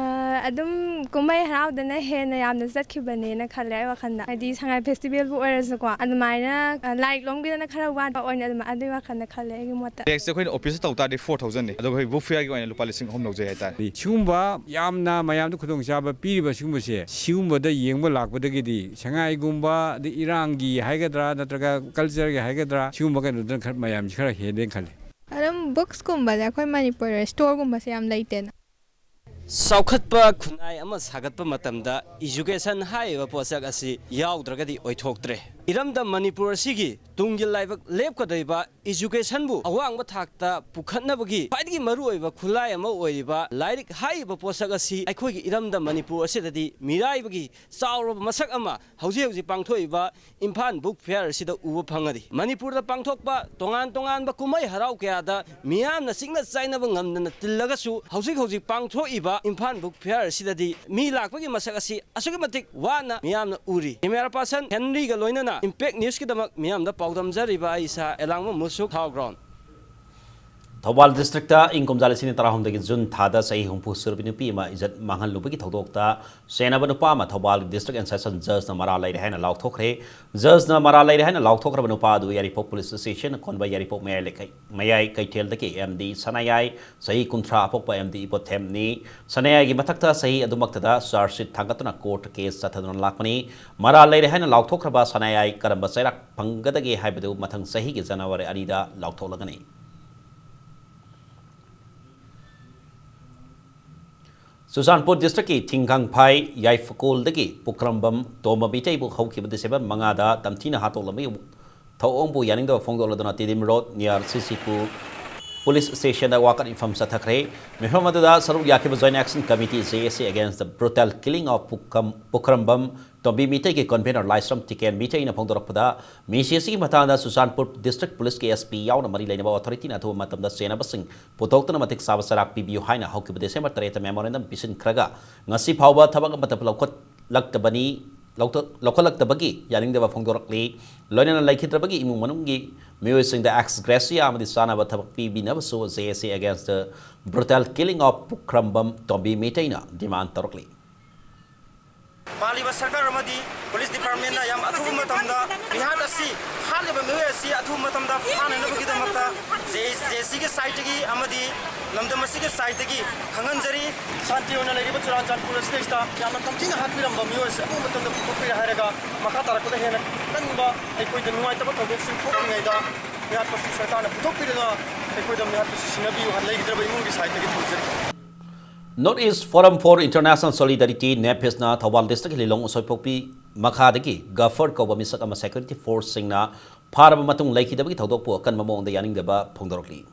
ꯑꯗꯨꯝ ꯀꯨꯝꯍꯩ ꯍꯔꯥꯎꯗꯅ ꯍꯦꯟꯅ ꯌꯥꯝꯅ ꯆꯠꯈꯤꯕꯅꯦꯅ ꯈꯜꯂꯦ ꯑꯩ ꯋꯥꯈꯜꯗ꯫ ꯍꯥꯏꯗꯤ ꯁꯉꯥꯏ festival ꯕꯨ ꯑꯣꯏꯔꯁꯨꯀꯣ, ꯑꯗꯨꯃꯥꯏꯅ, ꯑ, ꯂꯥꯏꯔꯤꯛ ꯂꯣꯝꯒꯤꯗꯅ ꯈꯔ ꯋꯥꯠꯄ ꯑꯣꯏꯅ ꯑꯗꯨꯃꯥꯏ-, ꯑꯗꯨꯒꯤ ꯋꯥꯈꯜꯗ ꯈꯜꯂꯦ ꯑꯩꯒꯤ ꯃꯣꯠꯇ꯫ Tax ꯁꯦ ꯑꯩꯈꯣꯏꯅ office ꯇ ꯇꯧ ꯇꯥꯔꯗꯤ four thousand ꯅꯤ, ꯑꯗꯨꯒ ꯑꯩꯈꯣꯏ book fair ꯒꯤ ꯑꯣꯏꯅ ꯂꯨꯄꯥ ꯂꯤꯁꯤꯡ ꯑꯍꯨꯝ ꯂꯧꯖꯩ ꯍꯥꯏꯇꯥꯔꯦ꯫ ꯁꯤꯒꯨꯝꯕ ꯌꯥꯝꯅ ꯃꯌꯥꯝꯗ ꯈꯨꯗꯣꯡꯆꯥꯕ ꯄꯤꯔꯤꯕ ꯁꯤꯒꯨꯝꯕꯁꯦ, ꯁꯤꯒꯨꯝꯕꯗ ꯌꯦꯡꯕ ꯂꯥꯛꯄꯗꯒꯤꯗꯤ ꯁꯉꯥꯏꯒꯨꯝꯕ, ꯑꯗꯩ ꯏꯔꯥꯡꯒꯤ ꯍꯥꯏꯒꯗ꯭ꯔꯥ ꯅꯠꯇ꯭ꯔꯒ culture ꯒꯤ ꯍꯥꯏꯒꯗ꯭ꯔꯥ, ꯁꯤꯒꯨꯝꯕ ꯀꯩꯅꯣꯗꯅ ꯈꯔ ꯃꯌꯥꯝꯁꯤ ꯈꯔ ꯍꯦꯜꯂꯦꯅ ꯈꯜꯂꯤ꯫ ꯑꯗꯨꯝ books ꯀꯨꯝꯕꯁꯦ ꯑꯩꯈꯣꯏ ꯃꯅꯤꯄꯨꯔꯗ store ꯒꯨꯝꯕꯁꯦ ꯌꯥꯝ ꯂꯩꯇꯦꯅ꯫ ꯆꯥꯎꯈꯠꯄ ꯈꯨꯟꯅꯥꯏ ꯑꯃ ꯁꯥꯒꯠꯄ ꯃꯇꯝꯗ education ꯍꯥꯏꯔꯤꯕ ꯄꯣꯠꯁꯛ ꯑꯁꯤ ꯌꯥꯎꯗ꯭ꯔꯒꯗꯤ ꯑꯣꯏꯊꯣꯛꯇ꯭ꯔꯦ꯫ ꯏꯔꯝꯗꯝ ꯃꯅꯤꯄꯨꯔ ꯑꯁꯤꯒꯤ ꯇꯨꯡꯒꯤ ꯂꯥꯏꯕꯛ ꯂꯦꯞꯀꯗꯧꯔꯤꯕ educationꯕꯨ ꯑꯋꯥꯡꯕ ꯊꯥꯛꯇ ꯄꯨꯈꯠꯅꯕꯒꯤ ꯈ꯭ꯋꯥꯏꯗꯒꯤ ꯃꯔꯨꯑꯣꯏꯕ ꯈꯨꯠꯂꯥꯏ ꯑꯃ ꯑꯣꯏꯔꯤꯕ ꯂꯥꯏꯔꯤꯛ ꯍꯥꯏꯔꯤꯕ ꯄꯣꯠꯁꯛ ꯑꯁꯤ ꯑꯩꯈꯣꯏꯒꯤ ꯏꯔꯝꯗꯝ ꯃꯅꯤꯄꯨꯔ ꯑꯁꯤꯗꯗꯤ ꯃꯤꯔꯥꯏꯕꯒꯤ ꯆꯥꯎꯔꯕ ꯃꯁꯛ ꯑꯃ ꯍꯧꯖꯤꯛ ꯍꯧꯖꯤꯛ ꯄꯥꯡꯊꯣꯛꯏꯕ ꯏꯝꯐꯥꯜ ꯕꯨꯛ ꯐꯤꯌꯔ ꯑꯁꯤꯗ ꯎꯕ ꯐꯪꯉꯔꯤ꯫ ꯃꯅꯤꯄꯨꯔꯗ ꯄꯥꯡꯊꯣꯛꯄ ꯇꯣꯉꯥꯟ ꯇꯣꯉꯥꯟꯕ ꯀꯨꯝꯍꯩ ꯍꯔꯥꯎ ꯀꯌꯥꯗ ꯃꯤꯌꯥꯝꯅ ꯆꯤꯛꯅ ꯆꯥꯏꯅꯕ ꯉꯝꯗꯅ ꯇꯤꯜꯂꯒꯁꯨ, ꯍꯧꯖꯤꯛ ꯍꯧꯖꯤꯛ ꯄꯥꯡꯊꯣꯛꯏꯕ ꯏꯝꯐꯥꯜ ꯕꯨꯛ ꯐꯤꯌꯔ ꯑꯁꯤꯗꯗꯤ ꯃꯤ ꯂꯥꯛꯄꯒꯤ ꯃꯁꯛ ꯑꯁꯤ ꯑꯁꯨꯛꯀꯤ ꯃꯇꯤꯛ ꯋꯥꯅ ꯃꯤꯌꯥꯝꯅ ꯎꯔꯤ꯫ Camera person ꯍꯦꯟꯔꯤꯒ ꯂꯣꯏꯅꯅ Impact Newsꯀꯤꯗꯃꯛ ꯃꯤꯌꯥꯝꯗ ꯄꯥꯎꯗꯝꯖꯔꯤꯕ ꯑꯩ ꯏꯁꯥ ꯑꯦꯂꯥꯡꯕꯝ ꯃꯨꯁꯨꯛ, ꯊꯥꯎ ꯒ꯭ꯔꯥꯎꯟ꯫ ꯊꯧꯕꯥꯜ districtꯇ ꯏꯪ ꯀꯨꯝꯖꯥ ꯂꯤꯁꯤꯡ ꯑꯅꯤ ꯇꯔꯥꯍꯨꯝꯗꯣꯏꯒꯤ ꯖꯨꯟ ꯊꯥꯗ ꯆꯍꯤ ꯍꯨꯝꯐꯨ ꯁꯨꯔꯕꯤ ꯅꯨꯄꯤ ꯑꯃ ꯏꯖꯠ ꯃꯥꯡꯍꯜꯂꯨꯕꯒꯤ ꯊꯧꯗꯣꯛꯇ ꯁꯦꯟꯅꯕ ꯅꯨꯄꯥ ꯑꯃ ꯊꯧꯕꯥꯜ district and session judgeꯅ ꯃꯔꯥꯜ ꯂꯩꯔꯦ ꯍꯥꯏꯅ ꯂꯥꯎꯊꯣꯛꯈ꯭ꯔꯦ꯫ Judgeꯅ ꯃꯔꯥꯜ ꯂꯩꯔꯦ ꯍꯥꯏꯅ ꯂꯥꯎꯊꯣꯛꯈ꯭ꯔꯕ ꯅꯨꯄꯥ ꯑꯗꯨ ꯌꯥꯏꯔꯤꯄꯣꯛ police stationꯅ ꯀꯣꯟꯕ ꯌꯥꯏꯔꯤꯄꯣꯛ ꯃꯌꯥꯏ ꯂꯩꯀꯥꯏ, ꯃꯌꯥꯏ ꯀꯩꯊꯦꯜꯗꯒꯤ M D ꯁꯅꯥꯌꯥꯏ, ꯆꯍꯤ ꯀꯨꯟꯊ꯭ꯔꯥ ꯑꯄꯣꯛꯄ M D ꯏꯕꯣꯊꯦꯝꯅꯤ꯫ ꯁꯅꯥꯌꯥꯏꯒꯤ ꯃꯊꯛꯇ ꯆꯍꯤ ꯑꯗꯨꯃꯛꯇꯗ charge sheet ꯊꯥꯡꯒꯠꯇꯨꯅ courtꯇ case ꯆꯠꯊꯗꯨꯅ ꯂꯥꯛꯄꯅꯤ꯫ ꯃꯔꯥꯜ ꯂꯩꯔꯦ ꯍꯥꯏꯅ ꯂꯥꯎꯊꯣꯛꯈ꯭ꯔꯕ ꯁꯅꯥꯌꯥꯏ ꯀꯔꯝꯕ ꯆꯩꯔꯥꯛ ꯐꯪꯒꯗꯒꯦ ꯍꯥꯏꯕꯗꯨ ꯃꯊꯪ ꯆꯍꯤꯒꯤ January ꯑꯅꯤꯗ ꯂꯥꯎꯊꯣꯛꯂꯒꯅꯤ꯫ ꯆꯨꯔꯆꯥꯟꯄꯨꯔ districtꯀꯤ ꯊꯤꯡꯈꯪꯐꯥꯏ ꯌꯥꯏꯐꯀꯣꯜꯗꯒꯤ ꯄꯨꯈ꯭ꯔꯝꯕꯝ ꯇꯣꯝꯕ ꯃꯤꯇꯩꯕꯨ ꯍꯧꯈꯤꯕ December ꯃꯉꯥꯗ ꯇꯝꯊꯤꯅ ꯍꯥꯠꯇꯣꯛꯂꯝꯕꯒꯤ ꯊꯧꯑꯣꯡꯕꯨ ꯌꯥꯅꯤꯡꯗꯕ ꯐꯣꯡꯗꯣꯛꯂꯗꯨꯅ Tiddim road near C C ꯄꯨ police stationꯗ ꯋꯥꯀꯠ ꯃꯤꯐꯝ ꯆꯠꯊꯈ꯭ꯔꯦ꯫ ꯃꯤꯐꯝ ꯑꯗꯨꯗ ꯁꯔꯨꯛ ꯌꯥꯈꯤꯕ Joint Action Committee, J A C, against the brutal killing of ꯄꯨꯈꯝ-, ꯄꯨꯈ꯭ꯔꯝꯕꯝ ꯇꯣꯝꯕꯤ ꯃꯤꯇꯩꯒꯤ convener ꯂꯥꯏꯁ꯭ꯔꯝ ꯇꯤꯀꯦꯟ ꯃꯤꯇꯩꯅ ꯐꯣꯡꯗꯣꯔꯛꯄꯗ, ꯃꯤꯁꯤ ꯑꯁꯤꯒꯤ ꯃꯇꯥꯡꯗ ꯆꯨꯔꯆꯥꯟꯄꯨꯔ district policeꯀꯤ S P ꯌꯥꯎꯅ ꯃꯔꯤ ꯂꯩꯅꯕ authorityꯅ ꯑꯊꯨꯕ ꯃꯇꯝꯗ ꯆꯦꯟꯅꯕꯁꯤꯡ ꯄꯨꯊꯣꯛꯇꯨꯅ ꯃꯇꯤꯛ ꯆꯥꯕ ꯆꯩꯔꯥꯛ ꯄꯤꯕꯤꯌꯨ ꯍꯥꯏꯅ ꯍꯧꯈꯤꯕ December ꯇꯔꯦꯠꯇ memorandum ꯄꯤꯁꯤꯟꯈ꯭ꯔꯒ, ꯉꯁꯤ ꯐꯥꯎꯕ ꯊꯕꯛ ꯑꯃꯠꯇ ꯂꯧꯈꯠꯂꯛꯇꯕꯅꯤ, ꯂꯧꯊ-, ꯂꯧꯈꯠꯂꯛꯇꯕꯒꯤ ꯌꯥꯅꯤꯡꯗꯕ ꯐꯣꯡꯗꯣꯔꯛꯂꯤ꯫ ꯂꯣꯏꯅꯅ ꯂꯩꯈꯤꯗ꯭ꯔꯕꯒꯤ ꯏꯃꯨꯡ ꯃꯅꯨꯡꯒꯤ ꯃꯤꯑꯣꯏꯁꯤꯡꯗ ex gratia ꯑꯃꯗꯤ ꯆꯥꯅꯕ ꯊꯕꯛ ꯄꯤꯕꯤꯅꯕꯁꯨ J A C against the brutal killing of Pukhrambam Tombi ꯃꯤꯇꯩꯅ demand ꯇꯧꯔꯛꯂꯤ꯫ ꯄꯥꯜꯂꯤꯕ ꯁꯔꯀꯥꯔ ꯑꯃꯗꯤ police departmentꯅ ꯌꯥꯝ ꯑꯊꯨꯕ ꯃꯇꯝꯗ ꯃꯤꯍꯥꯠ ꯑꯁꯤ, ꯍꯥꯠꯂꯤꯕ ꯃꯤꯑꯣꯏ ꯑꯁꯤ ꯑꯊꯨꯕ ꯃꯇꯝꯗ ꯐꯥꯅꯅꯕꯒꯤꯗꯃꯛꯇ J-, JACꯒꯤ sideꯇꯒꯤ ꯑꯃꯗꯤ ꯂꯝꯗꯝ ꯑꯁꯤꯒꯤ sideꯇꯒꯤ ꯈꯪꯍꯟꯖꯔꯤ꯫ ꯁꯥꯟꯇꯤ ꯑꯣꯏꯅ ꯂꯩꯔꯤꯕ ꯆꯨꯔꯥꯆꯥꯟꯄꯨꯔ ꯑꯁꯤꯗꯩꯁꯤꯗ ꯌꯥꯝꯅ ꯇꯝꯊꯤꯅ ꯍꯥꯠꯄꯤꯔꯝꯕ ꯃꯤꯑꯣꯏ ꯑꯁꯤ ꯑꯊꯨꯕ ꯃꯇꯝꯗ ꯄꯨꯊꯣꯛꯄꯤꯔꯦ ꯍꯥꯏꯔꯒ, ꯃꯈꯥ ꯇꯥꯔꯛꯄꯗ ꯍꯦꯟꯅ ꯀꯟꯕ ꯑꯩꯈꯣꯏꯗ ꯅꯨꯡꯉꯥꯏꯇꯕ ꯊꯧꯗꯣꯛꯁꯤꯡ ꯊꯣꯛꯇ꯭ꯔꯤꯉꯩꯗ ꯃꯤꯍꯥꯠꯄꯁꯤ ꯁꯔꯀꯥꯔꯅ ꯄꯨꯊꯣꯛꯄꯤꯗꯨꯅ ꯑꯩꯈꯣꯏꯗ ꯃꯤꯍꯥꯠꯄꯁꯤ ꯁꯤꯟꯅꯕꯤꯌꯨ ꯍꯥꯏꯅ ꯂꯩꯈꯤꯗ꯭ꯔꯕ ꯏꯃꯨꯡꯒꯤ sideꯇꯒꯤ ꯊꯝꯖꯔꯤ꯫ North East Forum for International Solidarity, NEFISꯅ Thoubal districtꯀꯤ ꯂꯤꯂꯣꯡ ꯎꯁꯣꯏꯄꯣꯛꯄꯤ ꯃꯈꯥꯗꯒꯤ ꯒꯐꯔ ꯀꯧꯕ ꯃꯤꯁꯛ ꯑꯃ ꯁꯦꯀ꯭ꯌꯨꯔꯤꯇꯤ ꯐꯣꯔꯁꯁꯤꯡꯅ ꯐꯥꯔꯕ ꯃꯇꯨꯡ ꯂꯩꯈꯤꯗꯕꯒꯤ ꯊꯧꯗꯣꯛꯄꯨ ꯑꯀꯟꯕ ꯃꯑꯣꯡꯗ ꯌꯥꯅꯤꯡꯗꯕ ꯐꯣꯡꯗꯣꯔꯛꯂꯤ꯫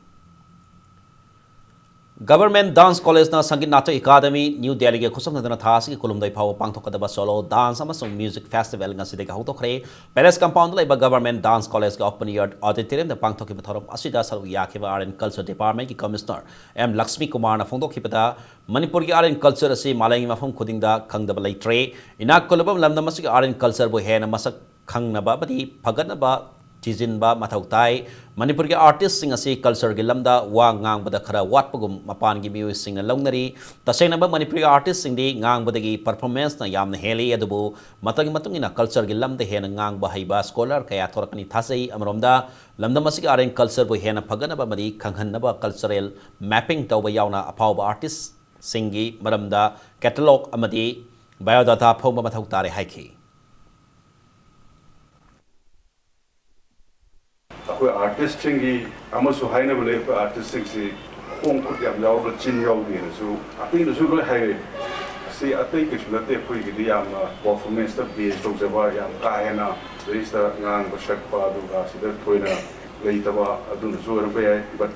ꯒꯚꯔꯟꯃꯦꯟꯠ ꯗꯥꯟꯁ ꯀꯣꯂꯦꯖꯅ ꯁꯪꯒꯤꯠ ꯅꯥꯇꯛ ꯑꯦꯀꯥꯗꯃꯤ, ꯅ꯭ꯌꯨ ꯗꯦꯜꯂꯤꯒ ꯈꯨꯠꯁꯝꯅꯗꯨꯅ ꯊꯥ ꯑꯁꯤꯒꯤ ꯀꯨꯟꯍꯨꯝꯗꯣꯏ ꯐꯥꯎꯕ ꯄꯥꯡꯊꯣꯛꯀꯗꯕ ꯁꯣꯂꯣ ꯗꯥꯟꯁ ꯑꯃꯁꯨꯡ ꯃ꯭ꯌꯨꯖꯤꯛ ꯐꯦꯁꯇꯤꯚꯦꯜ ꯉꯁꯤꯗꯒꯤ ꯍꯧꯗꯣꯛꯈ꯭ꯔꯦ꯫ ꯄꯦꯂꯦꯁ ꯀꯝꯄꯥꯎꯟꯗ ꯂꯩꯕ ꯒꯚꯔꯟꯃꯦꯟꯠ ꯗꯥꯟꯁ ꯀꯣꯂꯦꯖꯀꯤ ꯑꯣꯄꯟ ꯑꯦꯌꯔ ꯑꯣꯗꯤꯇꯣꯔꯤꯌꯝꯗ ꯄꯥꯡꯊꯣꯛꯈꯤꯕ ꯊꯧꯔꯝ ꯑꯁꯤꯗ ꯁꯔꯨꯛ ꯌꯥꯈꯤꯕ ꯑꯥꯔꯠ ꯑꯦꯟ ꯀꯜꯆꯔ ꯗꯤꯄꯥꯔꯠꯃꯦꯟꯠꯀꯤ ꯀꯃꯤꯁꯅꯔ ꯑꯦꯝ ꯂꯛꯁꯃꯤ ꯀꯨꯃꯥꯔꯅ ꯐꯣꯡꯗꯣꯛꯈꯤꯕꯗ, ꯃꯅꯤꯄꯨꯔꯒꯤ ꯑꯥꯔꯠ ꯑꯦꯟ ꯀꯜꯆꯔ ꯑꯁꯤ ꯃꯥꯂꯦꯝꯒꯤ ꯃꯐꯝ ꯈꯨꯗꯤꯡꯗ ꯈꯪꯗꯕ ꯂꯩꯇ꯭ꯔꯦ꯫ ꯏꯅꯥꯛ ꯈꯨꯜꯂꯕ ꯂꯝꯗꯝ ꯑꯁꯤꯒꯤ ꯑꯥꯔꯠ ꯑꯦꯟ ꯀꯜꯆꯔꯕꯨ ꯍꯦꯟꯅ ꯃꯁꯛ ꯈꯪꯅꯕ ꯑꯃꯗꯤ ꯐꯒꯠꯅꯕ ꯊꯤꯖꯤꯟꯕ ꯃꯊꯧ ꯇꯥꯏ꯫ ꯃꯅꯤꯄꯨꯔꯒꯤ ꯑꯥꯔꯇꯤꯁꯁꯤꯡ ꯑꯁꯤ ꯀꯜꯆꯔꯒꯤ ꯂꯝꯗ ꯋꯥ ꯉꯥꯡꯕꯗ ꯈꯔ ꯋꯥꯠꯄꯒꯨꯝ ꯃꯄꯥꯟꯒꯤ ꯃꯤꯑꯣꯏꯁꯤꯡꯅ ꯂꯧꯅꯔꯤ꯫ ꯇꯁꯦꯡꯅꯃꯛ ꯃꯅꯤꯄꯨꯔꯒꯤ ꯑꯥꯔꯇꯤꯁꯁꯤꯡꯗꯤ ꯉꯥꯡꯕꯗꯒꯤ ꯄꯔꯐꯣꯔꯃꯦꯟꯁꯅ ꯌꯥꯝꯅ ꯍꯦꯜꯂꯤ, ꯑꯗꯨꯕꯨ ꯃꯇꯝꯒꯤ ꯃꯇꯨꯡ ꯏꯟꯅ ꯀꯜꯆꯔꯒꯤ ꯂꯝꯗ ꯍꯦꯟꯅ ꯉꯥꯡꯕ ꯍꯩꯕ ꯁ꯭ꯀꯣꯂꯔ ꯀꯌꯥ ꯊꯣꯔꯛꯀꯅꯤ ꯊꯥꯖꯩ꯫ ꯑꯃꯔꯣꯝꯗ ꯂꯝꯗꯝ ꯑꯁꯤꯒꯤ ꯑꯥꯔꯠ ꯑꯦꯟ ꯀꯜꯆꯔꯕꯨ ꯍꯦꯟꯅ ꯐꯒꯠꯅꯕ ꯑꯃꯗꯤ ꯈꯪꯍꯟꯅꯕ ꯀꯜꯆꯔꯦꯜ ꯃꯦꯞꯄꯤꯡ ꯇꯧꯕ ꯌꯥꯎꯅ ꯑꯐꯥꯎꯕ ꯑꯥꯔꯇꯤꯁꯁꯤꯡꯒꯤ ꯃꯔꯝꯗ ꯀꯦꯇꯂꯣꯛ ꯑꯃꯗꯤ ꯕꯥꯏꯑꯣꯗꯥꯇꯥ ꯐꯣꯡꯕ ꯃꯊꯧ ꯇꯥꯔꯦ ꯍꯥꯏꯈꯤ꯫ ꯑꯩꯈꯣꯏ ꯑꯥꯔꯇꯤꯁꯁꯤꯡꯒꯤ ꯑꯃꯁꯨ ꯍꯥꯏꯅꯕ ꯂꯩ, ꯑꯩꯈꯣꯏ ꯑꯥꯔꯇꯤꯁꯁꯤꯡꯁꯤ ꯈꯣꯡ ꯈꯨꯠ ꯌꯥꯝ ꯌꯥꯎꯔꯒ ꯆꯤꯟ ꯌꯥꯎꯗꯦꯅꯁꯨ ꯑꯇꯩꯅꯁꯨ ꯂꯣꯏ ꯍꯥꯏꯔꯦ꯫ ꯑꯁꯤ ꯑꯇꯩ ꯀꯩꯁꯨ ꯅꯠꯇꯦ, ꯑꯩꯈꯣꯏꯒꯤꯗꯤ ꯌꯥꯝꯅ ꯄꯔꯐꯣꯔꯃꯦꯟꯁꯇ ꯕꯦꯖ ꯇꯧꯖꯕ, ꯌꯥꯝ ꯀꯥ ꯍꯦꯟꯅ ꯁꯤꯗꯩꯁꯤꯗ ꯉꯥꯡꯕ ꯁꯛꯄ ꯑꯗꯨꯒ ꯁꯤꯗ ꯊꯣꯏꯅ ꯂꯩꯇꯕ ꯑꯗꯨꯅꯁꯨ ꯑꯣꯏꯔꯝꯕ ꯌꯥꯏ꯫ But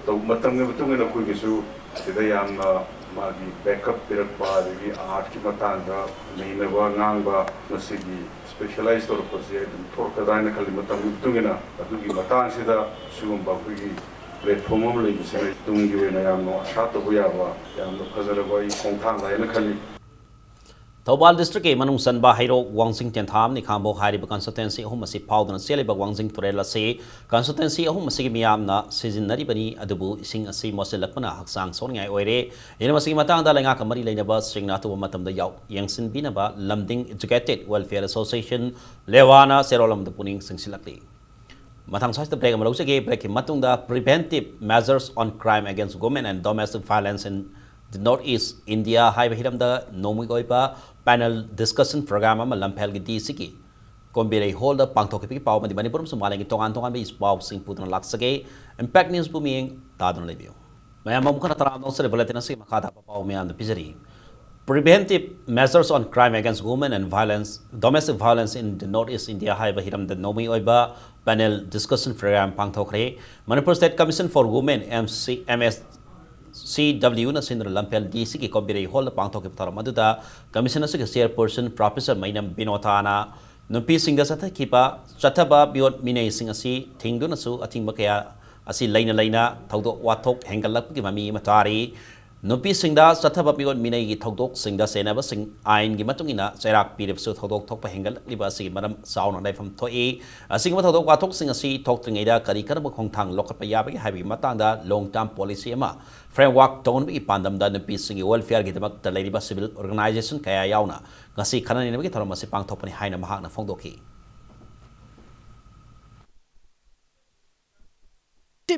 ꯇꯧ-, ꯃꯇꯝꯒꯤ ꯃꯇꯨꯡ ꯏꯟꯅ ꯑꯩꯈꯣꯏꯒꯤꯁꯨ ꯁꯤꯗ ꯌꯥꯝꯅ ꯃꯥꯒꯤ ꯕꯦꯛꯀꯞ ꯄꯤꯔꯛꯄ, ꯑꯗꯒꯤ ꯑꯥꯔꯠꯀꯤ ꯃꯇꯥꯡꯗ ꯅꯩꯅꯕ ꯉꯥꯡꯕ, ꯃꯁꯤꯒꯤ ꯁ꯭ꯄꯦꯁꯦꯂꯥꯏꯁ ꯇꯧꯔꯛꯄꯁꯦ ꯑꯗꯨꯝ ꯊꯣꯛꯂꯛꯀꯗ꯭ꯔꯥ ꯍꯥꯏꯅ ꯈꯜꯂꯤ꯫ ꯃꯇꯝꯒꯤ ꯃꯇꯨꯡ ꯏꯟꯅ ꯑꯗꯨꯒꯤ ꯃꯇꯥꯡꯁꯤꯗ ꯁꯤꯒꯨꯝꯕ ꯑꯩꯈꯣꯏꯒꯤ ꯄ꯭ꯂꯦꯠꯐꯣꯔꯝ ꯑꯃ ꯂꯩꯕꯁꯤꯅ ꯇꯨꯡꯒꯤ ꯑꯣꯏꯅ ꯌꯥꯝꯅ ꯑꯁꯥ ꯇꯧꯕ ꯌꯥꯕ ꯌꯥꯝꯅ ꯐꯖꯔꯕ ꯑꯩ ꯈꯣꯡꯊꯥꯡ ꯍꯥꯏꯅ ꯈꯜꯂꯤ꯫ ꯊꯧꯕꯥꯜ ꯗꯤꯁꯇ꯭ꯔꯤꯛꯀꯤ ꯃꯅꯨꯡ ꯆꯟꯕ ꯍꯩꯔꯣꯛ, ꯋꯥꯡꯖꯤꯡ, ꯇꯦꯟꯊꯥ ꯑꯃꯗꯤ ꯈꯥꯡꯉꯕꯣꯛ ꯍꯥꯏꯔꯤꯕ ꯀꯟꯁꯇꯤꯇ꯭ꯋꯦꯟꯁꯤ ꯑꯍꯨꯝ ꯑꯁꯤ ꯐꯥꯎꯗꯨꯅ ꯆꯦꯜꯂꯤꯕ ꯋꯥꯡꯖꯤꯡ ꯇꯨꯔꯦꯜ ꯑꯁꯤ ꯀꯟꯁꯇꯤꯇ꯭ꯋꯦꯟꯁꯤ ꯑꯍꯨꯝ ꯑꯁꯤꯒꯤ ꯃꯤꯌꯥꯝꯅ ꯁꯤꯖꯤꯟꯅꯔꯤꯕꯅꯤ, ꯑꯗꯨꯕꯨ ꯏꯁꯤꯡ ꯑꯁꯤ ꯃꯣꯠꯁꯤꯜꯂꯛꯄꯅ ꯍꯛꯆꯥꯡ ꯁꯣꯛꯅꯤꯡꯉꯥꯏ ꯑꯣꯏꯔꯦ꯫ ꯑꯩꯅ ꯃꯁꯤꯒꯤ ꯃꯇꯥꯡꯗ ꯂꯩꯉꯥꯛꯀ ꯃꯔꯤ ꯂꯩꯅꯕꯁꯤꯡꯅ ꯑꯊꯨꯕ ꯃꯇꯝꯗ ꯌꯥꯎ-, ꯌꯦꯡꯁꯤꯟꯕꯤꯅꯕ ꯂꯝꯗꯤꯡ Educated Welfare Association, ꯂꯦꯋꯥꯅ ꯆꯦꯔꯣꯜ ꯑꯃꯗ ꯄꯨꯛꯅꯤꯡ ꯆꯤꯡꯁꯤꯜꯂꯛꯂꯤ꯫ ꯃꯊꯪ ꯁ꯭ꯋꯥꯏꯁꯤꯗ ꯕ꯭ꯔꯦꯛ ꯑꯃ ꯂꯧꯖꯒꯦ꯫ ꯕ꯭ꯔꯦꯛꯀꯤ ꯃꯇꯨꯡꯗ Preventive Measures on Crime Against Women and Domestic Violence in the North East India ꯍꯥꯏꯕ ꯍꯤꯔꯝꯗ ꯅꯣꯡꯃꯒꯤ ꯑꯣꯏꯕ ꯄꯦꯅꯦꯜ ꯗꯤꯁꯀꯁꯟ ꯄ꯭ꯔꯣꯒ꯭ꯔꯥꯝ ꯑꯃ ꯂꯝꯐꯦꯜꯒꯤ ꯗꯤ ꯁꯤꯒꯤ ꯀꯣꯝꯕꯤꯔꯩ ꯍꯣꯜꯗ ꯄꯥꯡꯊꯣꯛꯈꯤꯕꯒꯤ ꯄꯥꯎ ꯑꯃꯗꯤ ꯃꯅꯤꯄꯨꯔ ꯑꯃꯁꯨꯡ ꯃꯥꯂꯦꯝꯒꯤ ꯇꯣꯉꯥꯟ ꯇꯣꯉꯥꯟꯕ ꯏ ꯄꯥꯎꯁꯤꯡ ꯄꯨꯗꯨꯅ ꯂꯥꯛꯆꯒꯦ꯫ ꯏꯝꯄꯦꯛ ꯅ꯭ꯌꯨꯁꯄꯨ ꯃꯤꯠꯌꯦꯡ ꯇꯥꯗꯨꯅ ꯂꯩꯕꯤꯌꯨ꯫ ꯃꯌꯥꯝ ꯑꯃꯨꯛ ꯍꯟꯅ ꯇꯔꯥꯝꯅ ꯑꯣꯛꯆꯔꯤ꯫ ꯕꯨꯂꯦꯇꯤꯟ ꯑꯁꯤꯒꯤ ꯃꯈꯥ ꯇꯥꯕ ꯄꯥꯎ ꯃꯌꯥꯝꯗ ꯄꯤꯖꯔꯤ꯫ Preventive Measures on Crime Against Women and Violence, Domestic Violence in the North East India ꯍꯥꯏꯕ ꯍꯤꯔꯝꯗ ꯅꯣꯡꯃꯩ ꯑꯣꯏꯕ panel discussion program ꯄꯥꯡꯊꯣꯛꯈ꯭ꯔꯦ꯫ Manipur State Commission for Women, M C, M S C W ꯅ ꯁꯤꯟꯗꯨꯅ ꯂꯝꯐꯦꯜ D C ꯒꯤ ꯀꯣꯝꯕꯤꯔꯩ ꯍꯣꯜꯗ ꯄꯥꯡꯊꯣꯛꯈꯤꯕ ꯊꯧꯔꯝ ꯑꯗꯨꯗ commission ꯑꯁꯤꯒꯤ chairperson Professor ꯃꯩꯅꯝ ꯕꯤꯅꯣꯊꯥꯅ ꯅꯨꯄꯤꯁꯤꯡꯗ ꯆꯠꯊꯈꯤꯕ ꯆꯠꯊꯕ ꯃꯤꯑꯣꯠ ꯃꯤꯅꯩꯁꯤꯡ ꯑꯁꯤ ꯊꯤꯡꯗꯨꯅꯁꯨ ꯑꯊꯤꯡꯕ ꯀꯌꯥ ꯑꯁꯤ ꯂꯩꯅ ꯂꯩꯅ ꯊꯧꯗꯣꯛ ꯋꯥꯊꯣꯛ ꯍꯦꯟꯒꯠꯂꯛꯄꯒꯤ ꯃꯃꯤ ꯑꯃ ꯇꯥꯔꯤ꯫ ꯅꯨꯄꯤꯁꯤꯡꯗ ꯆꯠꯊꯕ ꯃꯤꯑꯣꯠ ꯃꯤꯅꯩꯒꯤ ꯊꯧꯗꯣꯛꯁꯤꯡꯗ ꯆꯦꯟꯅꯕꯁꯤꯡ ꯑꯥꯏꯟꯒꯤ ꯃꯇꯨꯡ ꯏꯟꯅ ꯆꯩꯔꯥꯛ ꯄꯤꯔꯕꯁꯨ ꯊꯧꯗꯣꯛ ꯊꯣꯛꯄ ꯍꯦꯟꯒꯠꯂꯛꯂꯤꯕ ꯑꯁꯤꯒꯤ ꯃꯔꯝ ꯆꯥꯎꯅ ꯂꯩꯐꯝ ꯊꯣꯛꯏ꯫ ꯑꯁꯤꯒꯨꯝꯕ ꯊꯧꯗꯣꯛ ꯋꯥꯊꯣꯛꯁꯤꯡ ꯑꯁꯤ ꯊꯣꯛꯇ꯭ꯔꯤꯉꯩꯗ ꯀꯔꯤ ꯀꯔꯝꯕ ꯈꯣꯡꯊꯥꯡ ꯂꯧꯈꯠꯄ ꯌꯥꯕꯒꯦ ꯍꯥꯏꯕꯒꯤ ꯃꯇꯥꯡꯗ long term policy ꯑꯃ framework ꯇꯧꯅꯕꯒꯤ ꯄꯥꯟꯗꯝꯗ ꯅꯨꯄꯤꯁꯤꯡꯒꯤ welfare ꯒꯤꯗꯃꯛꯇ ꯂꯩꯔꯤꯕ civil organization ꯀꯌꯥ ꯌꯥꯎꯅ ꯉꯁꯤ ꯈꯟꯅ ꯅꯩꯅꯕꯒꯤ ꯊꯧꯔꯝ ꯑꯁꯤ ꯄꯥꯡꯊꯣꯛꯄꯅꯤ ꯍꯥꯏꯅ ꯃꯍꯥꯛꯅ ꯐꯣꯡꯗꯣꯛꯈꯤ꯫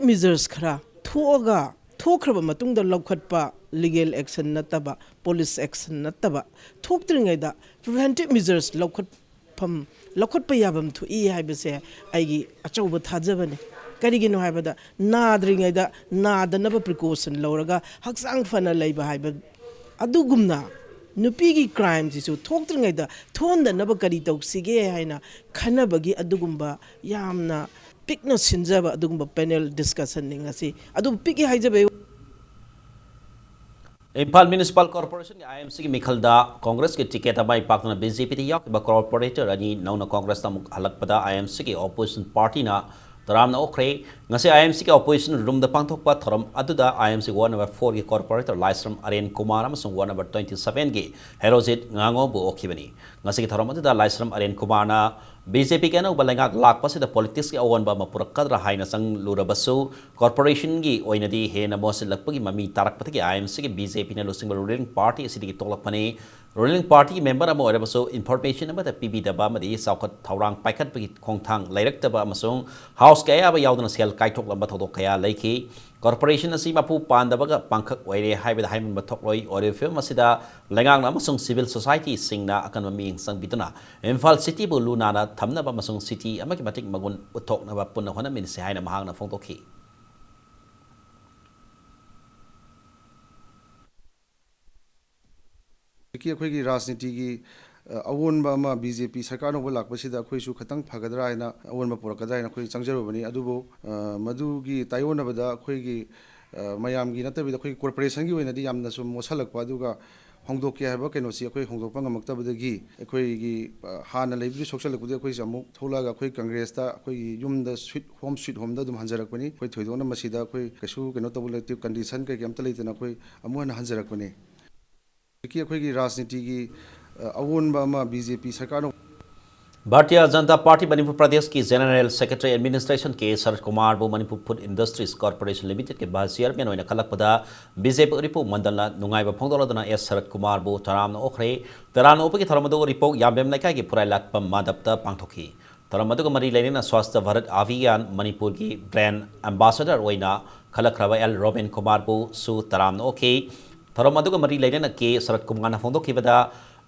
Measures ꯈꯔ ꯊꯣꯛꯑꯒ, ꯊꯣꯛꯈ꯭ꯔꯕ ꯃꯇꯨꯡꯗ ꯂꯧꯈꯠꯄ legal action ꯅꯠꯇꯕ, police action ꯅꯠꯇꯕ, ꯊꯣꯛꯇ꯭ꯔꯤꯉꯩꯗ preventive measures ꯂꯧꯈꯠꯐꯝ, ꯂꯧꯈꯠꯄ ꯌꯥꯐꯝ ꯊꯣꯛꯏ ꯍꯥꯏꯕꯁꯦ ꯑꯩꯒꯤ ꯑꯆꯧꯕ ꯊꯥꯖꯕꯅꯤ꯫ ꯀꯔꯤꯒꯤꯅꯣ ꯍꯥꯏꯕꯗ, ꯅꯥꯗ꯭ꯔꯤꯉꯩꯗ ꯅꯥꯗꯅꯕ precaution ꯂꯧꯔꯒ ꯍꯛꯆꯥꯡ ꯐꯅ ꯂꯩꯕ ꯍꯥꯏꯕ ꯑꯗꯨꯒꯨꯝꯅ ꯅꯨꯄꯤꯒꯤ crime ꯁꯤꯁꯨ ꯊꯣꯛꯇ꯭ꯔꯤꯉꯩꯗ ꯊꯣꯛꯍꯟꯗꯅꯕ ꯀꯔꯤ ꯇꯧꯁꯤꯒꯦ ꯍꯥꯏꯅ ꯈꯟꯅꯕꯒꯤ ꯑꯗꯨꯒꯨꯝꯕ ꯌꯥꯝꯅ ꯄꯤꯛꯅ ꯁꯤꯟꯖꯕ ꯑꯗꯨꯒꯨꯝꯕ panel discussion ꯅꯤ ꯉꯁꯤ꯫ ꯑꯗꯨꯕꯨ ꯄꯤꯛꯏ ꯍꯥꯏꯖꯕꯩ ꯏꯝꯐꯥꯜ Municipal Corporation ꯒꯤ I M C ꯒꯤ ꯃꯤꯈꯜꯗ Congress ꯀꯤ ticket ꯇ ꯃꯥꯏ ꯄꯥꯛꯇꯨꯅ B J P ꯗ ꯌꯥꯎꯈꯤꯕ corporator ꯑꯅꯤ ꯅꯧꯅ Congress ꯇ ꯑꯃꯨꯛ ꯍꯜꯂꯛꯄꯗ I M C ꯒꯤ opposition party ꯅ ꯇꯔꯥꯝꯅ ꯑꯣꯛꯈ꯭ꯔꯦ꯫ ꯉꯁꯤ I M C ꯒꯤ opposition room ꯗ ꯄꯥꯡꯊꯣꯛꯄ ꯊꯧꯔꯝ ꯑꯗꯨꯗ I M C ward number four ꯒꯤ corporator ꯂꯥꯏꯁ꯭ꯔꯝ ꯑꯔꯦꯟ ꯀꯨꯃꯥꯔ ꯑꯃꯁꯨꯡ ward number twenty seven ꯒꯤ ꯍꯦꯔꯣꯖꯤꯠ ꯉꯥꯉꯣꯕꯨ ꯑꯣꯛꯈꯤꯕꯅꯤ꯫ ꯉꯁꯤꯒꯤ ꯊꯧꯔꯝ ꯑꯗꯨꯗ ꯂꯥꯏꯁ꯭ꯔꯝ ꯑꯔꯦꯟ ꯀꯨꯃꯥꯔꯅ B J P ꯒꯤ ꯑꯅꯧꯕ ꯂꯩꯉꯥꯛ ꯂꯥꯛꯄ ꯑꯁꯤꯗ politics ꯀꯤ ꯑꯑꯣꯟꯕ ꯑꯃ ꯄꯨꯔꯛꯀꯗ꯭ꯔꯥ ꯍꯥꯏꯅ ꯆꯪꯂꯨꯔꯕꯁꯨ, corporation ꯒꯤ ꯑꯣꯏꯅꯗꯤ ꯍꯦꯟꯅ ꯃꯣꯠꯁꯤꯜꯂꯛꯄꯒꯤ ꯃꯃꯤ ꯇꯥꯔꯛꯄꯗꯒꯤ I M C ꯒꯤ B J P ꯅ ꯂꯨꯆꯤꯡꯕ ruling party ꯑꯁꯤꯗꯒꯤ ꯇꯣꯛꯂꯛꯄꯅꯤ꯫ Ruling party ꯒꯤ member ꯑꯃ ꯑꯣꯏꯔꯕꯁꯨ information ꯑꯃꯠꯇ ꯄꯤꯕꯤꯗꯕ ꯑꯃꯗꯤ ꯆꯥꯎꯈꯠ ꯊꯧꯔꯥꯡ ꯄꯥꯏꯈꯠꯄꯒꯤ ꯈꯣꯡꯊꯥꯡ ꯂꯩꯔꯛꯇꯕ ꯑꯃꯁꯨꯡ house ꯀꯤ ꯑꯌꯥꯕ ꯌꯥꯎꯗꯅ ꯁꯦꯜ ꯀꯥꯏꯊꯣꯛꯂꯝꯕ ꯊꯧꯗꯣꯛ ꯀꯌꯥ ꯂꯩꯈꯤ꯫ Corporation ꯑꯁꯤ ꯃꯄꯨ ꯄꯥꯟꯗꯕꯒ ꯄꯥꯡꯈꯛ ꯑꯣꯏꯔꯦ ꯍꯥꯏꯕꯗ ꯍꯥꯏꯃꯟꯕ ꯊꯣꯛꯂꯣꯏ꯫ ꯑꯣꯏꯔꯤꯕ ꯐꯤꯕꯝ ꯑꯁꯤꯗ ꯂꯩꯉꯥꯛꯅ ꯑꯃꯁꯨꯡ civil society ꯁꯤꯡꯅ ꯑꯀꯟꯕ ꯃꯤꯠꯌꯦꯡ ꯆꯪꯕꯤꯗꯨꯅ ꯏꯝꯐꯥꯜ city ꯕꯨ ꯂꯨ ꯅꯥꯟꯅ ꯊꯝꯅꯕ ꯑꯃꯁꯨꯡ city ꯑꯃꯒꯤ ꯃꯇꯤꯛ ꯃꯒꯨꯟ ꯎꯠꯊꯣꯛꯅꯕ ꯄꯨꯟꯅ ꯍꯣꯠꯅꯃꯤꯟꯅꯁꯤ ꯍꯥꯏꯅ ꯃꯍꯥꯛꯅ ꯐꯣꯡꯗꯣꯛꯈꯤ꯫ ꯑꯩꯈꯣꯏꯒꯤ ꯔꯥꯖꯅꯤꯇꯤꯒꯤ ꯑ, ꯑꯑꯣꯟꯕ ꯑꯃ ꯕꯤ ꯖꯦ ꯄꯤ ꯁꯔꯀꯥꯔ ꯑꯅꯧꯕ ꯂꯥꯛꯄꯁꯤꯗ ꯑꯩꯈꯣꯏꯁꯨ ꯈꯤꯇꯪ ꯐꯒꯗ꯭ꯔꯥ ꯍꯥꯏꯅ, ꯑꯑꯣꯟꯕ ꯄꯨꯔꯛꯀꯗ꯭ꯔꯥ ꯍꯥꯏꯅ ꯑꯩꯈꯣꯏ ꯆꯪꯖꯔꯨꯕꯅꯤ꯫ ꯑꯗꯨꯕꯨ ꯑ, ꯃꯗꯨꯒꯤ ꯇꯥꯏꯑꯣꯟꯅꯕꯗ ꯑꯩꯈꯣꯏꯒꯤ ꯑ, ꯃꯌꯥꯝꯒꯤ ꯅꯠꯇꯕꯤꯗ ꯑꯩꯈꯣꯏꯒꯤ ꯀꯣꯔꯄꯣꯔꯦꯁꯟꯒꯤ ꯑꯣꯏꯅꯗꯤ ꯌꯥꯝꯅ ꯁꯨꯝ ꯃꯣꯠꯁꯜꯂꯛꯄ, ꯑꯗꯨꯒ ꯍꯣꯡꯗꯣꯛꯀꯦ ꯍꯥꯏꯕ ꯀꯩꯅꯣꯁꯤ ꯑꯩꯈꯣꯏ ꯍꯣꯡꯗꯣꯛꯄ ꯉꯝꯃꯛꯇꯕꯗꯒꯤ ꯑꯩꯈꯣꯏꯒꯤ ꯑ, ꯍꯥꯟꯅ ꯂꯩꯕꯗꯨ ꯁꯣꯛꯆꯜꯂꯛꯄꯗꯒꯤ ꯑꯩꯈꯣꯏꯁꯦ ꯑꯃꯨꯛ ꯊꯣꯛꯂꯛꯑꯒ ꯑꯩꯈꯣꯏ ꯀꯪꯒ꯭ꯔꯦꯁꯇ ꯑꯩꯈꯣꯏꯒꯤ ꯌꯨꯝꯗ ꯁ꯭ꯋꯤꯠ ꯍꯣꯝ ꯁ꯭ꯋꯤꯠ ꯍꯣꯝꯗ ꯑꯗꯨꯝ ꯍꯟꯖꯔꯛꯄꯅꯤ꯫ ꯑꯩꯈꯣꯏ ꯊꯣꯏꯗꯣꯛꯅ ꯃꯁꯤꯗ ꯑꯩꯈꯣꯏ ꯀꯩꯁꯨ ꯀꯩꯅꯣ ꯇꯧꯕ ꯂꯩꯇꯦ, ꯀꯟꯗꯤꯁꯟ ꯀꯩꯀꯩ ꯑꯝꯇ ꯂꯩꯇꯅ ꯑꯩꯈꯣꯏ ꯑꯃꯨꯛ ꯍꯟꯅ ꯍꯟꯖꯔꯛꯄꯅꯤ꯫ ꯍꯧꯖꯤꯛꯀꯤ ꯑꯩꯈꯣꯏꯒꯤ ꯔꯥꯖꯅꯤꯇꯤꯒꯤ ꯑ, ꯑꯑꯣꯟꯕ ꯑꯃ ꯕꯤ ꯖꯦ ꯄꯤ ꯁꯔꯀꯥꯔꯅ ꯚꯥꯔꯇꯤꯌ ꯖꯅꯇꯥ ꯄꯥꯔꯇꯤ ꯃꯅꯤꯄꯨꯔ ꯄ꯭ꯔꯗꯦꯁꯀꯤ general secretary administration K Sarat ꯀꯨꯃꯥꯔꯕꯨ ꯃꯅꯤꯄꯨꯔ ꯐꯨꯗ ꯏꯟꯗꯁꯇ꯭ꯔꯤꯁ ꯀꯣꯔꯄꯣꯔꯦꯁꯟ ꯂꯤꯃꯤꯇꯦꯗꯀꯤ ꯚꯥꯏꯁ ꯆꯤꯌꯥꯔꯃꯦꯟ ꯑꯣꯏꯅ ꯈꯜꯂꯛꯄꯗ ꯕꯤ ꯖꯦ ꯄꯤ ꯎꯔꯤꯄꯣꯛ ꯃꯟꯗꯜꯅ ꯅꯨꯡꯉꯥꯏꯕ ꯐꯣꯡꯗꯣꯛꯂꯗꯨꯅ ꯑꯦꯁ ꯁꯔꯠ ꯀꯨꯃꯥꯔꯕꯨ ꯇꯔꯥꯝꯅ ꯑꯣꯛꯈ꯭ꯔꯦ꯫ ꯇꯔꯥꯝꯅ ꯑꯣꯛꯄꯒꯤ ꯊꯧꯔꯝ ꯑꯗꯨ ꯎꯔꯤꯄꯣꯛ ꯌꯥꯝꯕꯦꯝ ꯂꯩꯀꯥꯏꯒꯤ ꯐꯨꯔꯥꯏꯂꯥꯠꯄꯝ ꯃꯥꯙꯕꯇ ꯄꯥꯡꯊꯣꯛꯈꯤ꯫ ꯊꯧꯔꯝ ꯑꯗꯨꯒ ꯃꯔꯤ ꯂꯩꯅꯅ ꯁ꯭ꯋꯥꯁꯊ ꯚꯥꯔꯠ ꯑꯚꯤꯌꯥꯟ ꯃꯅꯤꯄꯨꯔꯒꯤ ꯕ꯭ꯔꯥꯟꯗ ꯑꯦꯝꯕꯥꯁꯦꯗꯔ ꯑꯣꯏꯅ ꯈꯜꯂꯛꯈ꯭ꯔꯕ ꯑꯦꯜ ꯔꯣꯕꯤꯟ ꯀꯨꯃꯥꯔꯕꯨꯁꯨ ꯇꯔꯥꯝꯅ ꯑꯣꯛꯈꯤ꯫ ꯊꯧꯔꯝ ꯑꯗꯨꯒ ꯃꯔꯤ ꯂꯩꯅꯅ ꯀꯦ ꯁꯔꯠ ꯀꯨꯃꯥꯔꯅ ꯐꯣꯡꯗꯣꯛꯈꯤꯕꯗ,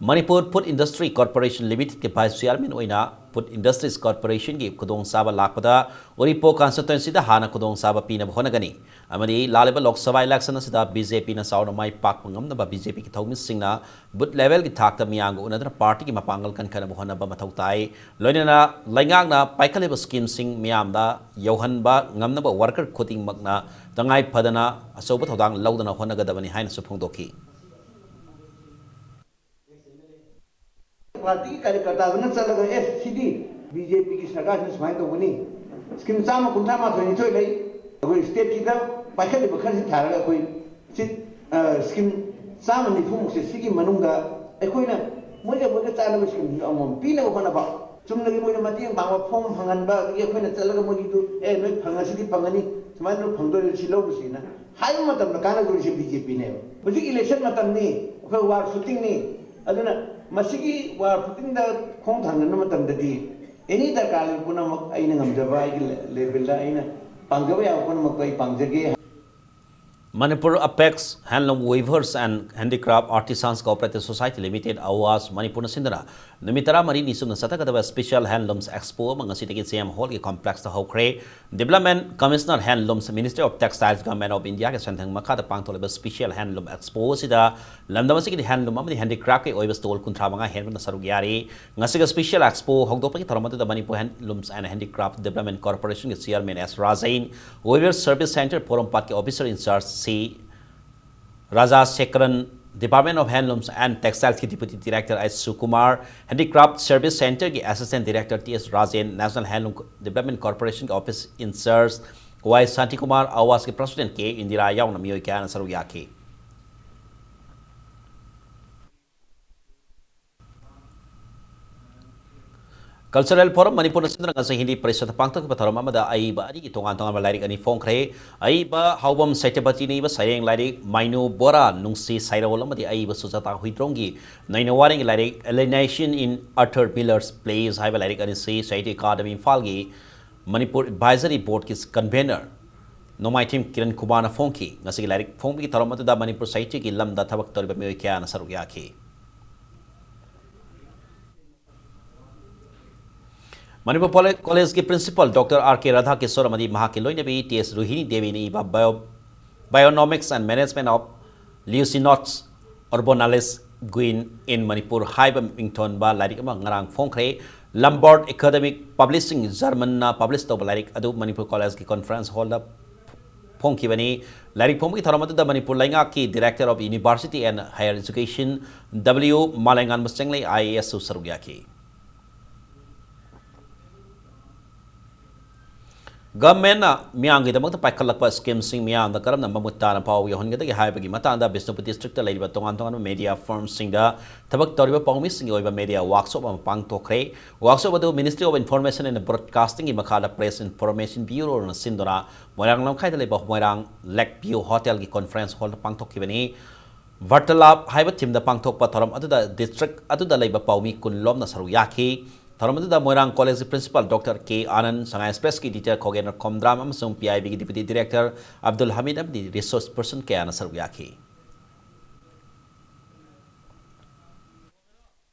ꯃꯅꯤꯄꯨꯔ ꯐꯨꯗ ꯏꯟꯗꯁꯇ꯭ꯔꯤ ꯀꯣꯔꯄꯣꯔꯦꯁꯟ ꯂꯤꯃꯤꯇꯦꯗꯀꯤ ꯚꯥꯏꯁ ꯆꯤꯌꯥꯔꯃꯦꯟ ꯑꯣꯏꯅ ꯐꯨꯗ ꯏꯟꯗꯁꯇ꯭ꯔꯤꯁ ꯀꯣꯔꯄꯣꯔꯦꯁꯟꯒꯤ ꯈꯨꯗꯣꯡꯆꯥꯕ ꯂꯥꯛꯄꯗ ꯎꯔꯤꯄꯣꯛ ꯀꯟꯁꯇꯤꯇ꯭ꯋꯦꯟꯁꯤꯗ ꯍꯥꯟꯅ ꯈꯨꯗꯣꯡꯆꯥꯕ ꯄꯤꯅꯕ ꯍꯣꯠꯅꯒꯅꯤ ꯑꯃꯗꯤ ꯂꯥꯛꯂꯤꯕ ꯂꯣꯛ ꯁꯚꯥ ꯏꯂꯦꯛꯁꯟ ꯑꯁꯤꯗ ꯕꯤ ꯖꯦ ꯄꯤꯅ ꯆꯥꯎꯅ ꯃꯥꯏ ꯄꯥꯛꯄ ꯉꯝꯅꯕ ꯕꯤ ꯖꯦ ꯄꯤꯒꯤ ꯊꯧꯃꯤꯁꯤꯡꯅ ꯕꯨꯊ ꯂꯦꯚꯦꯜꯒꯤ ꯊꯥꯛꯇ ꯃꯤꯌꯥꯝꯒ ꯎꯅꯗꯨꯅ ꯄꯥꯔꯇꯤꯒꯤ ꯃꯄꯥꯡꯒꯜ ꯀꯟꯈꯠꯅꯕ ꯍꯣꯠꯅꯕ ꯃꯊꯧ ꯇꯥꯏ꯫ ꯂꯣꯏꯅꯅ ꯂꯩꯉꯥꯛꯅ ꯄꯥꯏꯈꯠꯂꯤꯕ ꯁ꯭ꯀꯤꯝꯁꯤꯡ ꯃꯤꯌꯥꯝꯗ ꯌꯧꯍꯟꯕ ꯉꯝꯅꯕ ꯋꯥꯔꯀꯔ ꯈꯨꯗꯤꯡꯃꯛꯅ ꯇꯉꯥꯏ ꯐꯗꯅ ꯑꯆꯧꯕ ꯊꯧꯗꯥꯡ ꯂꯧꯗꯨꯅ ꯍꯣꯠꯅꯒꯗꯕꯅꯤ ꯍꯥꯏꯅꯁꯨ ꯐꯣꯡꯗꯣꯛꯈꯤ꯫ ꯄꯥꯔꯇꯤꯒꯤ ꯀꯥꯔꯌꯀꯔꯇꯥꯗꯨꯅ ꯆꯠꯂꯒ, "ꯑꯦ, ꯁꯤꯗꯤ ꯕꯤ ꯖꯦ ꯄꯤꯒꯤ ꯁꯔꯀꯥꯔꯁꯤꯅ ꯁꯨꯃꯥꯏꯅ ꯇꯧꯕꯅꯤ, ꯁ꯭ꯀꯤꯝ ꯆꯥꯝꯃ ꯀꯨꯟꯊ꯭ꯔꯥ ꯃꯥꯊꯣꯏ ꯅꯤꯊꯣꯏ ꯂꯩ, ꯑꯩꯈꯣꯏ ꯁ꯭ꯇꯦꯠꯀꯤꯗ ꯄꯥꯏꯈꯠꯂꯤꯕ ꯈꯔꯁꯤ ꯊꯥꯔꯒ ꯑꯩꯈꯣꯏ ꯁꯤ, ꯑ, ꯁ꯭ꯀꯤꯝ ꯆꯥꯝꯃ ꯅꯤꯐꯨꯃꯨꯛꯁꯦ ꯁꯤꯒꯤ ꯃꯅꯨꯡꯗ ꯑꯩꯈꯣꯏꯅ ꯃꯣꯏꯒ ꯃꯣꯏꯒ ꯆꯥꯟꯅꯕ ꯁ꯭ꯀꯤꯝꯁꯤꯡꯗꯣ ꯑꯃꯃꯝ ꯄꯤꯅꯕ ꯍꯣꯠꯅꯕ, ꯆꯨꯝꯅꯒꯤ ꯃꯣꯏꯅ ꯃꯇꯦꯡ ꯄꯥꯡꯕ ꯐꯣꯝ ꯐꯪꯍꯟꯕ, ꯑꯗꯒꯤ ꯑꯩꯈꯣꯏꯅ ꯆꯠꯂꯒ ꯃꯣꯏꯒꯤꯗꯨ, "ꯑꯦ, ꯅꯣꯏ ꯐꯪꯉꯁꯤꯗꯤ ꯐꯪꯒꯅꯤ, ꯁꯨꯃꯥꯏꯅ ꯐꯪꯗꯣꯏꯅꯤ, ꯁꯤ ꯂꯧꯔꯨꯁꯤꯅ" ꯍꯥꯏꯕ ꯃꯇꯝꯗ ꯀꯥꯟꯅꯗꯣꯔꯤꯁꯦ ꯕꯤ ꯖꯦ ꯄꯤꯅꯦꯕ꯫ ꯍꯧꯖꯤꯛ ꯏꯂꯦꯛꯁꯟ ꯃꯇꯝꯅꯤ, ꯑꯩꯈꯣꯏ ꯋꯥꯔ ꯐꯨꯇꯤꯡꯅꯤ꯫ ꯑꯗꯨꯅ ꯃꯁꯤꯒꯤ ꯋꯥꯔ ꯐꯨꯇꯤꯡꯗ ꯈꯣꯡ ꯊꯥꯡꯖꯤꯟꯕ ꯃꯇꯝꯗꯗꯤ ꯑꯦꯅꯤ ꯗꯔꯀꯥꯔ ꯂꯩꯕ ꯄꯨꯝꯅꯃꯛ ꯑꯩꯅ ꯉꯝꯖꯕ ꯑꯩꯒꯤ ꯂꯦ-, ꯂꯦꯚꯦꯜꯗ ꯑꯩꯅ ꯄꯥꯡꯖꯕ ꯌꯥꯕ ꯄꯨꯝꯅꯃꯛꯇꯣ ꯑꯩ ꯄꯥꯡꯖꯒꯦ꯫ Manipur Apex Handloom Weavers and Handicraft Artisans Cooperative Society Limited, ꯑꯋꯥꯁ ꯃꯅꯤꯄꯨꯔꯅ ꯁꯤꯟꯗꯨꯅ ꯅꯨꯃꯤꯠ ꯇꯔꯥꯃꯔꯤꯅꯤ ꯆꯨꯞꯅ ꯆꯠꯊꯒꯗꯕ Special Handlooms Expo ꯑꯃ ꯉꯁꯤꯗꯒꯤ J M Hall ꯒꯤ complex ꯇ ꯍꯧꯈ꯭ꯔꯦ꯫ Development Commissioner Handlooms, Ministry of Textiles, Government of India ꯒꯤ ꯁꯦꯟꯊꯪ ꯃꯈꯥꯗ ꯄꯥꯡꯊꯣꯛꯂꯤꯕ Special Handloom Expo ꯑꯁꯤꯗ ꯂꯝꯗꯝ ꯑꯁꯤꯒꯤ handloom ꯑꯃꯗꯤ handicraft ꯀꯤ ꯑꯣꯏꯕ stall ꯀꯨꯟꯊ꯭ꯔꯥ ꯃꯉꯥ ꯍꯦꯟꯕꯅ ꯁꯔꯨꯛ ꯌꯥꯔꯤ꯫ ꯉꯁꯤꯒꯤ Special Expo ꯍꯧꯗꯣꯛꯄꯒꯤ ꯊꯧꯔꯝ ꯑꯗꯨꯗ Manipur Handlooms and Handicraft Development Corporation ꯒꯤ Chairman S Rajen, Weaver Service Centre ꯄꯣꯔꯣꯝꯄꯥꯠꯀꯤ Officer in charge C Raja ꯁꯦꯀꯔꯟ, Department of Handlooms and Textiles ꯀꯤ Deputy Director H Sukumar, Handicraft Service Centre ꯒꯤ Assistant Director T S Rajen, National Handloom Development Corporation ꯒꯤ Office in charge Y Shantikumar, ꯑꯋꯥꯁ ꯀꯤ President K Indira ꯌꯥꯎꯅ ꯃꯤꯑꯣꯏ ꯀꯌꯥꯅ ꯁꯔꯨꯛ ꯌꯥꯈꯤ꯫ Cultural Forum ꯃꯅꯤꯄꯨꯔꯅ ꯁꯤꯟꯗꯨꯅ ꯉꯁꯤ ꯍꯤꯟꯗꯤ ꯄꯔꯤꯁꯠꯇ ꯄꯥꯡꯊꯣꯛꯈꯤꯕ ꯊꯧꯔꯝ ꯑꯃꯗ ꯑꯏꯕ ꯑꯅꯤꯒꯤ ꯇꯣꯉꯥꯟ ꯇꯣꯉꯥꯟꯕ ꯂꯥꯏꯔꯤꯛ ꯑꯅꯤ ꯐꯣꯡꯈ꯭ꯔꯦ꯫ ꯑꯏꯕ ꯍꯥꯎꯕꯝ ꯁꯇ꯭ꯌꯄꯇꯤꯅ ꯏꯕ ꯁꯩꯔꯦꯡ ꯂꯥꯏꯔꯤꯛ ꯃꯥꯏꯅꯨ ꯕꯣꯔꯥ ꯅꯨꯡꯁꯤ ꯁꯩꯔꯣꯜ ꯑꯃꯗꯤ ꯑꯏꯕ ꯁꯨꯖꯥꯇꯥ ꯍꯨꯏꯗ꯭ꯔꯣꯝꯒꯤ ꯅꯩꯅ ꯋꯥꯔꯦꯡꯒꯤ ꯂꯥꯏꯔꯤꯛ Alienation in Arthur Miller's Place ꯍꯥꯏꯕ ꯂꯥꯏꯔꯤꯛ ꯑꯅꯤꯁꯤ ꯁꯥꯍꯤꯇ꯭ꯌ ꯑꯦꯀꯥꯗꯃꯤ ꯏꯝꯐꯥꯜꯒꯤ ꯃꯅꯤꯄꯨꯔ Advisory Board ꯀꯤ Convener ꯅꯣꯡꯃꯥꯏꯊꯦꯝ ꯀꯤꯔꯟ ꯀꯨꯃꯥꯔꯅ ꯐꯣꯡꯈꯤ꯫ ꯉꯁꯤꯒꯤ ꯂꯥꯏꯔꯤꯛ ꯐꯣꯡꯕꯒꯤ ꯊꯧꯔꯝ ꯑꯗꯨꯗ ꯃꯅꯤꯄꯨꯔ ꯁꯥꯍꯤꯇ꯭ꯌꯒꯤ ꯂꯝꯗ ꯊꯕꯛ ꯇꯧꯔꯤꯕ ꯃꯤꯑꯣꯏ ꯀꯌꯥꯅ ꯁꯔꯨꯛ ꯌꯥꯈꯤ꯫ ꯃꯅꯤꯄꯨꯔ ꯄꯣꯂꯤ-, ꯀꯣꯂꯦꯖꯀꯤ Principal Doctor R K ꯔꯥꯙꯥꯀꯤꯁꯣꯔ ꯑꯃꯗꯤ ꯃꯍꯥꯛꯀꯤ ꯂꯣꯏꯅꯕꯤ T S ꯔꯣꯍꯤꯅꯤ ꯗꯦꯕꯤꯅ ꯏꯕ Bio-, Bionomics and Management of Leucinodes Urogales Guin in Manipur ꯍꯥꯏꯕ ꯃꯤꯡꯊꯣꯟꯕ ꯂꯥꯏꯔꯤꯛ ꯑꯃ ꯉꯔꯥꯡ ꯐꯣꯡꯈ꯭ꯔꯦ꯫ Lambert Academic Publishing, German ꯅ publish ꯇꯧꯕ ꯂꯥꯏꯔꯤꯛ ꯑꯗꯨ ꯃꯅꯤꯄꯨꯔ ꯀꯣꯂꯦꯖꯀꯤ conference hall ꯗ ꯐꯣꯡꯈꯤꯕꯅꯤ꯫ ꯂꯥꯏꯔꯤꯛ ꯐꯣꯡꯕꯒꯤ ꯊꯧꯔꯝ ꯑꯗꯨꯗ ꯃꯅꯤꯄꯨꯔ ꯂꯩꯉꯥꯛꯀꯤ Director of University and Higher Education W ꯃꯥꯂꯦꯉꯥꯟꯕ ꯆꯦꯡꯂꯩ I A S ꯁꯨ ꯁꯔꯨꯛ ꯌꯥꯈꯤ꯫ Government ꯅ ꯃꯤꯌꯥꯝꯒꯤꯗꯃꯛꯇ ꯄꯥꯏꯈꯠꯂꯛꯄ scheme ꯁꯤꯡ ꯃꯤꯌꯥꯝꯗ ꯀꯔꯝꯅ ꯃꯃꯨꯠ ꯇꯥꯅ ꯄꯥꯎ ꯌꯧꯍꯟꯒꯗꯒꯦ ꯍꯥꯏꯕꯒꯤ ꯃꯇꯥꯡꯗ ꯕꯤꯁꯅꯨꯄꯨꯔ district ꯇ ꯂꯩꯔꯤꯕ ꯇꯣꯉꯥꯟ ꯇꯣꯉꯥꯟꯕ media firm ꯁꯤꯡꯗ ꯊꯕꯛ ꯇꯧꯔꯤꯕ ꯄꯥꯎꯃꯤꯁꯤꯡꯒꯤ ꯑꯣꯏꯕ media workshop ꯑꯃ ꯄꯥꯡꯊꯣꯛꯈ꯭ꯔꯦ꯫ Workshop ꯑꯗꯨ Ministry of Information and Broadcasting ꯒꯤ ꯃꯈꯥꯗ Press Information Bureau ꯅ ꯁꯤꯟꯗꯨꯅ ꯃꯣꯏꯔꯥꯡ ꯂꯝꯈꯥꯏꯗ ꯂꯩꯕ ꯃꯣꯏꯔꯥꯡ Lake View Hotel ꯒꯤ conference hall ꯗ ꯄꯥꯡꯊꯣꯛꯈꯤꯕꯅꯤ꯫ Vartalap ꯍꯥꯏꯕ theme ꯗ ꯄꯥꯡꯊꯣꯛꯄ ꯊꯧꯔꯝ ꯑꯗꯨꯗ district ꯑꯗꯨꯗ ꯂꯩꯕ ꯄꯥꯎꯃꯤ ꯀꯨꯟ ꯂꯣꯝꯅ ꯁꯔꯨꯛ ꯌꯥꯈꯤ꯫ ꯊꯧꯔꯝ ꯑꯗꯨꯗ ꯃꯣꯏꯔꯥꯡ ꯀꯣꯂꯦꯖꯀꯤ principal doctor K Anand, Sangai ꯑꯦꯛꯁꯄ꯭ꯔꯦꯁꯀꯤ ꯏꯗꯤꯇꯔ ꯈꯣꯒꯦꯟꯗ꯭ꯔ ꯈꯣꯝꯗ꯭ꯔꯥꯝ ꯑꯃꯁꯨꯡ ꯄꯤ ꯑꯥꯏ ꯕꯤꯒꯤ ꯗꯤꯄ꯭ꯌꯨꯇꯤ ꯗꯤꯔꯦꯛꯇꯔ ꯑꯕꯗꯨꯜ ꯍꯃꯤꯗ ꯑꯃꯗꯤ ꯔꯤꯁꯣꯔꯁ ꯄꯔꯁꯟ ꯀꯌꯥꯅ ꯁꯔꯨꯛ ꯌꯥꯈꯤ꯫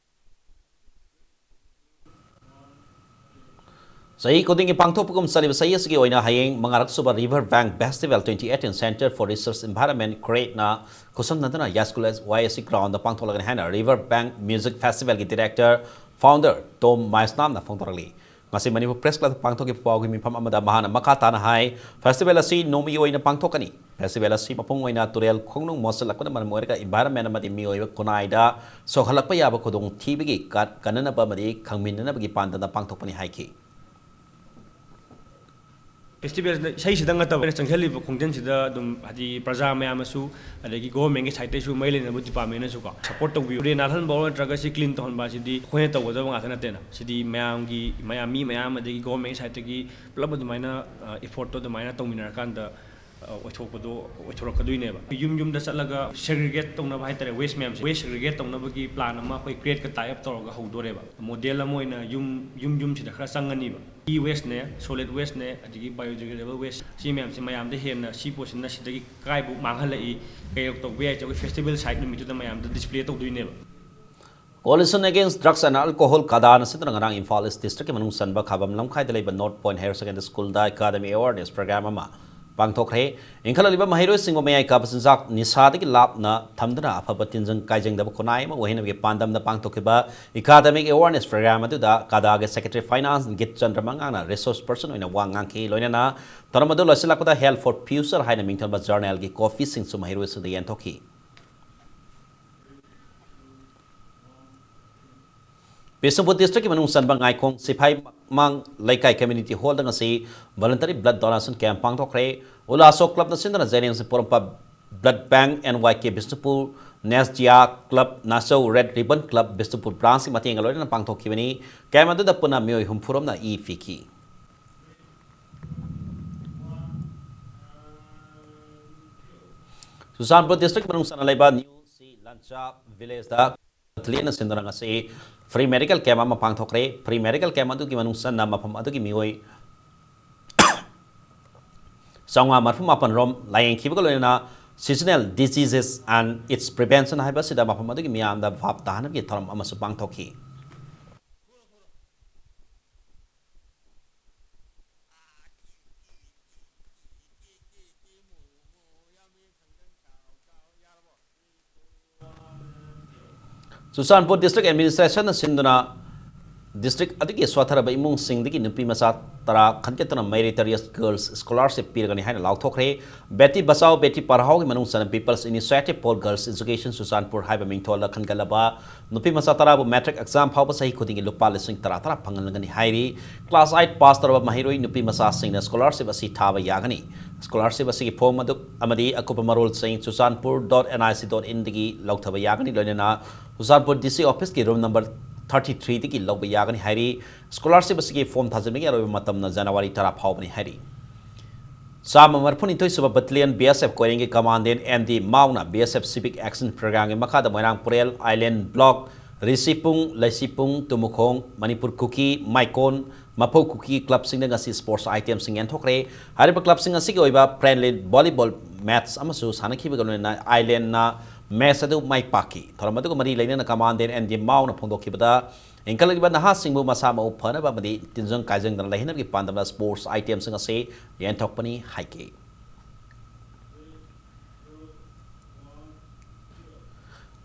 ꯆꯍꯤ ꯈꯨꯗꯤꯡꯒꯤ ꯄꯥꯡꯊꯣꯛꯄꯒꯨꯝ ꯆꯠꯂꯤꯕ ꯆꯍꯤ ꯑꯁꯤꯒꯤ ꯑꯣꯏꯅ ꯍꯌꯦꯡ ꯃꯉꯥꯔꯛ ꯁꯨꯕ River Bank Festival twenty eighteen Center for Research Environment, ꯀ꯭ꯔꯦꯠꯅ ꯈꯨꯠꯁꯝꯅꯗꯨꯅ ꯌꯥꯏꯁ꯭ꯀꯨꯜ Y S C ground ꯄꯥꯡꯊꯣꯛꯂꯒꯅꯤ ꯍꯥꯏꯅ River Bank Music Festivalꯒꯤ ꯗꯤꯔꯦꯛꯇꯔ, ꯐꯥꯎꯟꯗꯔ ꯇꯣꯝ ꯃꯥꯏꯁꯅꯥꯝꯅ ꯐꯣꯡꯗꯣꯔꯛꯂꯤ꯫ ꯉꯁꯤ ꯃꯅꯤꯄꯨꯔ ꯄ꯭ꯔꯦꯁ ꯀ꯭ꯂꯕꯇ ꯄꯥꯡꯊꯣꯛꯈꯤꯕ ꯄꯥꯎꯒꯤ ꯃꯤꯐꯝ ꯑꯃꯗ ꯃꯍꯥꯛꯅ ꯃꯈꯥ ꯇꯥꯅ ꯍꯥꯏ, ꯐꯦꯁꯇꯤꯚꯦꯜ ꯑꯁꯤ ꯅꯣꯡꯃꯒꯤ ꯑꯣꯏꯅ ꯄꯥꯡꯊꯣꯛꯀꯅꯤ꯫ ꯐꯦꯁꯇꯤꯚꯦꯜ ꯑꯁꯤ ꯃꯄꯨꯡ ꯑꯣꯏꯅ ꯇꯨꯔꯦꯜ ꯈꯣꯡꯅꯨꯡ ꯃꯣꯠꯁꯤꯜꯂꯛꯄꯅ ꯃꯔꯝ ꯑꯣꯏꯔꯒ ꯏꯟꯚꯥꯏꯔꯟꯃꯦꯟ ꯑꯃꯗꯤ ꯃꯤꯑꯣꯏꯕ ꯈꯨꯟꯅꯥꯏꯗ ꯁꯣꯛꯍꯜꯂꯛꯄ ꯌꯥꯕ ꯈꯨꯗꯣꯡꯊꯤꯕꯒꯤ ꯀ-, ꯀꯟꯅꯅꯕ ꯑꯃꯗꯤ ꯈꯪꯃꯤꯟꯅꯅꯕꯒꯤ ꯄꯥꯟꯗꯝꯗ ꯄꯥꯡꯊꯣꯛꯄꯅꯤ ꯍꯥꯏꯈꯤ꯫ ꯐꯦꯁꯇꯤꯚꯦꯜꯁꯤꯗ ꯏꯁꯩꯁꯤꯗꯪ ꯅꯠꯇꯕ, ꯑꯩꯅ ꯆꯪꯁꯤꯜꯂꯤꯕ ꯈꯣꯡꯖꯪꯁꯤꯗ ꯑꯗꯨꯝ, ꯍꯥꯏꯗꯤ, ꯄ꯭ꯔꯖꯥ ꯃꯌꯥꯝꯅꯁꯨ, ꯑꯗꯒꯤ ꯒꯣꯚꯔꯟꯃꯦꯟꯒꯤ ꯁꯥꯏꯠꯇꯒꯤꯁꯨ, ꯃꯔꯤ ꯂꯩꯅꯕ ꯗꯤꯄꯥꯔꯠꯃꯦꯟꯅꯁꯨꯀꯣ ꯁꯞꯄꯣꯔꯠ ꯇꯧꯕꯤꯌꯨ꯫ ꯇꯨꯔꯦꯜ ꯅꯥꯜꯍꯟꯕ ꯑꯣꯏꯔꯣ ꯅꯠꯇ꯭ꯔꯒ ꯁꯤ ꯀ꯭ꯂꯤꯟ ꯇꯧꯍꯟꯕ ꯑꯁꯤꯗꯤ ꯑꯩꯈꯣꯏꯅ ꯇꯧꯒꯗꯕ ꯉꯥꯛꯇ ꯅꯠꯇꯦꯅ꯫ ꯁꯤꯗꯤ ꯃꯌꯥꯝꯒꯤ, ꯃꯌꯥꯝ, ꯃꯤ ꯃꯌꯥꯝ, ꯑꯗꯒꯤ ꯒꯣꯚꯔꯟꯃꯦꯟꯒꯤ ꯁꯥꯏꯠꯇꯒꯤ ꯄꯨꯂꯞ ꯑꯗꯨꯃꯥꯏꯅ, ꯑ, ꯏꯐꯣꯔꯠꯇꯣ ꯑꯗꯨꯃꯥꯏꯅ ꯇꯧꯃꯤꯟꯅꯔꯀꯥꯟꯗ, ꯑ, ꯑꯣꯏꯊꯣꯛꯄꯗꯣ, ꯑꯣꯏꯊꯣꯔꯛꯀꯗꯣꯏꯅꯦꯕ꯫ ꯌꯨꯝ ꯌꯨꯝꯗ ꯆꯠꯂꯒ ꯁꯦꯒ꯭ꯔꯤꯒꯦꯠ ꯇꯧꯅꯕ ꯍꯥꯏꯇꯥꯔꯦ, ꯋꯦꯁ ꯃꯌꯥꯝꯁꯦ, ꯋꯦꯁ ꯁꯦꯒ꯭ꯔꯤꯒꯦꯠ ꯇꯧꯅꯕꯒꯤ ꯄ꯭ꯂꯥꯟ ꯑꯃ ꯑꯩꯈꯣꯏ ꯀ꯭ꯔꯦꯠꯀ ꯇꯥꯏ ꯑꯞ ꯇꯧꯔꯒ ꯍꯧꯗꯣꯔꯦꯕ꯫ ꯃꯣꯗꯦꯜ ꯑꯃ ꯑꯣꯏꯅ ꯌꯨꯝ, ꯌꯨꯝ ꯌꯨꯝꯁꯤꯗ ꯈꯔ ꯆꯪꯉꯅꯤꯕ꯫ ꯏ ꯋꯦꯁꯅꯦ, ꯁꯣꯂꯤꯗ ꯋꯦꯁꯅꯦ, ꯑꯗꯒꯤ ꯕꯥꯏꯑꯣꯗꯤꯒ꯭ꯔꯦꯗꯦꯕꯜ ꯋꯦꯁ, ꯁꯤ ꯃꯌꯥꯝꯁꯦ ꯃꯌꯥꯝꯗ ꯍꯦꯟꯅ ꯁꯤ ꯄꯣꯠꯁꯤꯅ ꯁꯤꯗꯒꯤ ꯀꯥꯏꯕꯨ ꯃꯥꯡꯍꯜꯂꯛꯏ, ꯀꯩ ꯇꯧꯕ ꯌꯥꯏꯁꯦ ꯑꯩꯈꯣꯏ ꯐꯦꯁꯇꯤꯚꯦꯜ ꯁꯥꯏꯠ ꯅꯨꯃꯤꯠꯇꯨꯗ ꯃꯌꯥꯝꯗ ꯗꯤꯁꯄ꯭ꯂꯦ ꯇꯧꯗꯣꯏꯅꯦꯕ꯫ Coalition Against Drugs and Alcohol, ꯀꯗꯥꯅ ꯁꯤꯟꯗꯨꯅ ꯉꯔꯥꯡ ꯏꯝꯐꯥꯜ ꯏꯁ ꯗꯤꯁꯇ꯭ꯔꯤꯛꯀꯤ ꯃꯅꯨꯡ ꯆꯟꯕ ꯈꯥꯕꯝ ꯂꯝꯈꯥꯏꯗ ꯂꯩꯕ ꯅꯣꯔꯠ ꯄꯣꯏꯟꯠ ꯍꯥꯌꯔ ꯁꯦꯀꯦꯟꯗꯔꯤ ꯁ꯭ꯀꯨꯜꯗ ꯑꯦꯀꯥꯗꯃꯤꯛ ꯑꯦꯋꯥꯔꯅꯦꯁ ꯄ꯭ꯔꯣꯒ꯭ꯔꯥꯝ ꯑꯃ ꯄꯥꯡꯊꯣꯛꯈ꯭ꯔꯦ꯫ ꯏꯟꯈꯠꯂꯛꯂꯤꯕ ꯃꯍꯩꯔꯣꯏꯁꯤꯡꯕꯨ ꯃꯌꯥꯏ ꯀꯥꯕ ꯆꯤꯟꯖꯥꯛ ꯅꯤꯁꯥꯗꯒꯤ ꯂꯥꯞꯅ ꯊꯝꯗꯨꯅ ꯑꯐꯕ ꯇꯤꯟꯖꯪ ꯀꯥꯏꯖꯪꯗꯕ ꯈꯨꯟꯅꯥꯏ ꯑꯃ ꯑꯣꯏꯍꯟꯅꯕꯒꯤ ꯄꯥꯟꯗꯝꯗ ꯄꯥꯡꯊꯣꯛꯈꯤꯕ ꯑꯦꯀꯥꯗꯃꯤꯛ ꯑꯦꯋꯥꯔꯅꯦꯁ ꯄ꯭ꯔꯣꯒ꯭ꯔꯥꯝ ꯑꯗꯨꯗ ꯀꯗꯥꯒꯤ ꯁꯦꯀ꯭ꯔꯦꯇꯔꯤ ꯐꯥꯏꯅꯥꯟꯁ ꯒꯤꯠ ꯆꯟꯗ꯭ꯔ ꯃꯉꯥꯡꯅ ꯔꯤꯁꯣꯔꯁ ꯄꯔꯁꯟ ꯑꯣꯏꯅ ꯋꯥ ꯉꯥꯡꯈꯤ꯫ ꯂꯣꯏꯅꯅ ꯊꯧꯔꯝ ꯑꯗꯨ ꯂꯣꯏꯁꯤꯜꯂꯛꯄꯗ Health for Future ꯍꯥꯏꯅ ꯃꯤꯡꯊꯣꯟꯕ ꯖꯔꯅꯦꯜꯒꯤ ꯀꯣꯐꯤꯁꯤꯡꯁꯨ ꯃꯍꯩꯔꯣꯏꯁꯤꯡꯗ ꯌꯦꯟꯊꯣꯛꯈꯤ꯫ ꯕꯤꯁꯅꯨꯄꯨꯔ ꯗꯤꯁꯇ꯭ꯔꯤꯛꯀꯤ ꯃꯅꯨꯡ ꯆꯟꯕ ꯉꯥꯏꯈꯣꯡ ꯁꯤꯐꯥꯏ ꯃꯥꯡ ꯂꯩꯀꯥꯏ ꯀꯝꯃ꯭ꯌꯨꯅꯤꯇꯤ ꯍꯣꯜꯗ ꯉꯁꯤ ꯚꯣꯂꯨꯟꯇꯔꯤ ꯕ꯭ꯂꯗ ꯗꯣꯅꯦꯁꯟ ꯀꯦꯝꯞ ꯄꯥꯡꯊꯣꯛꯈ꯭ꯔꯦ꯫ ꯎꯂꯥꯁꯣ ꯀ꯭ꯂꯕꯅ ꯁꯤꯟꯗꯨꯅ ꯖꯦꯅꯤꯝꯁ ꯄꯣꯔꯣꯝꯄꯥꯠ blood bank, and Y K Bishnupur, ꯅꯦꯁꯖꯤꯌꯥ club, Nachou red ribbon club Bishnupur ꯕ꯭ꯔꯥꯟꯆꯀꯤ ꯃꯇꯦꯡꯒ ꯂꯣꯏꯅꯅ ꯄꯥꯡꯊꯣꯛꯈꯤꯕꯅꯤ꯫ ꯀꯦꯝꯞ ꯑꯗꯨꯗ ꯄꯨꯟꯅ ꯃꯤꯑꯣꯏ ꯍꯨꯝꯐꯨꯔꯣꯝꯅ ꯏ ꯄꯤꯈꯤ꯫ ꯆꯨꯔꯆꯥꯟꯄꯨꯔ ꯗꯤꯁꯇ꯭ꯔꯤꯛ ꯃꯅꯨꯡ ꯆꯟꯅ ꯂꯩꯕ ꯅ꯭ꯌꯨ ꯁꯤ ꯂꯟꯆꯥ ꯚꯤꯂꯦꯖꯇ ꯕꯦꯇꯥꯂꯤꯌꯟꯅ ꯁꯤꯟꯗꯨꯅ ꯉꯁꯤ free medical camp ꯑꯃ ꯄꯥꯡꯊꯣꯛꯈ꯭ꯔꯦ꯫ Free medical camp ꯑꯗꯨꯒꯤ ꯃꯅꯨꯡ ꯆꯟꯅ ꯃꯐꯝ ꯑꯗꯨꯒꯤ ꯃꯤꯑꯣꯏ ꯆꯥꯝꯃꯉꯥ ꯃꯔꯤꯐꯨ ꯃꯥꯄꯟ ꯔꯣꯝ ꯂꯥꯌꯦꯡꯈꯤꯕꯒ ꯂꯣꯏꯅꯅ Seasonal Diseases and Its Prevention ꯍꯥꯏꯕ ꯑꯁꯤꯗ ꯃꯐꯝ ꯑꯗꯨꯒꯤ ꯃꯤꯌꯥꯝꯗ ꯚꯥꯞ ꯇꯥꯍꯟꯕꯒꯤ ꯊꯧꯔꯝ ꯑꯃꯁꯨ ꯄꯥꯡꯊꯣꯛꯈꯤ꯫ ꯆꯨꯔꯆꯥꯟꯄꯨꯔ District Administrationꯅ ꯁꯤꯟꯗꯨꯅ district ꯑꯗꯨꯒꯤ ꯁꯣꯠꯊꯔꯕ ꯏꯃꯨꯡꯁꯤꯡꯗꯒꯤ ꯅꯨꯄꯤ ꯃꯆꯥ ꯇꯔꯥ ꯈꯟꯒꯠꯇꯨꯅ Meritorious Girls Scholarship ꯄꯤꯔꯒꯅꯤ ꯍꯥꯏꯅ ꯂꯥꯎꯊꯣꯛꯈ꯭ꯔꯦ꯫ Beti Bachao Beti Padhaoꯒꯤ ꯃꯅꯨꯡ ꯆꯟꯅ People's Initiative for Girls Education Churachandpur ꯍꯥꯏꯕ ꯃꯤꯡꯊꯣꯜꯗ ꯈꯟꯒꯠꯂꯕ ꯅꯨꯄꯤ ꯃꯆꯥ ꯇꯔꯥꯕꯨ matric exam ꯐꯥꯎꯕ ꯆꯍꯤ ꯈꯨꯗꯤꯡꯒꯤ ꯂꯨꯄꯥ ꯂꯤꯁꯤꯡ ꯇꯔꯥ ꯇꯔꯥ ꯐꯪꯍꯟꯒꯅꯤ ꯍꯥꯏꯔꯤ꯫ Class eight pass ꯇꯧꯔꯕ ꯃꯍꯩꯔꯣꯏ ꯅꯨꯄꯤ ꯃꯆꯥꯁꯤꯡꯅ scholarship ꯑꯁꯤ ꯊꯥꯕ ꯌꯥꯒꯅꯤ꯫ Scholarship ꯑꯁꯤꯒꯤ form ꯑꯗꯨ ꯑꯃꯗꯤ ꯑꯀꯨꯞꯄ ꯃꯔꯣꯜꯁꯤꯡ churachandpur dot N I C dot inꯗꯒꯤ ꯂꯧꯊꯕ ꯌꯥꯒꯅꯤ꯫ ꯂꯣꯏꯅꯅ Churachandpur D C officeꯀꯤ room number thirty threeꯗꯒꯤ ꯂꯧꯕ ꯌꯥꯒꯅꯤ ꯍꯥꯏꯔꯤ꯫ Scholarship ꯑꯁꯤꯒꯤ form ꯊꯥꯖꯤꯟꯕꯒꯤ ꯑꯔꯣꯏꯕ ꯃꯇꯝꯅ January ꯇꯔꯥ ꯐꯥꯎꯕꯅꯤ ꯍꯥꯏꯔꯤ꯫ ꯆꯥꯝꯃ ꯃꯔꯤꯐꯨꯅꯤꯊꯣꯏ ꯁꯨꯕ Battalion B S F ꯀꯣꯏꯔꯦꯡꯒꯤ Commandant M D Maoꯅ B S F Civic Action Programꯒꯤ ꯃꯈꯥꯗ ꯃꯣꯏꯔꯥꯡ ꯄꯨꯔꯦꯜ, Island Block, ꯔꯤꯁꯤꯄꯨꯡ, ꯂꯩꯁꯤꯄꯨꯡ, ꯇꯨꯃꯈꯣꯡ, ꯃꯅꯤꯄꯨꯔ ꯀꯨꯀꯤ, ꯃꯥꯏꯀꯣꯟ, ꯃꯐꯧ ꯀꯨꯀꯤ clubꯁꯤꯡꯗ ꯉꯁꯤ sports itemꯁꯤꯡ ꯌꯦꯟꯊꯣꯛꯈ꯭ꯔꯦ꯫ ꯍꯥꯏꯔꯤꯕ clubꯁꯤꯡ ꯑꯁꯤꯒꯤ ꯑꯣꯏꯕ friendly volleyball match ꯑꯃꯁꯨ ꯁꯥꯟꯅꯈꯤꯕꯒ ꯂꯣꯏꯅꯅ Islandꯅ match ꯑꯗꯨ ꯃꯥꯏ ꯄꯥꯛꯈꯤ꯫ ꯊꯧꯔꯝ ꯑꯗꯨꯒ ꯃꯔꯤ ꯂꯩꯅꯅ Commandant M D Maoꯅ ꯐꯣꯡꯗꯣꯛꯈꯤꯕꯗ, ꯏꯟꯈꯠꯂꯛꯂꯤꯕ ꯅꯍꯥꯁꯤꯡꯕꯨ ꯃꯁꯥ ꯃꯎ ꯐꯅꯕ ꯑꯃꯗꯤ ꯇꯤꯟꯖꯪ ꯀꯥꯏꯖꯪꯗꯅ ꯂꯩꯍꯟꯅꯕꯒꯤ ꯄꯥꯟꯗꯝꯗ sports itemꯁꯤꯡ ꯑꯁꯤ ꯌꯦꯟꯊꯣꯛꯄꯅꯤ ꯍꯥꯏꯈꯤ꯫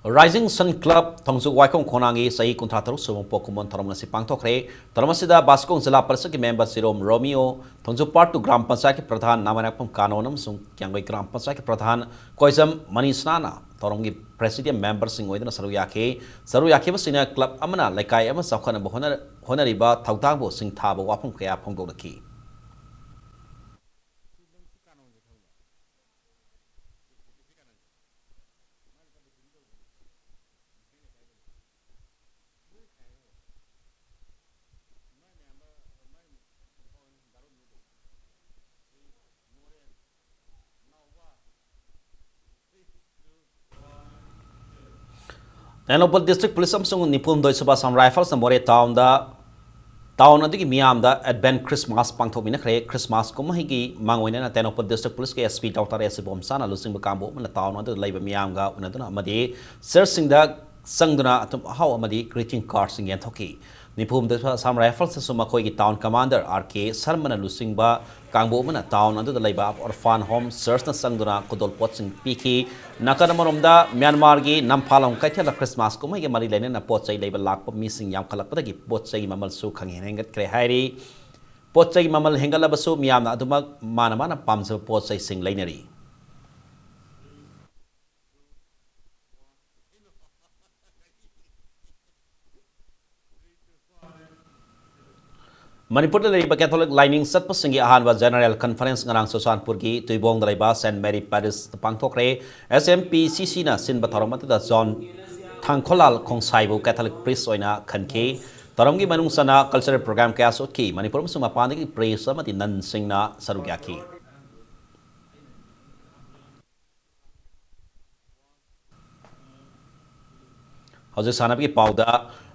Rising Sun Club ꯊꯣꯡꯖꯨ ꯋꯥꯏꯈꯣꯡ ꯈꯣꯡꯅꯥꯡꯒꯤ ꯆꯍꯤ ꯀꯨꯟꯊ꯭ꯔꯥ ꯇꯔꯨꯛ ꯁꯨꯕ ꯄꯣꯛ ꯀꯨꯝꯑꯣꯟ ꯊꯧꯔꯝ ꯉꯁꯤ ꯄꯥꯡꯊꯣꯛꯈ꯭ꯔꯦ꯫ ꯊꯧꯔꯝ ꯑꯁꯤꯗ ꯕꯥꯁꯀꯣꯡ ꯖꯤꯂꯥ ꯄꯔꯤꯁꯠꯀꯤ member ꯁꯤꯔꯣꯝ ꯔꯣꯃꯤꯌꯣ, ꯊꯣꯡꯖꯨ Part two ꯒ꯭ꯔꯥꯝ ꯄꯟꯆꯥꯌꯠꯀꯤ ꯄ꯭ꯔꯙꯥꯟ ꯅꯥꯃꯔꯥꯛꯄꯝ ꯀꯥꯅꯣꯟ ꯑꯃꯁꯨꯡ ꯀ꯭ꯌꯥꯡꯒꯣꯏ ꯒ꯭ꯔꯥꯝ ꯄꯟꯆꯥꯌꯠꯀꯤ ꯄ꯭ꯔꯙꯥꯟ ꯀꯣꯏꯖꯝ ꯃꯅꯤꯁꯅꯥꯅ ꯊꯧꯔꯝꯒꯤ presidium memberꯁꯤꯡ ꯑꯣꯏꯗꯨꯅ ꯁꯔꯨꯛ ꯌꯥꯈꯤ꯫ ꯁꯔꯨꯛ ꯌꯥꯈꯤꯕꯁꯤꯡꯅ club ꯑꯃꯅ ꯂꯩꯀꯥꯏ ꯑꯃ ꯆꯥꯎꯈꯠꯅꯕ ꯍꯣꯠꯅ-, ꯍꯣꯠꯅꯔꯤꯕ ꯊꯧꯗꯥꯡꯕꯨ ꯁꯤꯡꯊꯥꯕ ꯋꯥꯐꯝ ꯀꯌꯥ ꯐꯣꯡꯗꯣꯛꯂꯛꯈꯤ꯫ ꯇꯦꯡꯅꯧꯄꯜ District Police ꯑꯃꯁꯨꯡ ꯅꯤꯐꯨ ꯍꯨꯝꯗꯣꯏ ꯁꯨꯕ Assam Riflesꯅ ꯃꯣꯔꯦ ꯇꯥꯎꯟꯗ, ꯇꯥꯎꯟ ꯑꯗꯨꯒꯤ ꯃꯤꯌꯥꯝꯗ Advent Christmas ꯄꯥꯡꯊꯣꯛꯃꯤꯟꯅꯈ꯭ꯔꯦ꯫ Christmas ꯀꯨꯝꯍꯩꯒꯤ ꯃꯥꯡꯑꯣꯏꯅꯅ Tengnoupal District Policeꯀꯤ SP Doctor S ꯏꯕꯣꯝꯆꯥꯅ ꯂꯨꯆꯤꯡꯕ ꯀꯥꯡꯕꯨ ꯑꯃꯅ ꯇꯥꯎꯟ ꯑꯗꯨꯗ ꯂꯩꯕ ꯃꯤꯌꯥꯝꯒ ꯎꯅꯗꯨꯅ ꯑꯃꯗꯤ ꯆꯔꯆꯁꯤꯡꯗ ꯆꯪꯗꯨꯅ ꯑꯊꯨꯝ ꯑꯍꯥꯎ ꯑꯃꯗꯤ greeting cardꯁꯤꯡ ꯌꯦꯟꯊꯣꯛꯈꯤ꯫ ꯅꯤꯐꯨ ꯍꯨꯝꯗꯣꯏ ꯁꯨꯕ Assam Riflesꯅꯁꯨ ꯃꯈꯣꯏꯒꯤ ꯇꯥꯎꯟ ꯀꯃꯥꯟꯗꯔ R K ꯁꯔꯃꯅ ꯂꯨꯆꯤꯡꯕ ꯀꯥꯡꯕꯨ ꯑꯃꯅ ꯇꯥꯎꯟ ꯑꯗꯨꯗ ꯂꯩꯕ Orphan Home Churchꯅ ꯆꯪꯗꯨꯅ ꯈꯨꯗꯣꯜ ꯄꯣꯠꯁꯤꯡ ꯄꯤꯈꯤ꯫ ꯅꯥꯀꯟ ꯑꯃꯔꯣꯝꯗ ꯃ꯭ꯌꯥꯟꯃꯥꯔꯒꯤ ꯅꯝꯐꯥꯂꯣꯡ ꯀꯩꯊꯦꯜꯗ Christmas ꯀꯨꯝꯍꯩꯒ ꯃꯔꯤ ꯂꯩꯅꯅ ꯄꯣꯠ ꯆꯩ ꯂꯩꯕ ꯂꯥꯛꯄ ꯃꯤꯁꯤꯡ ꯌꯥꯝꯈꯠꯂꯛꯄꯗꯒꯤ ꯄꯣꯠ ꯆꯩꯒꯤ ꯃꯃꯜꯁꯨ ꯈꯪꯍꯦꯟ ꯍꯦꯟꯒꯠꯈ꯭ꯔꯦ ꯍꯥꯏꯔꯤ꯫ ꯄꯣꯠ ꯆꯩꯒꯤ ꯃꯃꯜ ꯍꯦꯟꯒꯠꯂꯕꯁꯨ ꯃꯤꯌꯥꯝꯅ ꯑꯗꯨꯃꯛ ꯃꯥꯅ ꯃꯥꯅ ꯄꯥꯝꯖꯕ ꯄꯣꯠ ꯆꯩꯁꯤꯡ ꯂꯩꯅꯔꯤ꯫ ꯃꯅꯤꯄꯨꯔꯗ ꯂꯩꯔꯤꯕ ꯀꯦꯊꯣꯂꯤꯛ ꯂꯥꯏꯅꯤꯡ ꯆꯠꯄꯁꯤꯡꯒꯤ ꯑꯍꯥꯟꯕ General Conference ꯉꯔꯥꯡ ꯆꯨꯔꯆꯥꯟꯄꯨꯔꯒꯤ ꯇꯨꯏꯕꯣꯡꯗ ꯂꯩꯕ Saint Mary Parisꯇ ꯄꯥꯡꯊꯣꯛꯈ꯭ꯔꯦ꯫ S M P C Cꯅ ꯁꯤꯟꯕ ꯊꯧꯔꯝ ꯑꯗꯨꯗ ꯖꯣꯟ ꯊꯥꯡꯈꯣꯂꯥꯜ ꯈꯣꯡꯁꯥꯏꯕꯨ Catholic Priest ꯑꯣꯏꯅ ꯈꯟꯈꯤ꯫ ꯊꯧꯔꯝꯒꯤ ꯃꯅꯨꯡ ꯆꯟꯅ cultural program ꯀꯌꯥꯁꯨ ꯎꯠꯈꯤ꯫ ꯃꯅꯤꯄꯨꯔ ꯑꯃꯁꯨꯡ ꯃꯄꯥꯟꯗꯒꯤ priest ꯑꯃꯗꯤ ꯅꯟꯁꯤꯡꯅ ꯁꯔꯨꯛ ꯌꯥꯈꯤ꯫ ꯍꯧꯖꯤꯛ ꯁꯥꯟꯅꯕꯒꯤ ꯄꯥꯎꯗ,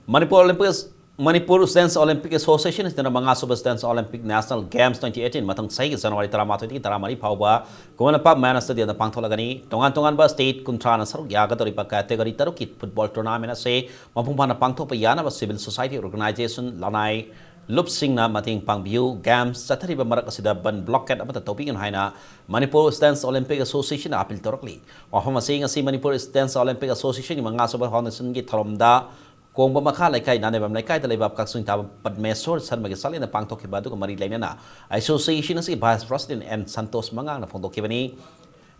Manipur Olympics, Manipur Students Olympic Association ꯑꯁꯤꯅ ꯃꯉꯥ ꯁꯨꯕ Students Olympic National Games twenty eighteen ꯃꯊꯪ ꯆꯍꯤꯒꯤ January ꯇꯔꯥꯃꯥꯊꯣꯏꯗꯒꯤ ꯇꯔꯥꯃꯔꯤ ꯐꯥꯎꯕ ꯈꯨꯃꯟ ꯂꯝꯄꯥꯛ ꯃꯌꯥꯟ stadiumꯗ ꯄꯥꯡꯊꯣꯛꯂꯒꯅꯤ꯫ ꯇꯣꯉꯥꯟ ꯇꯣꯉꯥꯟꯕ state ꯀꯨꯟꯊ꯭ꯔꯥꯅ ꯁꯔꯨꯛ ꯌꯥꯒꯗꯧꯔꯤꯕ category ꯇꯔꯨꯛꯀꯤ football tournament ꯑꯁꯤ ꯃꯄꯨꯡ ꯐꯥꯅ ꯄꯥꯡꯊꯣꯛꯄ ꯌꯥꯅꯕ civil society organization, ꯂꯅꯥꯏ ꯂꯨꯞꯁꯤꯡꯅ ꯃꯇꯦꯡ ꯄꯥꯡꯕꯤꯌꯨ꯫ Games ꯆꯠꯊꯔꯤꯕ ꯃꯔꯛ ꯑꯁꯤꯗ ꯕꯟ blockade ꯑꯃꯠꯇ ꯇꯧꯕꯤꯒꯅꯨ ꯍꯥꯏꯅ ꯃꯅꯤꯄꯨꯔ Students Olympic Associationꯅ appeal ꯇꯧꯔꯛꯂꯤ꯫ ꯋꯥꯐꯝ ꯑꯁꯤ ꯉꯁꯤ ꯃꯅꯤꯄꯨꯔ Students Olympic Associationꯒꯤ ꯃꯉꯥ ꯁꯨꯕ foundationꯒꯤ ꯊꯧꯔꯝꯗ ꯀꯣꯡꯕ ꯃꯈꯥ ꯂꯩꯀꯥꯏ, ꯅꯥꯅꯦꯕꯝ ꯂꯩꯀꯥꯏꯗ ꯂꯩꯕ ꯀꯛꯆꯤꯡ ꯇꯥꯕ ꯄꯗꯃꯦꯁꯣꯔ ꯁꯔꯃꯒꯤ ꯆꯥꯛꯂꯦꯟꯗ ꯄꯥꯡꯊꯣꯛꯈꯤꯕ ꯑꯗꯨꯒ ꯃꯔꯤ ꯂꯩꯅꯅ association ꯑꯁꯤꯒꯤ vice president N Santosh ꯃꯉꯥꯡꯅ ꯐꯣꯡꯗꯣꯛꯈꯤꯕꯅꯤ꯫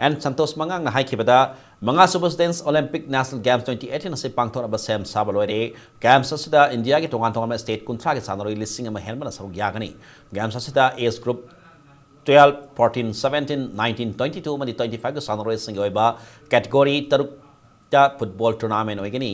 N Santosh ꯃꯉꯥꯡꯅ ꯍꯥꯏꯈꯤꯕꯗ, ꯃꯉꯥ ꯁꯨꯕ Students Olympic National Games twenty eighteen ꯑꯁꯤ ꯄꯥꯡꯊꯣꯛꯅꯕ ꯁꯦꯝ ꯁꯥꯕ ꯂꯣꯏꯔꯦ꯫ Games ꯑꯁꯤꯗ ꯏꯟꯗꯤꯌꯥꯒꯤ ꯇꯣꯉꯥꯟ ꯇꯣꯉꯥꯟꯕ state ꯀꯨꯟꯊ꯭ꯔꯥꯒꯤ ꯁꯥꯟꯅꯔꯣꯏ ꯂꯤꯁꯤꯡ ꯑꯃ ꯍꯦꯟꯕꯅ ꯁꯔꯨꯛ ꯌꯥꯒꯅꯤ꯫ Games ꯑꯁꯤꯗ age group twelve, fourteen, seventeen, nineteen, twenty two ꯑꯃꯗꯤ twenty five ꯀꯤ ꯁꯥꯟꯅꯔꯣꯏꯁꯤꯡꯒꯤ ꯑꯣꯏꯕ category ꯇꯔꯨꯛꯇ football tournament ꯑꯣꯏꯒꯅꯤ꯫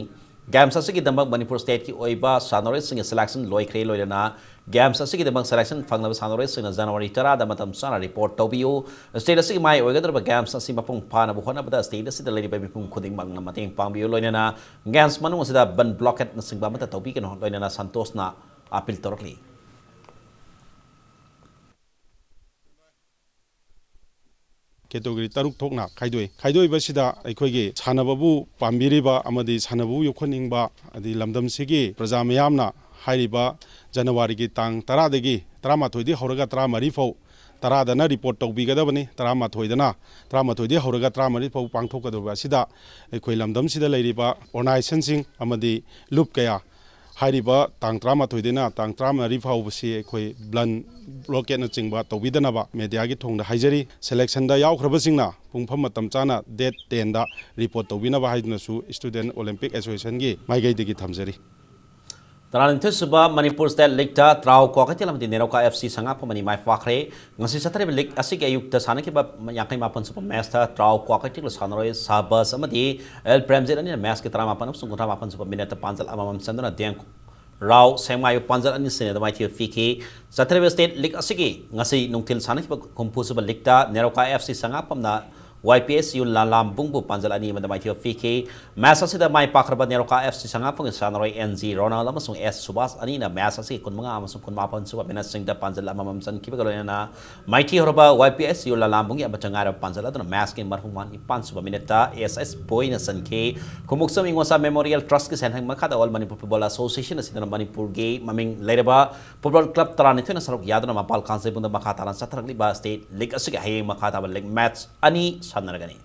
Games ꯑꯁꯤꯒꯤꯗꯃꯛ ꯃꯅꯤꯄꯨꯔ stateꯀꯤ ꯑꯣꯏꯕ ꯁꯥꯟꯅꯔꯣꯏꯁꯤꯡꯒꯤ selection ꯂꯣꯏꯈ꯭ꯔꯦ꯫ ꯂꯣꯏꯅꯅ games ꯑꯁꯤꯒꯤꯗꯃꯛ selection ꯐꯪꯂꯕ ꯁꯥꯟꯅꯔꯣꯏꯁꯤꯡꯅ January ꯇꯔꯥꯗ ꯃꯇꯝ ꯆꯥꯅ report ꯇꯧꯕꯤꯌꯨ꯫ State ꯑꯁꯤꯒꯤ ꯃꯥꯏ ꯑꯣꯏꯒꯗꯧꯔꯤꯕ games ꯑꯁꯤ ꯃꯄꯨꯡ ꯐꯥꯅꯕ ꯍꯣꯠꯅꯕꯗ state ꯑꯁꯤꯗ ꯂꯩꯔꯤꯕ ꯃꯤꯄꯨꯝ ꯈꯨꯗꯤꯡꯃꯛꯅ ꯃꯇꯦꯡ ꯄꯥꯡꯕꯤꯌꯨ꯫ ꯂꯣꯏꯅꯅ games ꯃꯅꯨꯡ ꯑꯁꯤꯗ ꯕꯟ blockadeꯅꯆꯤꯡꯕ ꯑꯃꯠꯇ ꯇꯧꯕꯤꯒꯅꯨ꯫ ꯂꯣꯏꯅꯅ ꯁꯟꯇꯣꯁꯅ appeal ꯇꯧꯔꯛꯂꯤ꯫ Category ꯇꯔꯨꯛ ꯊꯣꯛꯅ ꯈꯥꯏꯗꯣꯛꯏ꯫ ꯈꯥꯏꯗꯣꯛꯏꯕꯁꯤꯗ ꯑꯩꯈꯣꯏꯒꯤ ꯁꯥꯟꯅꯕꯕꯨ ꯄꯥꯝꯕꯤꯔꯤꯕ ꯑꯃꯗꯤ ꯁꯥꯟꯅꯕꯕꯨ ꯌꯣꯛꯈꯠꯅꯤꯡꯕ, ꯑꯗꯩ ꯂꯝꯗꯝꯁꯤꯒꯤ ꯄ꯭ꯔꯖꯥ ꯃꯤꯌꯥꯝꯅ ꯍꯥꯏꯔꯤꯕ Januaryꯒꯤ ꯇꯥꯡ ꯇꯔꯥꯗꯒꯤ, ꯇꯔꯥꯃꯥꯊꯣꯏꯗꯒꯤ ꯍꯧꯔꯒ ꯇꯔꯥꯃꯔꯤ ꯐꯥꯎ, ꯇꯔꯥꯗꯅ report ꯇꯧꯕꯤꯒꯗꯕꯅꯤ, ꯇꯔꯥꯃꯥꯊꯣꯏꯗꯅ, ꯇꯔꯥꯃꯥꯊꯣꯏꯗꯒꯤ ꯍꯧꯔꯒ ꯇꯔꯥꯃꯔꯤ ꯐꯥꯎ ꯄꯥꯡꯊꯣꯛꯀꯗꯧꯔꯤꯕ ꯑꯁꯤꯗ ꯑꯩꯈꯣꯏ ꯂꯝꯗꯝꯁꯤꯗ ꯂꯩꯔꯤꯕ organizationꯁꯤꯡ ꯑꯃꯗꯤ ꯂꯨꯞ ꯀꯌꯥ ꯍꯥꯏꯔꯤꯕ ꯇꯥꯡ ꯇꯔꯥꯃꯥꯊꯣꯏꯗꯩꯅ ꯇꯥꯡ ꯇꯔꯥꯃꯔꯤ ꯐꯥꯎꯕꯁꯤ ꯑꯩꯈꯣꯏ ꯕꯟ blockadeꯅꯆꯤꯡꯕ ꯇꯧꯕꯤꯗꯅꯕ mediaꯒꯤ ꯊꯣꯡꯗ ꯍꯥꯏꯖꯔꯤ꯫ Selectionꯗ ꯌꯥꯎꯈ꯭ꯔꯕꯁꯤꯡꯅ ꯄꯨꯡꯐꯝ ꯃꯇꯝ ꯆꯥꯅ date tenꯗ report ꯇꯧꯕꯤꯅꯕ ꯍꯥꯏꯗꯨꯅꯁꯨ Student Olympic Associationꯒꯤ ꯃꯥꯏꯀꯩꯗꯒꯤ ꯊꯝꯖꯔꯤ꯫ ꯇꯔꯥꯅꯤꯊꯣꯏ ꯁꯨꯕ ꯃꯅꯤꯄꯨꯔ State Leagueꯇ ꯇ꯭ꯔꯥꯎ ꯀ꯭ꯋꯥꯀꯩꯊꯦꯜ ꯑꯃꯗꯤ ꯅꯦꯔꯣꯀꯥ FC ꯁꯉꯥꯛꯄꯝ ꯑꯅꯤ ꯃꯥꯏ ꯄꯥꯛꯈ꯭ꯔꯦ꯫ ꯉꯁꯤ ꯆꯠꯊꯔꯤꯕ league ꯑꯁꯤꯒꯤ ꯑꯌꯨꯛꯇ ꯁꯥꯟꯅꯈꯤꯕ ꯌꯥꯡꯈꯩ ꯃꯥꯄꯟ ꯁꯨꯕ matchꯇ ꯇ꯭ꯔꯥꯎ ꯀ꯭ꯋꯥꯀꯩꯊꯦꯜ ꯁꯥꯟꯅꯔꯣꯏ ꯁꯍꯕꯥꯖ ꯑꯃꯗꯤ ꯑꯦꯜ ꯄ꯭ꯔꯦꯝꯖꯤꯠ ꯑꯅꯤꯅ matchꯀꯤ ꯇꯔꯥꯃꯥꯄꯟ ꯑꯃꯁꯨꯡ ꯀꯨꯟꯊ꯭ꯔꯥ ꯃꯥꯄꯟ ꯁꯨꯕ minuteꯇ ꯄꯥꯟꯖꯜ ꯑꯃꯃꯝ ꯆꯟꯗꯨꯅ ꯗꯦꯡ ꯔꯥꯎ ꯁꯦꯡꯃꯥꯏꯕꯨ ꯄꯥꯟꯖꯜ ꯑꯅꯤ ꯁꯤꯅꯗ ꯃꯥꯏꯊꯤꯕ ꯄꯤꯈꯤ꯫ ꯆꯠꯊꯔꯤꯕ State League ꯑꯁꯤꯒꯤ ꯉꯁꯤ ꯅꯨꯡꯊꯤꯜ ꯁꯥꯟꯅꯈꯤꯕ ꯍꯨꯝꯐꯨ ꯁꯨꯕ leagueꯇ ꯅꯦꯔꯣꯀꯥ FC ꯁꯉꯥꯛꯄꯝꯅ YPSU ꯂꯥꯂꯥꯝꯕꯨꯡꯕꯨ ꯄꯥꯟꯖꯜ ꯑꯅꯤ ꯑꯃꯗ ꯃꯥꯏꯊꯤꯕ ꯄꯤꯈꯤ꯫ Match ꯑꯁꯤꯗ ꯃꯥꯏ ꯄꯥꯛꯈ꯭ꯔꯕ ꯅꯦꯔꯣꯀꯥ FC ꯁꯉꯥꯛꯄꯝꯒꯤ ꯁꯥꯟꯅꯔꯣꯏ NG ꯔꯣꯅꯥꯜ ꯑꯃꯁꯨꯡ S ꯁꯨꯕꯥꯁ ꯑꯅꯤꯅ match ꯑꯁꯤꯒꯤ ꯀꯨꯟꯃꯉꯥ ꯑꯃꯁꯨꯡ ꯀꯨꯟꯃꯥꯄꯟ ꯁꯨꯕ minuteꯁꯤꯡꯗ ꯄꯥꯟꯖꯜ ꯑꯃꯃꯝ ꯆꯟꯈꯤꯕꯒ ꯂꯣꯏꯅꯅ ꯃꯥꯏꯊꯤ ꯍꯧꯔꯕ YPSU ꯂꯥꯂꯥꯝꯕꯨꯡꯒꯤ ꯑꯃꯠꯇ ꯉꯥꯏꯔꯕ ꯄꯥꯟꯖꯜ ꯑꯗꯨꯅ matchꯀꯤ ꯃꯔꯐꯨ ꯃꯥꯄꯟ ꯁꯨꯕ minuteꯇ S S ꯕꯣꯏꯅ ꯆꯟꯈꯤ꯫ ꯈꯨꯃꯨꯛꯆꯝ ꯏꯉꯣꯆꯥ Memorial Trustꯀꯤ ꯁꯦꯟꯊꯪ ꯃꯈꯥꯗ All Manipur Football Association ꯑꯁꯤꯅ ꯃꯅꯤꯄꯨꯔꯒꯤ ꯃꯃꯤꯡ ꯂꯩꯔꯕ football club ꯇꯔꯥꯅꯤꯊꯣꯏꯅ ꯁꯔꯨꯛ ꯌꯥꯗꯨꯅ ꯃꯄꯥꯜ ꯀꯥꯡꯖꯩꯕꯨꯡꯗ ꯃꯈꯥ ꯇꯥꯅ ꯆꯠꯊꯔꯛꯂꯤꯕ State League ꯑꯁꯤꯒꯤ ꯍꯌꯦꯡ ꯃꯈꯥ ꯇꯥꯕ league match ꯑꯅꯤ ꯁꯥꯟꯅꯔꯒꯅꯤ꯫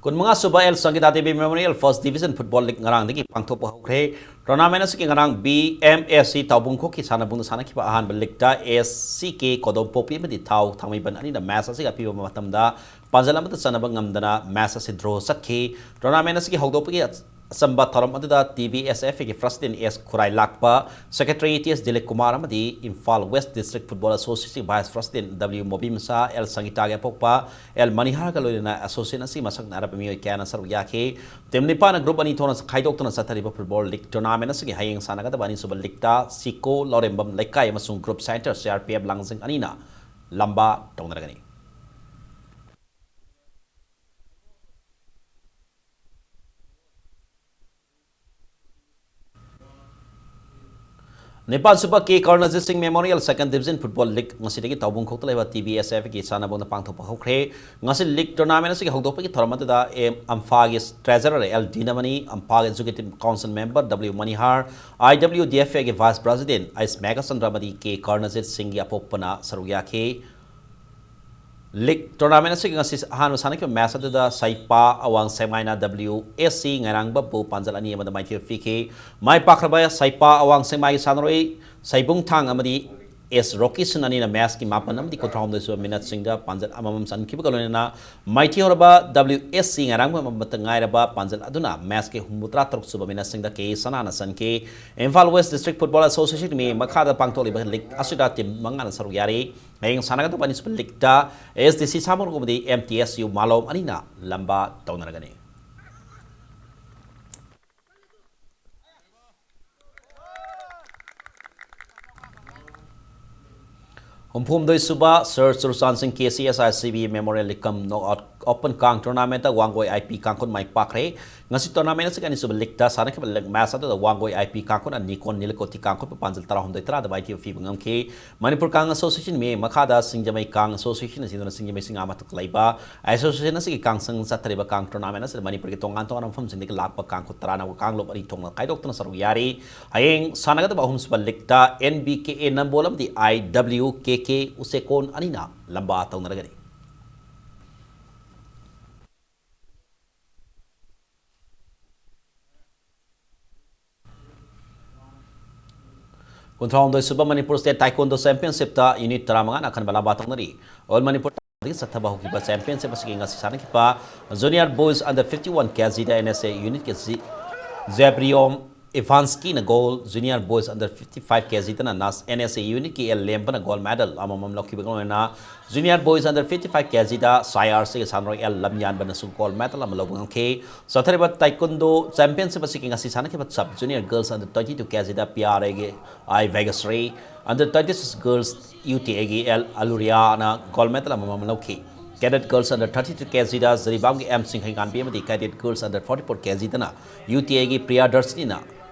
ꯀꯨꯟꯃꯉꯥ ꯁꯨꯕ L Sangita Devi Memorial First Division Football League ꯉꯔꯥꯡꯗꯒꯤ ꯄꯥꯡꯊꯣꯛꯄ ꯍꯧꯈ꯭ꯔꯦ꯫ Tournament ꯑꯁꯤꯒꯤ ꯉꯔꯥꯡ BMSC ꯇꯥꯎꯕꯨꯡꯈꯣꯛꯀꯤ ꯁꯥꯟꯅꯕꯨꯡꯗ ꯁꯥꯟꯅꯈꯤꯕ ꯑꯍꯥꯟꯕ leagueꯇ SCK ꯀꯣꯗꯣꯝꯄꯣꯛꯄꯤ ꯑꯃꯗꯤ ꯊꯥꯎ ꯊꯥꯡꯃꯩꯕꯟ ꯑꯅꯤꯅ match ꯑꯁꯤꯒꯤ ꯑꯄꯤꯕ ꯃꯇꯝꯗ ꯄꯥꯟꯖꯜ ꯑꯃꯠꯇ ꯆꯟꯅꯕ ꯉꯝꯗꯅ match ꯑꯁꯤ draw ꯆꯠꯈꯤ꯫ Tournament ꯑꯁꯤꯒꯤ ꯍꯧꯗꯣꯛꯄꯒꯤ ꯑꯆꯝꯕ ꯊꯧꯔꯝ ꯑꯗꯨꯗ T V S F ꯀꯤ President S ꯈꯨꯔꯥꯏ ꯂꯥꯛꯄ, Secretary T S Dilip Kumar ꯑꯃꯗꯤ Imphal West District Football Association Vice President W ꯃꯣꯕꯤꯃꯁꯥ, L ꯁꯪꯒꯤꯇꯥꯒꯤ ꯑꯄꯣꯛꯄ, L ꯃꯅꯤꯍꯥꯔꯒ ꯂꯣꯏꯅꯅ association ꯑꯁꯤꯒꯤ ꯃꯁꯛ ꯅꯥꯏꯔꯕ ꯃꯤꯑꯣꯏ ꯀꯌꯥꯅ ꯁꯔꯨꯛ ꯌꯥꯈꯤ꯫ Team ꯅꯤꯄꯥꯟꯅ group ꯑꯅꯤ ꯊꯣꯛꯅ ꯈꯥꯏꯗꯣꯛꯇꯨꯅ ꯆꯠꯊꯔꯤꯕ football league tournament ꯑꯁꯤꯒꯤ ꯍꯌꯦꯡ ꯁꯥꯟꯅꯒꯗꯕ ꯑꯅꯤꯁꯨꯕ leagueꯇ ꯁꯤꯀꯣ ꯂꯧꯔꯦꯝꯕꯝ ꯂꯩꯀꯥꯏ ꯑꯃꯁꯨꯡ Group Center C R P F ꯂꯥꯡꯖꯤꯡ ꯑꯅꯤꯅ ꯂꯝꯕꯥ ꯇꯧꯅꯔꯒꯅꯤ꯫ ꯅꯤꯄꯥꯟꯁꯨꯕ ꯀꯦ ꯀꯔꯅꯖꯤꯠ ꯁꯤꯡ Memorial Second Division Football League ꯉꯁꯤꯗꯒꯤ ꯇꯥꯎꯕꯨꯡꯈꯣꯛꯇ ꯂꯩꯕ T V S F ꯀꯤ ꯁꯥꯟꯅꯕꯨꯡꯗ ꯄꯥꯡꯊꯣꯛꯄ ꯍꯧꯈ꯭ꯔꯦ꯫ ꯉꯁꯤ league tournament ꯑꯁꯤꯒꯤ ꯍꯧꯗꯣꯛꯄꯒꯤ ꯊꯧꯔꯝ ꯑꯗꯨꯗ ꯑꯦꯝ ꯑꯝꯐꯥꯒꯤ treasurer L ꯗꯤꯅꯃꯅꯤ, ꯑꯝꯐꯥꯒꯤ executive council member W Manihar, I W D F A ꯒꯤ vice president ꯑꯩꯁ ꯃꯦꯘꯆꯟꯗ꯭ꯔ ꯑꯃꯗꯤ ꯀꯦ ꯀꯔꯅꯖꯤꯠ ꯁꯤꯡꯒꯤ ꯑꯄꯣꯛꯄꯅ ꯁꯔꯨꯛ ꯌꯥꯈꯤ꯫ League tournament ꯑꯁꯤꯒꯤ ꯉꯁꯤ ꯑꯍꯥꯟꯕ ꯁꯥꯟꯅꯈꯤꯕ match ꯑꯗꯨꯗ ꯁꯩꯄꯥ ꯑꯋꯥꯡ ꯁꯦꯛꯃꯥꯏꯅ W S C ꯉꯥꯏꯔꯥꯡꯕꯝꯕꯨ ꯄꯥꯟꯖꯜ ꯑꯅꯤ ꯑꯃꯗ ꯃꯥꯏꯊꯤꯕ ꯄꯤꯈꯤ꯫ ꯃꯥꯏ ꯄꯥꯛꯈ꯭ꯔꯕ ꯁꯩꯄꯥ ꯑꯋꯥꯡ ꯁꯦꯛꯃꯥꯏꯒꯤ ꯁꯥꯟꯅꯔꯣꯏ ꯁꯩꯕꯨꯡꯊꯥꯡ ꯑꯃꯗꯤ ꯑꯦꯁ ꯔꯣꯀꯤꯁꯟ ꯑꯅꯤꯅ matchꯀꯤ ꯃꯥꯄꯟ ꯑꯃꯗꯤ ꯀꯨꯟꯊ꯭ꯔꯥꯍꯨꯝꯗꯣꯏ ꯁꯨꯕ minuteꯁꯤꯡꯗ ꯄꯥꯟꯖꯜ ꯑꯃꯃꯝ ꯆꯟꯈꯤꯕꯒ ꯂꯣꯏꯅꯅ ꯃꯥꯏꯊꯤꯍꯧꯔꯕ W S C ꯉꯥꯏꯔꯥꯡꯕꯝ ꯑꯃꯠꯇ ꯉꯥꯏꯔꯕ ꯄꯥꯟꯖꯜ ꯑꯗꯨꯅ matchꯀꯤ ꯍꯨꯝꯐꯨꯇꯔꯥ ꯇꯔꯨꯛ ꯁꯨꯕ minuteꯁꯤꯡꯗ ꯀꯦ ꯁꯅꯥꯅ ꯆꯟꯈꯤ꯫ Imphal West District Football Association ꯃꯤ ꯃꯈꯥꯗ ꯄꯥꯡꯊꯣꯛꯂꯤꯕ league ꯑꯁꯤꯗ team ꯃꯉꯥꯅ ꯁꯔꯨꯛ ꯌꯥꯔꯤ꯫ ꯍꯌꯦꯡ ꯁꯥꯟꯅꯒꯗꯕ ꯑꯅꯤꯁꯨꯕ leagueꯇ S D C ꯁꯥꯃꯨꯔꯣꯛ ꯑꯃꯗꯤ M T S U ꯃꯥꯂꯣꯝ ꯑꯅꯤꯅ ꯂꯝꯕꯥ ꯇꯧꯅꯔꯒꯅꯤ꯫ ꯍꯨꯝꯐꯨꯍꯨꯝꯗꯣꯏ ꯁꯨꯕ Sir ꯆꯨꯔꯆꯥꯟ ꯁꯤꯡ K C S I C B Memorial League cum Knockout Open ꯀꯥꯡ tournamentꯇ ꯋꯥꯡꯒꯣꯏ I P ꯀꯥꯡꯈꯨꯟ ꯃꯥꯏ ꯄꯥꯛꯈ꯭ꯔꯦ꯫ ꯉꯁꯤ tournament ꯑꯁꯤꯒꯤ ꯑꯅꯤꯁꯨꯕ leagueꯇ ꯁꯥꯟꯅꯈꯤꯕ league match ꯑꯗꯨꯗ ꯋꯥꯡꯒꯣꯏ I P ꯀꯥꯡꯈꯨꯟꯅ ꯅꯤꯀꯣꯟ ꯅꯤꯂꯀꯣꯊꯤ ꯀꯥꯡꯈꯨꯟꯕꯨ ꯄꯥꯟꯖꯜ ꯇꯔꯥꯍꯨꯝꯗꯣꯏ ꯇꯔꯥꯗ ꯃꯥꯏꯊꯤꯕ ꯄꯤꯕ ꯉꯝꯈꯤ꯫ ꯃꯅꯤꯄꯨꯔ ꯀꯥꯡ Association ꯃꯤꯠꯌꯦꯡ ꯃꯈꯥꯗ ꯁꯤꯡꯖꯃꯩ ꯀꯥꯡ Association ꯑꯁꯤꯗꯨꯅ ꯁꯤꯡꯖꯃꯩ ꯁꯤꯡꯉꯥ ꯃꯊꯛꯇ ꯂꯩꯕ association ꯑꯁꯤꯒꯤ ꯀꯥꯡꯁꯪ ꯆꯠꯊꯔꯤꯕ ꯀꯥꯡ tournament ꯑꯁꯤꯗ ꯃꯅꯤꯄꯨꯔꯒꯤ ꯇꯣꯉꯥꯟ ꯇꯣꯉꯥꯟꯕ ꯃꯐꯝꯁꯤꯡꯗꯒꯤ ꯂꯥꯛꯄ ꯀꯥꯡꯈꯨ ꯇꯔꯥꯅ ꯀꯥꯡꯂꯨꯞ ꯑꯅꯤ ꯊꯣꯛꯅ ꯈꯥꯏꯗꯣꯛꯇꯨꯅ ꯁꯔꯨꯛ ꯌꯥꯔꯤ꯫ ꯍꯌꯦꯡ ꯁꯥꯟꯅꯒꯗꯕ ꯑꯍꯨꯝꯁꯨꯕ leagueꯇ N B K A ꯅꯝꯕꯣꯜ ꯑꯃꯗꯤ I W K K ꯎꯆꯦꯀꯣꯟ ꯑꯅꯤꯅ ꯂꯝꯕꯥ ꯇꯧꯅꯔꯒꯅꯤ꯫ ꯀꯨꯟꯊ꯭ꯔꯥꯍꯨꯝꯗꯣꯏ ꯁꯨꯕ Manipur State Taekwondo Championshipꯇ unit ꯇꯔꯥꯃꯉꯥꯅ ꯑꯈꯟꯕ ꯂꯝꯕꯥ ꯇꯧꯅꯔꯤ꯫ All Manipur ꯆꯠꯊꯕ ꯍꯧꯈꯤꯕ ꯆꯦꯝꯄꯤꯌꯟꯁꯤꯞ ꯑꯁꯤꯒꯤ ꯉꯁꯤ ꯁꯥꯟꯅꯈꯤꯕ junior boys under fifty one K ꯖꯤꯗ ꯑꯦꯟ ꯑꯦꯁ ꯑꯦ ꯌꯨꯅꯤꯠꯀꯤ ꯖꯤ-, ꯖꯦꯕ꯭ꯔꯤꯌꯣꯝ ꯏꯚꯥꯟꯁꯀꯤꯅ goal, junior boys under fifty five K ꯖꯤꯗꯅ ꯅꯥꯁ-, ꯑꯦꯟ ꯑꯦꯁ ꯑꯦ ꯌꯨꯅꯤꯠꯀꯤ ꯑꯦꯜ ꯂꯦꯝꯕꯅ ꯒꯣꯜ ꯃꯦꯗꯜ ꯑꯃꯃꯝ ꯂꯧꯈꯤꯕꯒ ꯂꯣꯏꯅꯅ junior boys under fifty five K ꯖꯤꯗ ꯁꯥꯏ ꯑꯥꯔꯁꯤꯒꯤ ꯁꯥꯟꯅꯔꯣꯏ ꯑꯦꯜ ꯂꯝꯌꯥꯟꯕꯅꯁꯨ ꯒꯣꯜ ꯃꯦꯗꯜ ꯑꯃ ꯂꯧꯕ ꯉꯝꯈꯤ꯫ ꯆꯠꯊꯔꯤꯕ ꯇꯥꯏꯀꯨꯟꯗꯣ ꯆꯦꯝꯄꯤꯌꯟꯁꯤꯞ ꯑꯁꯤꯒꯤ ꯉꯁꯤ ꯁꯥꯟꯅꯈꯤꯕ sub junior girls under twenty two K ꯖꯤꯗ ꯄꯤ ꯑꯥꯔ ꯑꯦꯒꯤ ꯑꯥꯏ ꯚꯦꯒꯁ꯭ꯔꯤ, under twenty six girls U T ꯑꯦꯒꯤ ꯑꯦꯜ ꯑꯂꯨꯔꯤꯌꯥꯅ ꯒꯣꯜ ꯃꯦꯗꯜ ꯑꯃꯃꯝ ꯂꯧꯈꯤ꯫ Cadet girls under thirty two K ꯖꯤꯗ ꯖꯤꯔꯤꯕꯥꯝꯒꯤ ꯑꯦꯝ ꯁꯤꯡꯈꯩꯉꯥꯟꯕꯤ ꯑꯃꯗꯤ cadet girls under forty four K ꯖꯤꯗꯅ ꯌꯨ ꯇꯤ ꯑꯦꯒꯤ ꯄ꯭ꯔꯤꯌꯥꯗꯔꯁꯅꯤꯅ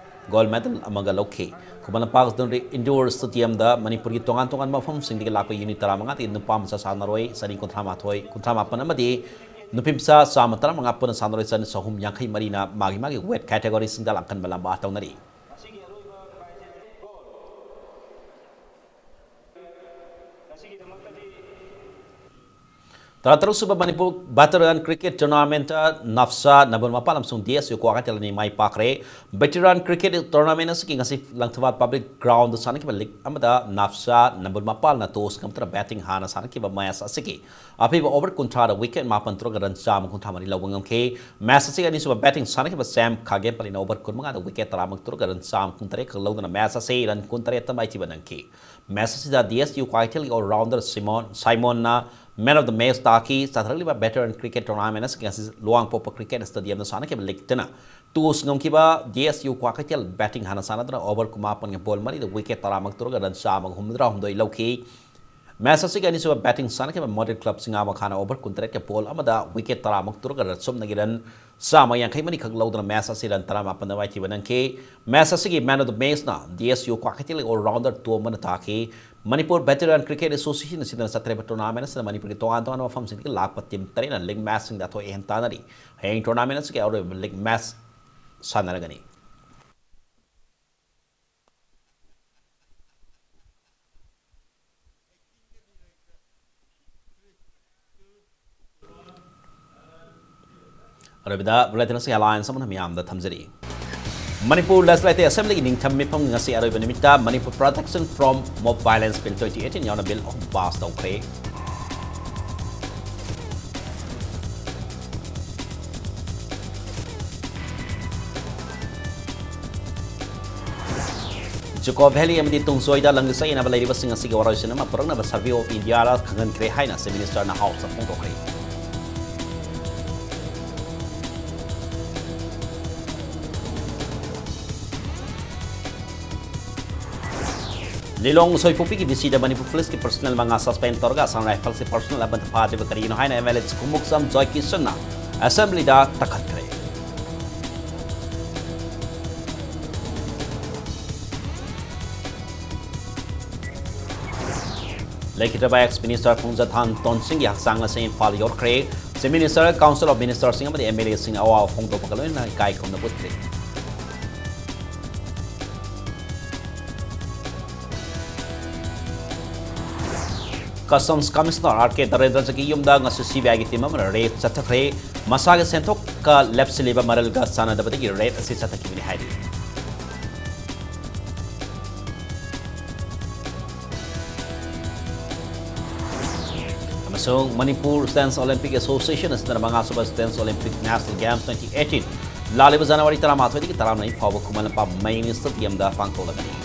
ꯒꯣꯜ ꯃꯦꯗꯜ ꯑꯃꯒ ꯂꯧꯈꯤ꯫ ꯈꯨꯃꯟ ꯂꯝꯄꯥꯛ ꯏꯟꯗꯣꯔ ꯁ꯭ꯇꯦꯗꯤꯌꯝꯗ ꯃꯅꯤꯄꯨꯔꯒꯤ ꯇꯣꯉꯥꯟ ꯇꯣꯉꯥꯟꯕ ꯃꯐꯝꯁꯤꯡꯗꯒꯤ ꯂꯥꯛꯄ ꯌꯨꯅꯤꯠ ꯇꯔꯥꯃꯉꯥꯗꯒꯤ ꯅꯨꯄꯥ ꯃꯆꯥ ꯁꯥꯟꯅꯔꯣꯏ ꯆꯅꯤ ꯀꯨꯟꯊ꯭ꯔꯥ ꯃꯥꯊꯣꯏ, ꯀꯨꯟꯊ꯭ꯔꯥ ꯃꯥꯄꯟ ꯑꯃꯗꯤ ꯅꯨꯄꯤ ꯃꯆꯥ ꯆꯥꯝꯃ ꯇꯔꯥꯃꯉꯥ ꯄꯨꯟꯅ ꯁꯥꯟꯅꯔꯣꯏ ꯆꯅꯤ ꯆꯍꯨꯝ ꯌꯥꯡꯈꯩ ꯃꯔꯤꯅ ꯃꯥꯒꯤ ꯃꯥꯒꯤ ꯋꯦꯠ ꯀꯦꯇꯦꯒꯣꯔꯤꯁꯤꯡꯗ ꯂꯥꯡꯈꯟꯕ ꯂꯝꯕꯥ ꯇꯧꯅꯔꯤ꯫ ꯇꯔꯥꯇꯔꯨꯛ ꯁꯨꯕ ꯃꯅꯤꯄꯨꯔ ꯚꯦꯇꯔꯥꯟ ꯀ꯭ꯔꯤꯀꯦꯠ ꯇꯣꯔꯅꯥꯃꯦꯟꯇ ꯅꯥꯐꯁꯥ ꯅꯝꯕꯣꯜ ꯃꯄꯥꯜ ꯑꯃꯁꯨꯡ ꯗꯤ ꯑꯦꯁ ꯌꯨ ꯀ꯭ꯋꯥꯀꯩꯊꯦꯜ ꯑꯅꯤ ꯃꯥꯏ ꯄꯥꯛꯈ꯭ꯔꯦ꯫ ꯚꯦꯇꯔꯥꯟ ꯀ꯭ꯔꯤꯀꯦꯠ ꯇꯣꯔꯅꯥꯃꯦꯟ ꯑꯁꯤꯒꯤ ꯉꯁꯤ ꯂꯪꯊꯕꯥꯜ ꯄꯕ꯭ꯂꯤꯛ ꯒ꯭ꯔꯥꯎꯟꯗ ꯁꯥꯟꯅꯈꯤꯕ ꯂꯤꯒ ꯑꯃꯗ ꯅꯥꯐꯁꯥ ꯅꯝꯕꯣꯜ ꯃꯄꯥꯜꯅ ꯇꯣꯁ ꯉꯝꯗꯅ ꯕꯦꯇꯤꯡ ꯍꯥꯟꯅ ꯁꯥꯟꯅꯈꯤꯕ ꯃꯦꯆ ꯑꯁꯤꯒꯤ ꯑꯄꯤꯕ ꯑꯣꯚꯔ ꯀꯨꯟꯊ꯭ꯔꯥꯗ ꯋꯤꯀꯦꯠ ꯃꯥꯄꯟ ꯇꯨꯔꯒ ꯔꯟ ꯆꯥꯝꯃ ꯀꯨꯟꯊ꯭ꯔꯥ ꯃꯔꯤ ꯂꯧꯕ ꯉꯝꯈꯤ꯫ ꯃꯦꯆ ꯑꯁꯤꯒꯤ ꯑꯅꯤꯁꯨꯕ ꯕꯦꯇꯤꯡ ꯁꯥꯟꯅꯈꯤꯕ ꯁꯦꯝ ꯈꯥꯒꯦꯝꯄꯂꯤꯅ ꯑꯣꯚꯔ ꯀꯨꯟꯃꯉꯥꯗ ꯋꯤꯀꯦꯠ ꯇꯔꯥꯃꯨꯛ ꯇꯨꯔꯒ ꯔꯟ ꯆꯥꯝꯃ ꯀꯨꯟꯇꯔꯦꯠ ꯈꯛ ꯂꯧꯗꯨꯅ ꯃꯦꯆ ꯑꯁꯤ ꯔꯟ ꯀꯨꯟꯇꯔꯦꯠꯇ ꯃꯥꯏꯊꯤꯕ ꯅꯪꯈꯤ꯫ ꯃꯦꯆ ꯑꯁꯤꯗ ꯗꯤ ꯑꯦꯁ ꯌꯨ ꯀ꯭ꯋꯥꯀꯩꯊꯦꯜꯒꯤ ꯑꯣꯜ ꯔꯥꯎꯟꯗꯔ ꯁꯤꯃꯣꯟ, ꯁꯥꯏꯃꯣꯟꯅ ꯃꯦꯟ ꯑꯣꯐ ꯗ ꯃꯦꯆ ꯇꯥꯈꯤ꯫ ꯆꯠꯊꯔꯛꯂꯤꯕ ꯚꯦꯇꯔꯥꯟ ꯀ꯭ꯔꯤꯀꯦꯠ ꯇꯣꯔꯅꯥꯃꯦꯟ ꯑꯁꯤꯒꯤ ꯉꯁꯤ ꯂꯨꯋꯥꯡꯄꯣꯛꯄ ꯀ꯭ꯔꯤꯀꯦꯠ ꯁ꯭ꯇꯦꯗꯤꯌꯝꯗ ꯁꯥꯟꯅꯈꯤꯕ ꯂꯤꯒꯇꯅ ꯇꯣꯁ ꯉꯝꯈꯤꯕ D S U Kwakeithel batting ꯍꯥꯟꯅ ꯁꯥꯟꯅꯗꯨꯅ ꯑꯣꯚꯔ ꯀꯨꯟꯃꯥꯄꯟꯒꯤ ꯕꯣꯜ ꯃꯔꯤꯗ ꯋꯤꯀꯦꯠ ꯇꯔꯥꯃꯨꯛ ꯇꯨꯔꯒ ꯔꯟ ꯆꯥꯝꯃꯒ ꯍꯨꯝꯐꯨꯇꯔꯥꯍꯨꯝꯗꯣꯏ ꯂꯧꯈꯤ꯫ ꯃꯦꯆ ꯑꯁꯤꯒꯤ ꯑꯅꯤꯁꯨꯕ ꯕꯦꯇꯤꯡ ꯁꯥꯟꯅꯈꯤꯕ ꯃꯣꯗꯦꯜ ꯀ꯭ꯂꯕ ꯆꯤꯡꯉꯥꯃꯈꯥꯅ ꯑꯣꯚꯔ ꯀꯨꯟꯇꯔꯦꯠꯀꯤ ꯕꯣꯜ ꯑꯃꯗ ꯋꯤꯀꯦꯠ ꯇꯔꯥꯃꯨꯛ ꯇꯨꯔꯒ ꯆꯨꯝꯅꯒꯤ ꯔꯟ ꯆꯥꯝꯃ ꯌꯥꯡꯈꯩ ꯃꯔꯤꯈꯛ ꯂꯧꯗꯨꯅ ꯃꯦꯆ ꯑꯁꯤ ꯔꯟ ꯇꯔꯥꯃꯥꯄꯟꯗ ꯃꯥꯏꯊꯤꯕ ꯅꯪꯈꯤ꯫ ꯃꯦꯆ ꯑꯁꯤꯒꯤ ꯃꯦꯟ ꯑꯣꯐ ꯗ ꯃꯦꯆꯅ ꯗꯤ ꯑꯦꯁ ꯌꯨ ꯀ꯭ꯋꯥꯀꯩꯊꯦꯜꯒꯤ ꯑꯣꯜ ꯔꯥꯎꯟꯗꯔ ꯇꯣꯝꯕꯅ ꯇꯥꯈꯤ꯫ ꯃꯅꯤꯄꯨꯔ ꯚꯦꯇꯔꯥꯟ ꯀ꯭ꯔꯤꯀꯦꯠ ꯑꯦꯁꯣꯁꯤꯌꯦꯁꯟꯅ ꯁꯤꯟꯗꯨꯅ ꯆꯠꯊꯔꯤꯕ ꯇꯣꯔꯅꯥꯃꯦꯟ ꯑꯁꯤꯗ ꯃꯅꯤꯄꯨꯔꯒꯤ ꯇꯣꯉꯥꯟ ꯇꯣꯉꯥꯟꯕ ꯃꯐꯝꯁꯤꯡꯗꯒꯤ ꯂꯥꯛꯄ ꯇꯤꯝ ꯇꯔꯦꯠꯅ ꯂꯤꯒ ꯃꯦꯆꯁꯤꯡꯗ ꯑꯊꯣꯏ ꯑꯍꯦꯟ ꯇꯥꯟꯅꯔꯤ꯫ ꯍꯌꯦꯡ ꯇꯣꯔꯅꯥꯃꯦꯟ ꯑꯁꯤꯒꯤ ꯑꯔꯣꯏꯕ ꯂꯤꯒ ꯃꯦꯆ ꯁꯥꯟꯅꯔꯒꯅꯤ꯫ ꯑꯔꯣꯏꯕꯗ ꯕꯨꯂꯦꯇꯤꯟ ꯑꯁꯤꯒꯤ ꯍꯦꯗꯂꯥꯏꯟꯁ ꯑꯃꯅ ꯃꯤꯌꯥꯝꯗ ꯊꯝꯖꯔꯤ꯫ ꯃꯅꯤꯄꯨꯔ ꯂꯦꯖꯤꯁꯂꯦꯇꯤꯚ ꯑꯦꯁꯦꯝꯕ꯭ꯂꯤꯒꯤ ꯅꯤꯡꯊꯝ ꯃꯤꯐꯝꯒꯤ ꯉꯁꯤ ꯑꯔꯣꯏꯕ ꯅꯨꯃꯤꯠꯇ Manipur protection from mob violence bill twenty eighteen ꯌꯥꯎꯅ ꯕꯤꯜ ꯑꯍꯨꯝ ꯄꯥꯁ ꯇꯧꯈ꯭ꯔꯦ꯫ ꯖꯨꯀꯣ ꯚꯦꯂꯤ ꯑꯃꯗꯤ ꯇꯨꯡꯖꯣꯏꯗ ꯂꯝꯒꯤ ꯆꯌꯦꯠꯅꯕ ꯂꯩꯔꯤꯕꯁꯤꯡ ꯑꯁꯤꯒꯤ ꯋꯥꯔꯣꯏꯁꯤꯟ ꯑꯃ ꯄꯨꯔꯛꯅꯕ ꯁꯔꯚꯦ ꯑꯣꯐ ꯏꯟꯗꯤꯌꯥꯗ ꯈꯪꯍꯟꯈ꯭ꯔꯦ ꯍꯥꯏꯅ ꯆꯤꯐ ꯃꯤꯅꯤꯁꯇꯔꯅ ꯍꯥꯎꯁꯇ ꯐꯣꯡꯗꯣꯛꯈ꯭ꯔꯦ꯫ ꯂꯤꯂꯣꯡ ꯎꯁꯣꯏꯄꯣꯛꯄꯤꯒꯤ ꯗꯤ ꯁꯤꯗ ꯃꯅꯤꯄꯨꯔ ꯄꯨꯂꯤꯁꯀꯤ ꯄꯔꯁꯣꯅꯦꯜ ꯃꯉꯥ ꯁꯁꯄꯦꯟ ꯇꯧꯔꯒ ꯑꯁꯥꯝ ꯔꯥꯏꯐꯜꯁꯀꯤ ꯄꯔꯁꯣꯅꯦꯜ ꯑꯃꯠꯇ ꯐꯥꯗ꯭ꯔꯤꯕ ꯀꯔꯤꯒꯤꯅꯣ ꯍꯥꯏꯅ ꯑꯦꯝ ꯑꯦꯜ ꯑꯦ ꯈꯨꯃꯨꯛꯆꯝ ꯖꯣꯏ ꯀꯤꯁꯟꯅ ꯑꯦꯁꯦꯝꯕ꯭ꯂꯤꯗ ꯇꯛꯈꯠꯈ꯭ꯔꯦ꯫ ꯂꯩꯈꯤꯗ꯭ꯔꯕ ꯑꯦꯛꯁ ꯃꯤꯅꯤꯁꯇꯔ ꯄꯨꯡꯖꯊꯥꯟ ꯇꯣꯟꯁꯤꯡꯒꯤ ꯍꯛꯆꯥꯡ ꯑꯁꯤ ꯏꯝꯐꯥꯜ ꯌꯧꯔꯛꯈ꯭ꯔꯦ꯫ ꯆꯤꯐ ꯃꯤꯅꯤꯁꯇꯔ, ꯀꯥꯎꯟꯁꯤꯜ ꯑꯣꯐ ꯃꯤꯅꯤꯁꯇꯔꯁꯤꯡ ꯑꯃꯗꯤ ꯑꯦꯝ ꯑꯦꯜ ꯑꯦꯁꯤꯡꯅ ꯑꯋꯥꯕ ꯐꯣꯡꯗꯣꯛꯄꯒ ꯂꯣꯏꯅꯅ ꯏꯀꯥꯏ ꯈꯨꯝꯅꯕ ꯎꯠꯈ꯭ꯔꯦ꯫ ꯀꯁꯇꯝꯁ ꯀꯃꯤꯁꯅꯔ ꯑꯥꯔ ꯀꯦ ꯗꯔꯦꯟꯗ꯭ꯔꯖꯒꯤ ꯌꯨꯝꯗ ꯉꯁꯤ ꯁꯤ ꯕꯤ ꯑꯥꯏꯒꯤ ꯇꯤꯝ ꯑꯃꯅ ꯔꯦꯗ ꯆꯠꯊꯈ꯭ꯔꯦ꯫ ꯃꯁꯥꯒꯤ ꯁꯦꯟꯊꯣꯛꯀ ꯂꯦꯞꯁꯤꯜꯂꯤꯕ ꯃꯔꯜꯒ ꯆꯥꯟꯅꯗꯕꯗꯒꯤ ꯔꯦꯗ ꯑꯁꯤ ꯆꯠꯊꯈꯤꯕꯅꯤ ꯍꯥꯏꯔꯤ꯫ ꯑꯃꯁꯨꯡ ꯃꯅꯤꯄꯨꯔ ꯁ꯭ꯇꯨꯗꯦꯟꯠꯁ ꯑꯣꯂꯤꯝꯄꯤꯛ ꯑꯦꯁꯣꯁꯤꯌꯦꯁꯟ ꯑꯁꯤꯅ ꯃꯉꯥꯁꯨꯕ students olympic national games twenty eighteen ꯂꯥꯛꯂꯤꯕ ꯖꯅꯋꯥꯔꯤ ꯇꯔꯥꯃꯥꯊꯣꯏꯗꯒꯤ ꯇꯔꯥꯃꯔꯤ ꯐꯥꯎꯕ ꯈꯨꯃꯟ ꯂꯝꯄꯥꯛ ꯃꯤꯅꯤ ꯁ꯭ꯇꯦꯗꯤꯌꯝꯗ ꯄꯥꯡꯊꯣꯛꯂꯒꯅꯤ꯫